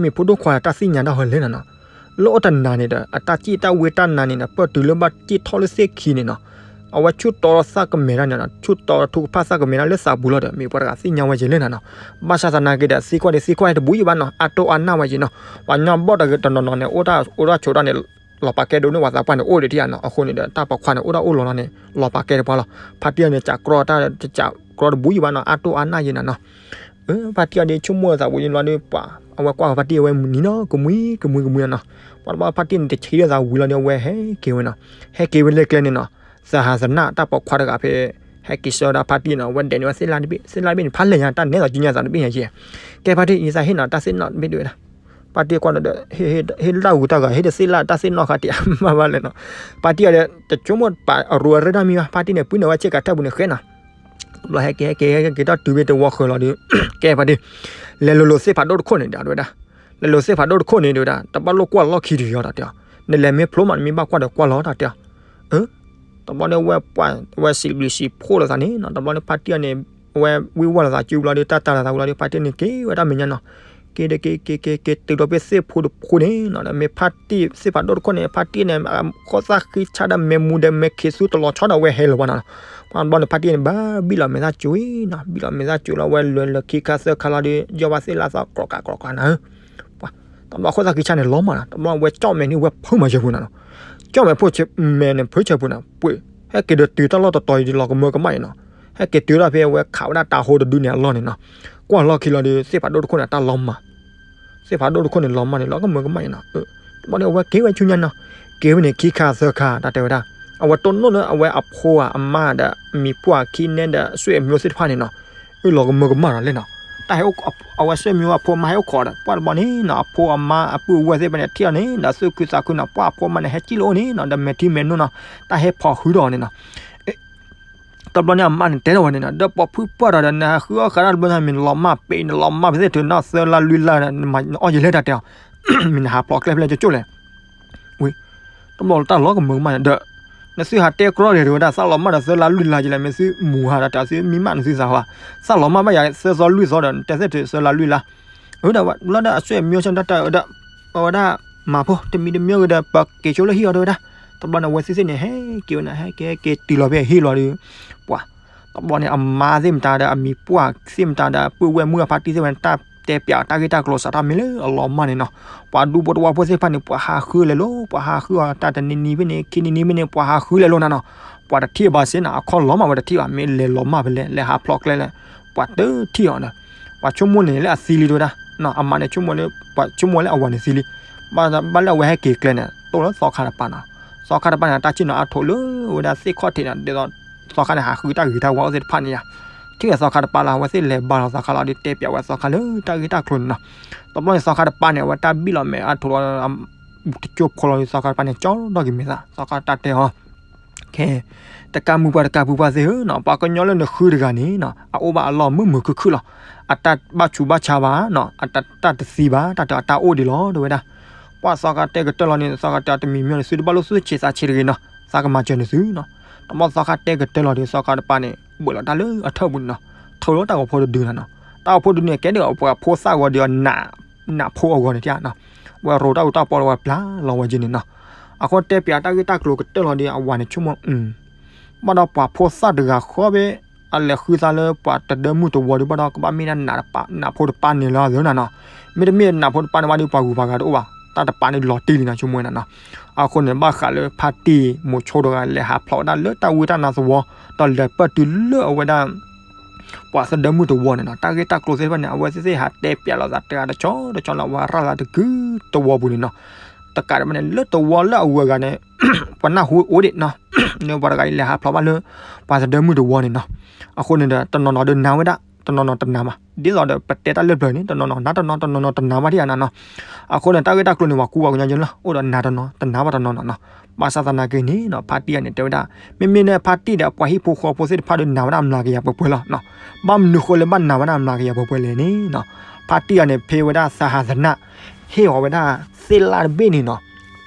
မ့ၢ်ဖိဒိၣ်ခွါတၢ်သ့ၣ်ညါတၢ်ဟီလဲၣ်နၤနီၤ, လၢအိၣ်တနၤန့ၣ်ဒီး အတၢ်စံၣ်တၢ်ဝ့တၢ်နါန့ၣ်ဒီး ပၢၢ်တုၤလၢဘၣ်စံၣ်ထီၣ်လၢသ့ၣ်ခံန့ၣ်နီၤ, အဝဲဆူၣ်တီသၣ်ကမဲာ်တၢ်န့ၣ်နီၤ, ဆူၣ်တီထူကဖၣ်သၣ်ကမဲာ်တၢ်လၢသးပူၤလီၤဒီး မ့ၢ်ပှၤတဂၤသ့ၣ်ညါဝဲက့ၤလဲၣ်နၤနီၤ, ဘၣ်ဆၣ်သနာ်က့ဒီး သံကွၢ်ဒီးသံကွၢ်တဘူၣ်ယံၤဘၣ်နီၤ, အါတိၢ်အါနၢ်ဝဲက့ၤနီၤ, ပှၤညီဘီၣ်တဂၤတနီၤနီၤန့ၣ် အိၣ်တၢ်အိၣ်တၢ်ဆိးတၢ်န့ၣ် လီၤပာ်ကဲဒိးန့ၢ်ပှၤသးပှၢ်န့ၣ် အိၣ်ဒံးတယၤနီၤ, အဃိန့ၣ်ဒီး တၢ်ပိာ်ခွါန့ၣ် အိၣ်တၢ်အိၣ်လီၤလီၤန့ၣ် လီၤပာ်ကဲတပှၢ်လီၤ, ဖါတံၢ်န့ၣ် စးကြီတၢ်တစးကြီတဘူၣ်ယံၤဘၣ်နီၤ, အါတိၢ်အါနၢ်ယံၤနၤနီၤ ဖါတံၢ်အီၤဒီး ဆိကမိၣ်သးဝံၤလီၤဒီး ပှၤ အဝဲကွၢ်ဃီၤဖါတံၢ်အဝဲမုၢ်နံၤနီၤ ကမှံကမှံကမှံနီၤနီၤ, ပှၤတဘျီဖါတံၢ်န့ၣ် တဆံးဒီးသးဝံၤလီၤဒီး အဝဲဟဲက့ၤဝဲနီၤ, ဟဲက့ၤဝဲလၢကျဲန့ၣ်နီၤ, သဟးသနၢ်တၢ်ပိာ်ခွါတဂၤဖဲ ဟဲက့ၤဆှၢဝဲဒၣ်ဖါတံၢ်နီၤ, အဝဲဒဲးန့ၢ်ဝဲသ့ၣ်လၣ်တဘ့ၣ်, သ့ၣ်လၣ်တဘ့ၣ်န့ၣ် ဖးလဲၢ်ညါ တၢ်နဲသိးကညါသးတဘ့ၣ်ညါက့ၤ, ကဲဖါတံၢ်အံၤသးဟ့ၣ်နီၤ တၢ်သ့ၣ်နီၣ်တဘ့ၣ်ဒၣ်ဝဲဒၣ်, ဖါတံၢ်ကွၢ်နီၤဒီး ဟ့ၣ်လၢတၢ်ဂုၤတၢ်ဂၤ ဟ့ၣ်တသ့ၣ်လၣ်တၢ်သ့ၣ်နီၣ်ဃာ်တ့ၢ်မးဘၣ်လဲၣ်နီၤ, ဖါတံၢ်အီၤဒီး တဆိကမိၣ်ပာ်အရူအရ့ၣ်တၢ်မံၤဘၣ်, ဖါတံၢ်န့ၣ် ပှံၢ်န့ၢ်ဝဲဆ့ကၤထၢၣ်ပူၤန့ၣ်ဃဲနီၤ တဘျီဟဲက့ၤဟဲက့ၤဟဲက့ၤတၢ်တုၤဖဲတဝီဃၢၤလီၤဒီး ကဲဖါတံၢ်, လဲၤလိၤလိၤသ့ၣ်ဖးဒိၣ်တခိၣ်န့ၣ်ဒီးဝဲဒၣ်, လဲၤလိၤသ့ၣ်ဖးဒိၣ်တခိၣ်န့ၣ်ဒီးဝဲဒၣ် တဘၣ်လိၣ်ကွၢ်လီၢ်ခံတယီတၢ်တဲအီၤ, နလဲၤမ့ၢ်ဖျိမး နမ့ၢ်ဘၣ်ကွၢ်ဒီးကွၢ်လီၤတၢ်တဲအီၤ, တဘျီန့ၣ်ဝဲပှၢ်ဝဲစံးဘျုးစံးဖှိၣ်လိာ်သးန့ၣ်နီၤ, တဘျီန့ၣ်ဖါတံၢ်အီၤန့ၣ် အဝဲဝံၢ်ဝီၢ်လိာ်သးစုဘျီဒီး တၢ်တၤလိာ်သးဝံၤလီၤဒီး ဖါတံၢ်န့ၣ် က့ၤဝဲတၢ်မဲာ်ညါနီၤ, က့ၤဒီးက့ၤက့ၤက့ၤက့ၤတုၤဒီးဖဲသ့ၣ်ဖိတဖိန့ၣ်နီၤ, မ့ၢ်ဖါတံၢ်သ့ၣ်ဖးဒိၣ်တခိၣ်န့ၣ် ဖါတံၢ်န့ၣ် ဃီသၣ်ဃံဆါဒီးမဲာ်မူဒီးမဲာ်ခံးသူတလီၤဆီဒီးအဝဲဟဲလီၤဘၣ်နီၤ, ပှၤတဘျီန့ၣ် ဖါတံၢ်န့ၣ် ဘၣ်ဘံၣ်လီၤမဲာ်သၣ်စူၤနီၤ, ဘံၣ်လီၤမဲာ်သၣ်စူၤလီၤ အဝဲလဲၤလၢခံခါသၢခါလီၤဒီး ယီၢ်ဘၣ်သ့ၣ်လၣ်သီကြိးကးကြိးကးနီၤ, ပှၤ တဘျီဃီသၣ်ဃံဆါန့ၣ်လီၤမၢ်နီၤ, တဘျီအဝဲကၠီၣ်မဲာ်န့ၣ်ဝဲဖုမၤစၢၤပူၤနီၤနီၤ, ကၠီၣ်မဲာ်ဖိမဲာ်န့ၣ်ဖုဆၢပူၤနီၤ, ပှ့ၤ ဟဲက့ၤဒီးတုၤတၢ်လီၢ်တတီၤအံၤဒီးလီၤကမၢကမၣ်အံၤနီၤ, ဟဲက့ၤတုၤဒၣ်ဖဲအဝဲခးဝဲဒၣ်တၤဟိတဒုန့ၣ်အလီၢ်န့ၣ်နီၤ, ကွၢ်လီၢ်ခံလီၤဒီး သ့ၣ်ဖးဒိၣ်တခိၣ်န့ၣ် တၢ်လီၤမၢ် သ့ၣ်ဖးဒိၣ်တခိၣ်န့ၣ် လီၤမၢ်န့ၣ် လီၤကမၢကမၣ်အံၤနီၤ, တဘျီန့ၣ် အဝဲက့ၤဝဲဆူညါနီၤ, က့ၤဝဲန့ၣ်ခံခါသၢခါ တၢ်တဲဝဲဒၣ်, အဝဲတိၢ်နီၣ်လၢအဝဲအဖိဧါအမါဒီး အမံၤပှၢ်ခံနဲဒီး အဆွေမျိုးသ့ၣ်တဖၣ်န့ၣ်နီၤ, အလီၤကမၢကမၣ်နီၤလဲၣ်နီၤ, တၢ်ဟဲ အဝဲဆွေမျိုးအဖိအမါဟဲအိၣ်ခိးဒီး ပှၢ်တဘျီန့ၣ်နီၤ အဖိအမါအပုၢ်အဝဲၢ်သ့ၣ်တဖၣ်န့ၣ် ထံၣ်အီၤန့ၣ်ဒီး သူၣ်ခုသးခုနီၤ, ပှၢ်အဖိအမါန့ၣ် ဟဲစံၣ်လၢအအိၣ်န့ၣ်နီၤ ဒီးမဲာ်ထံမဲာ်နိနီၤ, တၢ်ဟဲဖီၣ်ဃုာ်ဒီးအီၤန့ၣ်နီၤ တဘျီန့ၣ် အမါန့ၣ်တဲထီၣ်ဝဲန့ၣ်နီၤ, ဒီးပိာ်ဖုပှၢ်ဒီး နဟးဃုအီၣ်ဃာ်တၢ်တဘျီန့ၣ် မ့ၢ်နလီၤမၢ်ပ့ၤ နလီၤမၢ်ပသ့ၣ်ထုးနီၢ်သၢလါလွံၢ်လါဒီး နမၤအီၣ်ယံာ်လဲၣ်တၢ်တဲအီၤ, မ့ၢ်နဟးဖျိးကျဲဖဲလဲၣ်ကၠိကၠိလဲၣ်, ဝံၤ တဘျီလၢတၢ်လီၤကမၢကမၣ်န့ၣ်ဒီး နသုဟးတဲကြီဒီးဝဲဒၣ် သးလီၤမၢ်ဒီးသၢလါလွံၢ်လါယံာ်လဲၣ် မ့ၢ်သုမူၤဟးဒီးတဲအီၤ သုမံမးနသုသးဟး, သးလီၤမၢ်ဘၣ်ယၤသၢသီလွံၢ်သီဒီး နတဲသ့ၣ်ထုးသၢလါလွံၢ်လါ ဝဲဒၣ်လီၤဒီးအဆွေမျိုးစံၣ်တၢ်တဲအီၤဒီး အဝဲဒၣ်မၤဖိ တမံၤတမံၤဂ့ၤဒီး ပက့ၤဆိလၢဟံၣ်အီၤတဲဝဲဒၣ်, တဘျီန့ၣ်အဝဲသ့ၣ်သ့ၣ်န့ၣ် ဟဲက့ၤဝဲန့ၣ် ဟဲက့ၤဟဲက့ၤတုၤလီၤဖဲအဟံၣ်လီၤဒီး ပှၤ တဘျီန့ၣ် အမါသ့ၣ်မတၤဒီး အမံၤပှၢ်သ့ၣ်မတၤဒီး ပုၢ်ဝဲၢ်မုၣ်အဖါတံၢ်သ့ၣ်ဝဲန့ၣ် တၢ်တဲပၠးတၢ်ဂ့ၢ်တၢ်ကျိၤစးတၢ်မ့ၢ်လၢအလီၤမၢ်န့ၣ်နီၤ, ပှၤဒူဖိတဝီဖိသ့ၣ်တဖၣ်န့ၣ် ပှၤဟးဃုလဲၤလိၤ ပှၤဟးဃုအီၤတၢ်တနံၤနံၤဖဲန့ၣ် ခံနံၤနံၤဖဲန့ၣ် ပှၤဟးဃုလဲၤလိၤနၤနီၤ, ပှၤတထံၣ်ဘၣ်စ့ၢ်နီၤ အခီၣ်လီၤမၢ်ဝဲတထံၣ်ဘၣ် မ့ၢ်လဲၤလီၤမၢ်ဖဲလဲၣ် လဲၤဟးဖျိးကျဲလဲၣ်, ပှၤတထံၣ်အီၤဒီး ပှၤဆိကမိၣ်န့ၣ်လၢအသံလံတဲဝဲဒၣ်, အမါန့ၣ်ဆိကမိၣ်လၢ ပှၤဆိကမိၣ်လၢအဝၤန့ၣ်သံလံ, ဘၣ်လၢအဝဲဟဲက့ၤကျဲန့ၣ် တိၢ်လၢသီခါတပၤနီၤ, သီခါတပၤန့ၣ် တၢ်ဆ့ၣ်နီၤအါထိးလၢဝဲဒၣ်သ့ၣ်ခီၣ်ထံးန့ၣ် ဒ်သိး သီခါန့ၣ် ဟးဃုတၢ်ဂ့ၤတၢ်ဝါအိၣ်သ့ၣ်တဖၣ်န့ၣ်ယါ, ထံၣ်ဝဲသီခါတပၤလီၤ အဝဲသ့ၣ်လဲၤဘါလီၤသီခါလီၤဒီးတဲပၠးဝဲသီခါလၢတၢ်ဂ့ၢ်တၢ်ကျိၤန့ၣ်နီၤ, တဘျီန့ၣ် သီခါတပၤန့ၣ် အဝဲတၢ်ဘံၣ်လီၤမဲာ်အါထိးလီၤ တကၠိဖိလီၤဒီး သီခါတပၤန့ၣ် ကၠီဒီက့ၤမဲာ်သၣ် သီခါတၢ်တဲအီၤ ခဲ တကးမုၢ်ပှၢ်တကးဖုပှၢ်သ့ၣ်ဧၢနီၤ, ပှၤကညီလၢနဃုတဂၤန့ၣ်နီၤ အအိၣ်ဘၣ်အလီၢ်မုာ်မုာ်ခုၣ်ခုၣ်လီၤ, အတၢ်ဘၣ်ဆူးဘၣ်ဆါဘၣ်နီၤ, အတၢ်တသံဘၣ် တၢ်တအတၢ်အိၣ်ဒံးလီၤ တဲဝဲဒၣ်, ပှၤသီခါတဲကတၢၢ်လီၤန့ၣ် သီခါတဲတမံၤမံၤန့ၣ် သုတဘၣ်လိၣ်သူၣ်ဆံးသးဆံးတဂ့ၤနီၤ, သးကမၤစၢၤနသုနီၤ. တဘျီသီခါတဲကတၢၢ်လီၤဒီး သီခါတပၤန့ၣ် ဘၣ်လီၤတၢ်လၢအထၢၣ်ပူၤန့ၣ်နီၤ, ထုးလီၤတၢ်ဂီၤဖိတဒုနီၤနီၤ. တၢ်ဂီၤဖိတဒုန့ၣ် ကဲဒ်အပှၤဖိသၣ်ဂီၤဒီး နးဖိအဂီၤန့ၣ်တနီၤ, ဝဲရိးတၢ်အူတၢ်ပီလီၤဝဲပျၢ်လီၤဝဲက့န့ၣ်နီၤ. အဃိတဲပၠးတၢ်ဂ့ၢ်တၢ်ကျိၤကတၢၢ်လီၤဒီး အဝၤန့ၣ်ဆိကမိၣ် ဘၣ်ဒီးပှၤဖိသၣ်တဂၤဃီဘၣ် အလဲၤဃုသးလၢပှၤတဒၢမုၣ်တဝီဒီး ဘၣ်ဒီးကဘၣ်မ့ၢ်ဒၣ်နးဖိတပၤန့ၣ်လၢအသၢနီၤနီၤ. မ့တမ့ၢ်နးဖိတပၤန့ၣ်ဘၣ်ဒီး ပှၤဂုၤပှၤဂၤတအိၣ်ဘၣ်, တၢ်တပၤန့ၣ်လီၤတံၢ်လံနီၤ ဆိကမိၣ်ဝဲနီၤနီၤ. အဃိန့ၣ် ဘၣ်ဃးလၢဖါတံၢ်မိၤဆိတဂၤ လဲၤဟးဖျိးဝဲဒၣ်လၢတၢ်ဝံတၢ်နါသဝီ, ဒီးလဲၤပၢၢ်တုၤလၢအဝဲဒၣ် ပှၤသဒၢမုၣ်တဝီန့ၣ်နီၤ. တၢ်ဂ့ၢ်တၢ်ကျိၤသ့ၣ်တဖၣ်န့ၣ် အဝဲသ့ၣ်သ့ၣ်ဟးတဲပၠးလိာ်သးတဂၤတဆီတဆီလီၤ, ဝဲရၤလီၤတကုတဝီပူၤန့ၣ်နီၤ. တကးဒံးဘၣ်န့ၣ် လၢတဝီလၢအဂုၤအဂၤန့ၣ် ပှၤနၢ်ဟူအိၣ်ဒံးနီၤ, န့ၣ်ပှၤတဂၤအံၤလဲၤဟးဖျိးဘၣ်လၢ ပှၤသဒၢမုၣ်တဝီန့ၣ်နီၤ. အဃိန့ၣ်ဒီး တနီၤနီၤဒီးနၤဝဲဒၣ်, တနီၤနီၤတနၤဘၣ်. ဒ်သိးဒီးပတဲတၢ်လၢပျၢၤန့ၣ် တနီၤနီၤနၤတနီၤ တနီၤနီၤတနၤဘၣ်ဒံးဧါနီၤနီၤ. အဃိန့ၣ် တၢ်ဂ့ၢ်တၢ်ကျိၤန့ၣ် ပှၤကူပှၤကညီယဲလီၤ, အိၣ်ဒီးနၤတနီၤ တနၤဘၣ်တနီၤနီၤနီၤ. ဘၣ်ဆၣ်သနာ်က့န့ၣ်နီၤ ဖါတံၢ်အံၤန့ၣ် တဲဝဲဒၣ် မ့မ့ၢ်န့ၣ် ဖါတံၢ်ဒီးပှၤဟံၣ်ဖိဃီဖိသ့ၣ်တဖၣ်ဒီး နၤဝဲဒၣ်အမျးကယၤပှဲၤပှဲၤလီၤနီၤ. ဘၣ်မနုၤဃိလၢဘၣ်နၤဝဲဒၣ်အမျးကယၤပှဲၤပှဲၤလဲၣ်န့ၣ်နီၤ. ဖါတံၢ်အံၤန့ၣ် ဖဲဝဲဒၣ်သးဟးသနၣ် ဟ့ၣ်အီၤဝဲဒၣ်သ့ၣ်လါတဘ့ၣ်န့ၣ်နီၤ.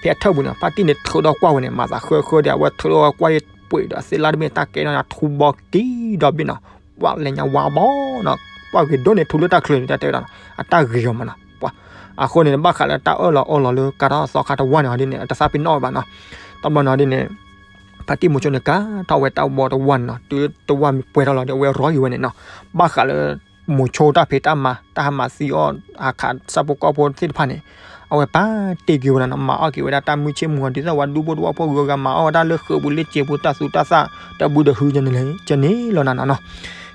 ဖဲအထၢၣ်ပူၤန့ၣ် ဖါတံၢ်န့ၣ်ထုးဒီးကွၢ်ဝဲန့ၣ် မၤသးဃၢဃၢဒီး အဝဲထုးဒီးကွၢ်ယပှ့ၤဒီး သ့ၣ်လါတဘ့ၣ်န့ၣ် တၢ်ကဲထီၣ်ညါထူဘီကံဒီဘ့ၣ်နီၤ. ပှၤလဲၤညါဝါဘီနီၤ, ပှၤဂ့ၤဒိၣ်န့ၣ် ထူလၢတၢ်ချၢန့ၣ် တၢ်တဲဝဲဒၣ်နီၤ, အတၢ်ဂ့ၤအီၤမးနီၤ. ပှၤ အဃိန့ၣ် ဘၣ်ဃးလၢတၢ်အၢၣ်လီၤအီလီၤလၢ ကါထီၣ်သီခါတဝၢ်န့ၣ်ဟီဒ်န့ၣ် အတသးပ့ၤနီၣ်ဝဲဘၣ်နီၤ. တဘျီန့ၣ်ဟီဒ်န့ၣ် ဖါတံၢ်မိၤဆိန့ၣ် ကါထီၣ်ဝဲတၢ်ဘီတဝၢ်န့ၣ်နီၤ, တုၤတဝၢ်မ့ၢ်ပှဲၤထီၣ်လီၤဒီး အဝဲရီဂ့ၤဝဲန့ၣ်နီၤ. ဘၣ်ဃးလၢ မိၤဆိတၢ်ဖံးတၢ်မၤ တၢ်ဟးမၤသံအီၣ် ဟးခးဆၣ်ဖိကီၢ်ဖိသ့ၣ်တဖၣ်န့ၣ် အဝဲပာ်တ့ၢ်က့ၤဝဲဒၣ်နီၤ, မၤအီၣ်က့ၤဝဲဒၣ်တၢ်မုၢ်ဆ့ၣ်မုၢ်ဂီၤ ဒ်သိးဝဲဒူဖိသဝီဖိဂုၤဂၤမၤအီၣ်ဝဲဒၣ်လၢဃုာ်ပူၤလၢစဲးပူၤ တၢ်သူတၢ်သၣ် တဘုတဟုကန့ၣ်လီၤနီၤနီၤ.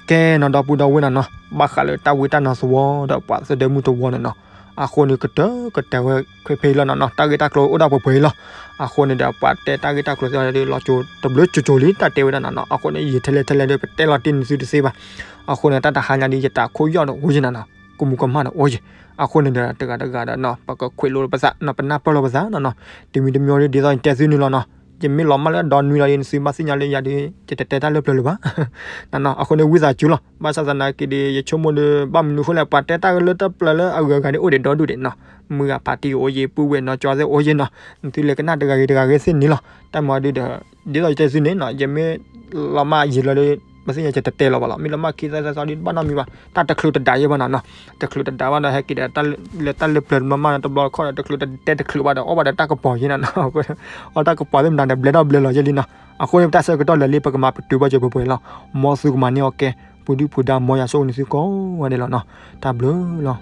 ကဲနီၤ ဒီပုၢ်ဒီဝဲၢ်နီၤနီၤ, ဘၣ်ဃးလၢတၢ်ဝံတၢ်နါသဝီဒီးပှၤသဒၢမုၣ်တဝီန့ၣ်နီၤ, အဃိန့ၣ် ကတၢၢ်ကတၢၢ်ဝဲဖဲဖဲအံၤလီၤနီၤနီၤ, တၢ်ဂ့ၢ်တၢ်ကျိၤအိၣ်ဒၣ်ပှဲၤပှဲၤအံၤလီၤ. အဃိန့ၣ်ဒီး ပှၤတဲတၢ်ဂ့ၢ်တၢ်ကျိၤသ့ၣ်တဖၣ်ဒီး လီၤစိၤတဘျုးစိၤစိၤလံ တၢ်တဲဝဲဒၣ်နီၤနီၤ. အဃိန့ၣ် ယထဲလဲၣ်ထဲလဲၣ်ဒီး ပတဲလီၤတံၢ်နသုတသ့ဘၣ်. အဃိန့ၣ် တၢ်တဟါညါဒ် ယတၢ်ခိၣ်ယီၣ်ဒီးအိၣ်ယဲနီၤနီၤ, ကမူၤကမၣ်ဒီးအိၣ်ယဲ. အဃိန့ၣ်ဒီး တဂၤတဂၤဒီးနီၤ ပကခွဲးလိပသးနီၤ, ပနၢ်ပၢၢ်လိာ်ပသးနီၤနီၤ. တမံၤတမံၤဒီး ဒ်သိးယတဲသုန့ၣ်လီၤနီၤ, ယမ့ၢ်လီၤမၢ်လၢဒီနွံလီၤဒီး နသုဘၣ်သ့ၣ်ညါလၢယၤဒီး ယတတဲတၢ်လၢပျၢၤလၢၤဘၣ်နီၤနီၤ. အဃိန့ၣ် ဝံသးစူၤလီၤ. ဘၣ်ဆၣ်သနာ်က့ဒီး ယဆိကမိၣ်ဒီး ဘၣ်မနုၤဃိလဲၣ် ပှၤတဲတၢ်လၢတၢ်ပျၢၤလၢအဂုၤအဂၤဒီး အိၣ်ဒံးဒီဒူၣ်ဒံးနီၤ. မုၢ်ဂၤဖါတံၢ်အိၣ်ယဲ, ပုၢ်ဝဲၢ်နီၢ်ကၠီသ့ၣ်အိၣ်ယဲနီၤ. နသုလဲၤကနၣ်တဂၤဂ့ၤတဂၤဂ့ၤသ့ၣ်န့ၣ်လီၤ. တၢ်မၤဒုဒီး ဒ်သိးယတဲသုန့ၣ်နီၤ, ယမ့ၢ်လီၤမၢ်ယဲလီၤဒီး ဘၣ်သ့ၣ်ညါ ယတတဲလီၤဘၣ်လီၤ. မ့ၢ်လီၤမၢ်ခံသီသၢသီဒီး တဘၣ်နီတမံၤဘၣ်. တၢ်တချုးတဒါယဲဘၣ်နီၤနီၤ. တချုးတဒါဘၣ်ဒီး ဟဲက့ၤဒီး လၢတၢ်လၢပျၢၤတဘျီမးဒီး တဘျီတခီၣ်ဒီး တချုးတတဲတချုးဘၣ်ဒီး အီၣ်ဘၣ်ဒီးတၢ်ကပီၤယဲနီၤနီၤ. အီၣ်တၢ်ကပီၤသ့ၣ်မတၤဒီး ဘျဲးထီၣ်ဘျဲးလီၤယဲလံနီၤ. အဃိန့ၣ် ပတၢ်ဆၢကတီၢ်လၢာ်လံ ပကမၤပတုာ်ဘၣ်စၢၤပှဲၤပှဲၤလီၤ. မ်သုကမၤန့ၢ်အီၤကဲ ပူၤဒုၣ်ပူၤဒါ မ်ယွၤဆိၣ်ဂ့ၤန့ၢ်သုကိးဂၤဒဲးလီၤနီၤ. တၢ်ဘျုးလီၤ.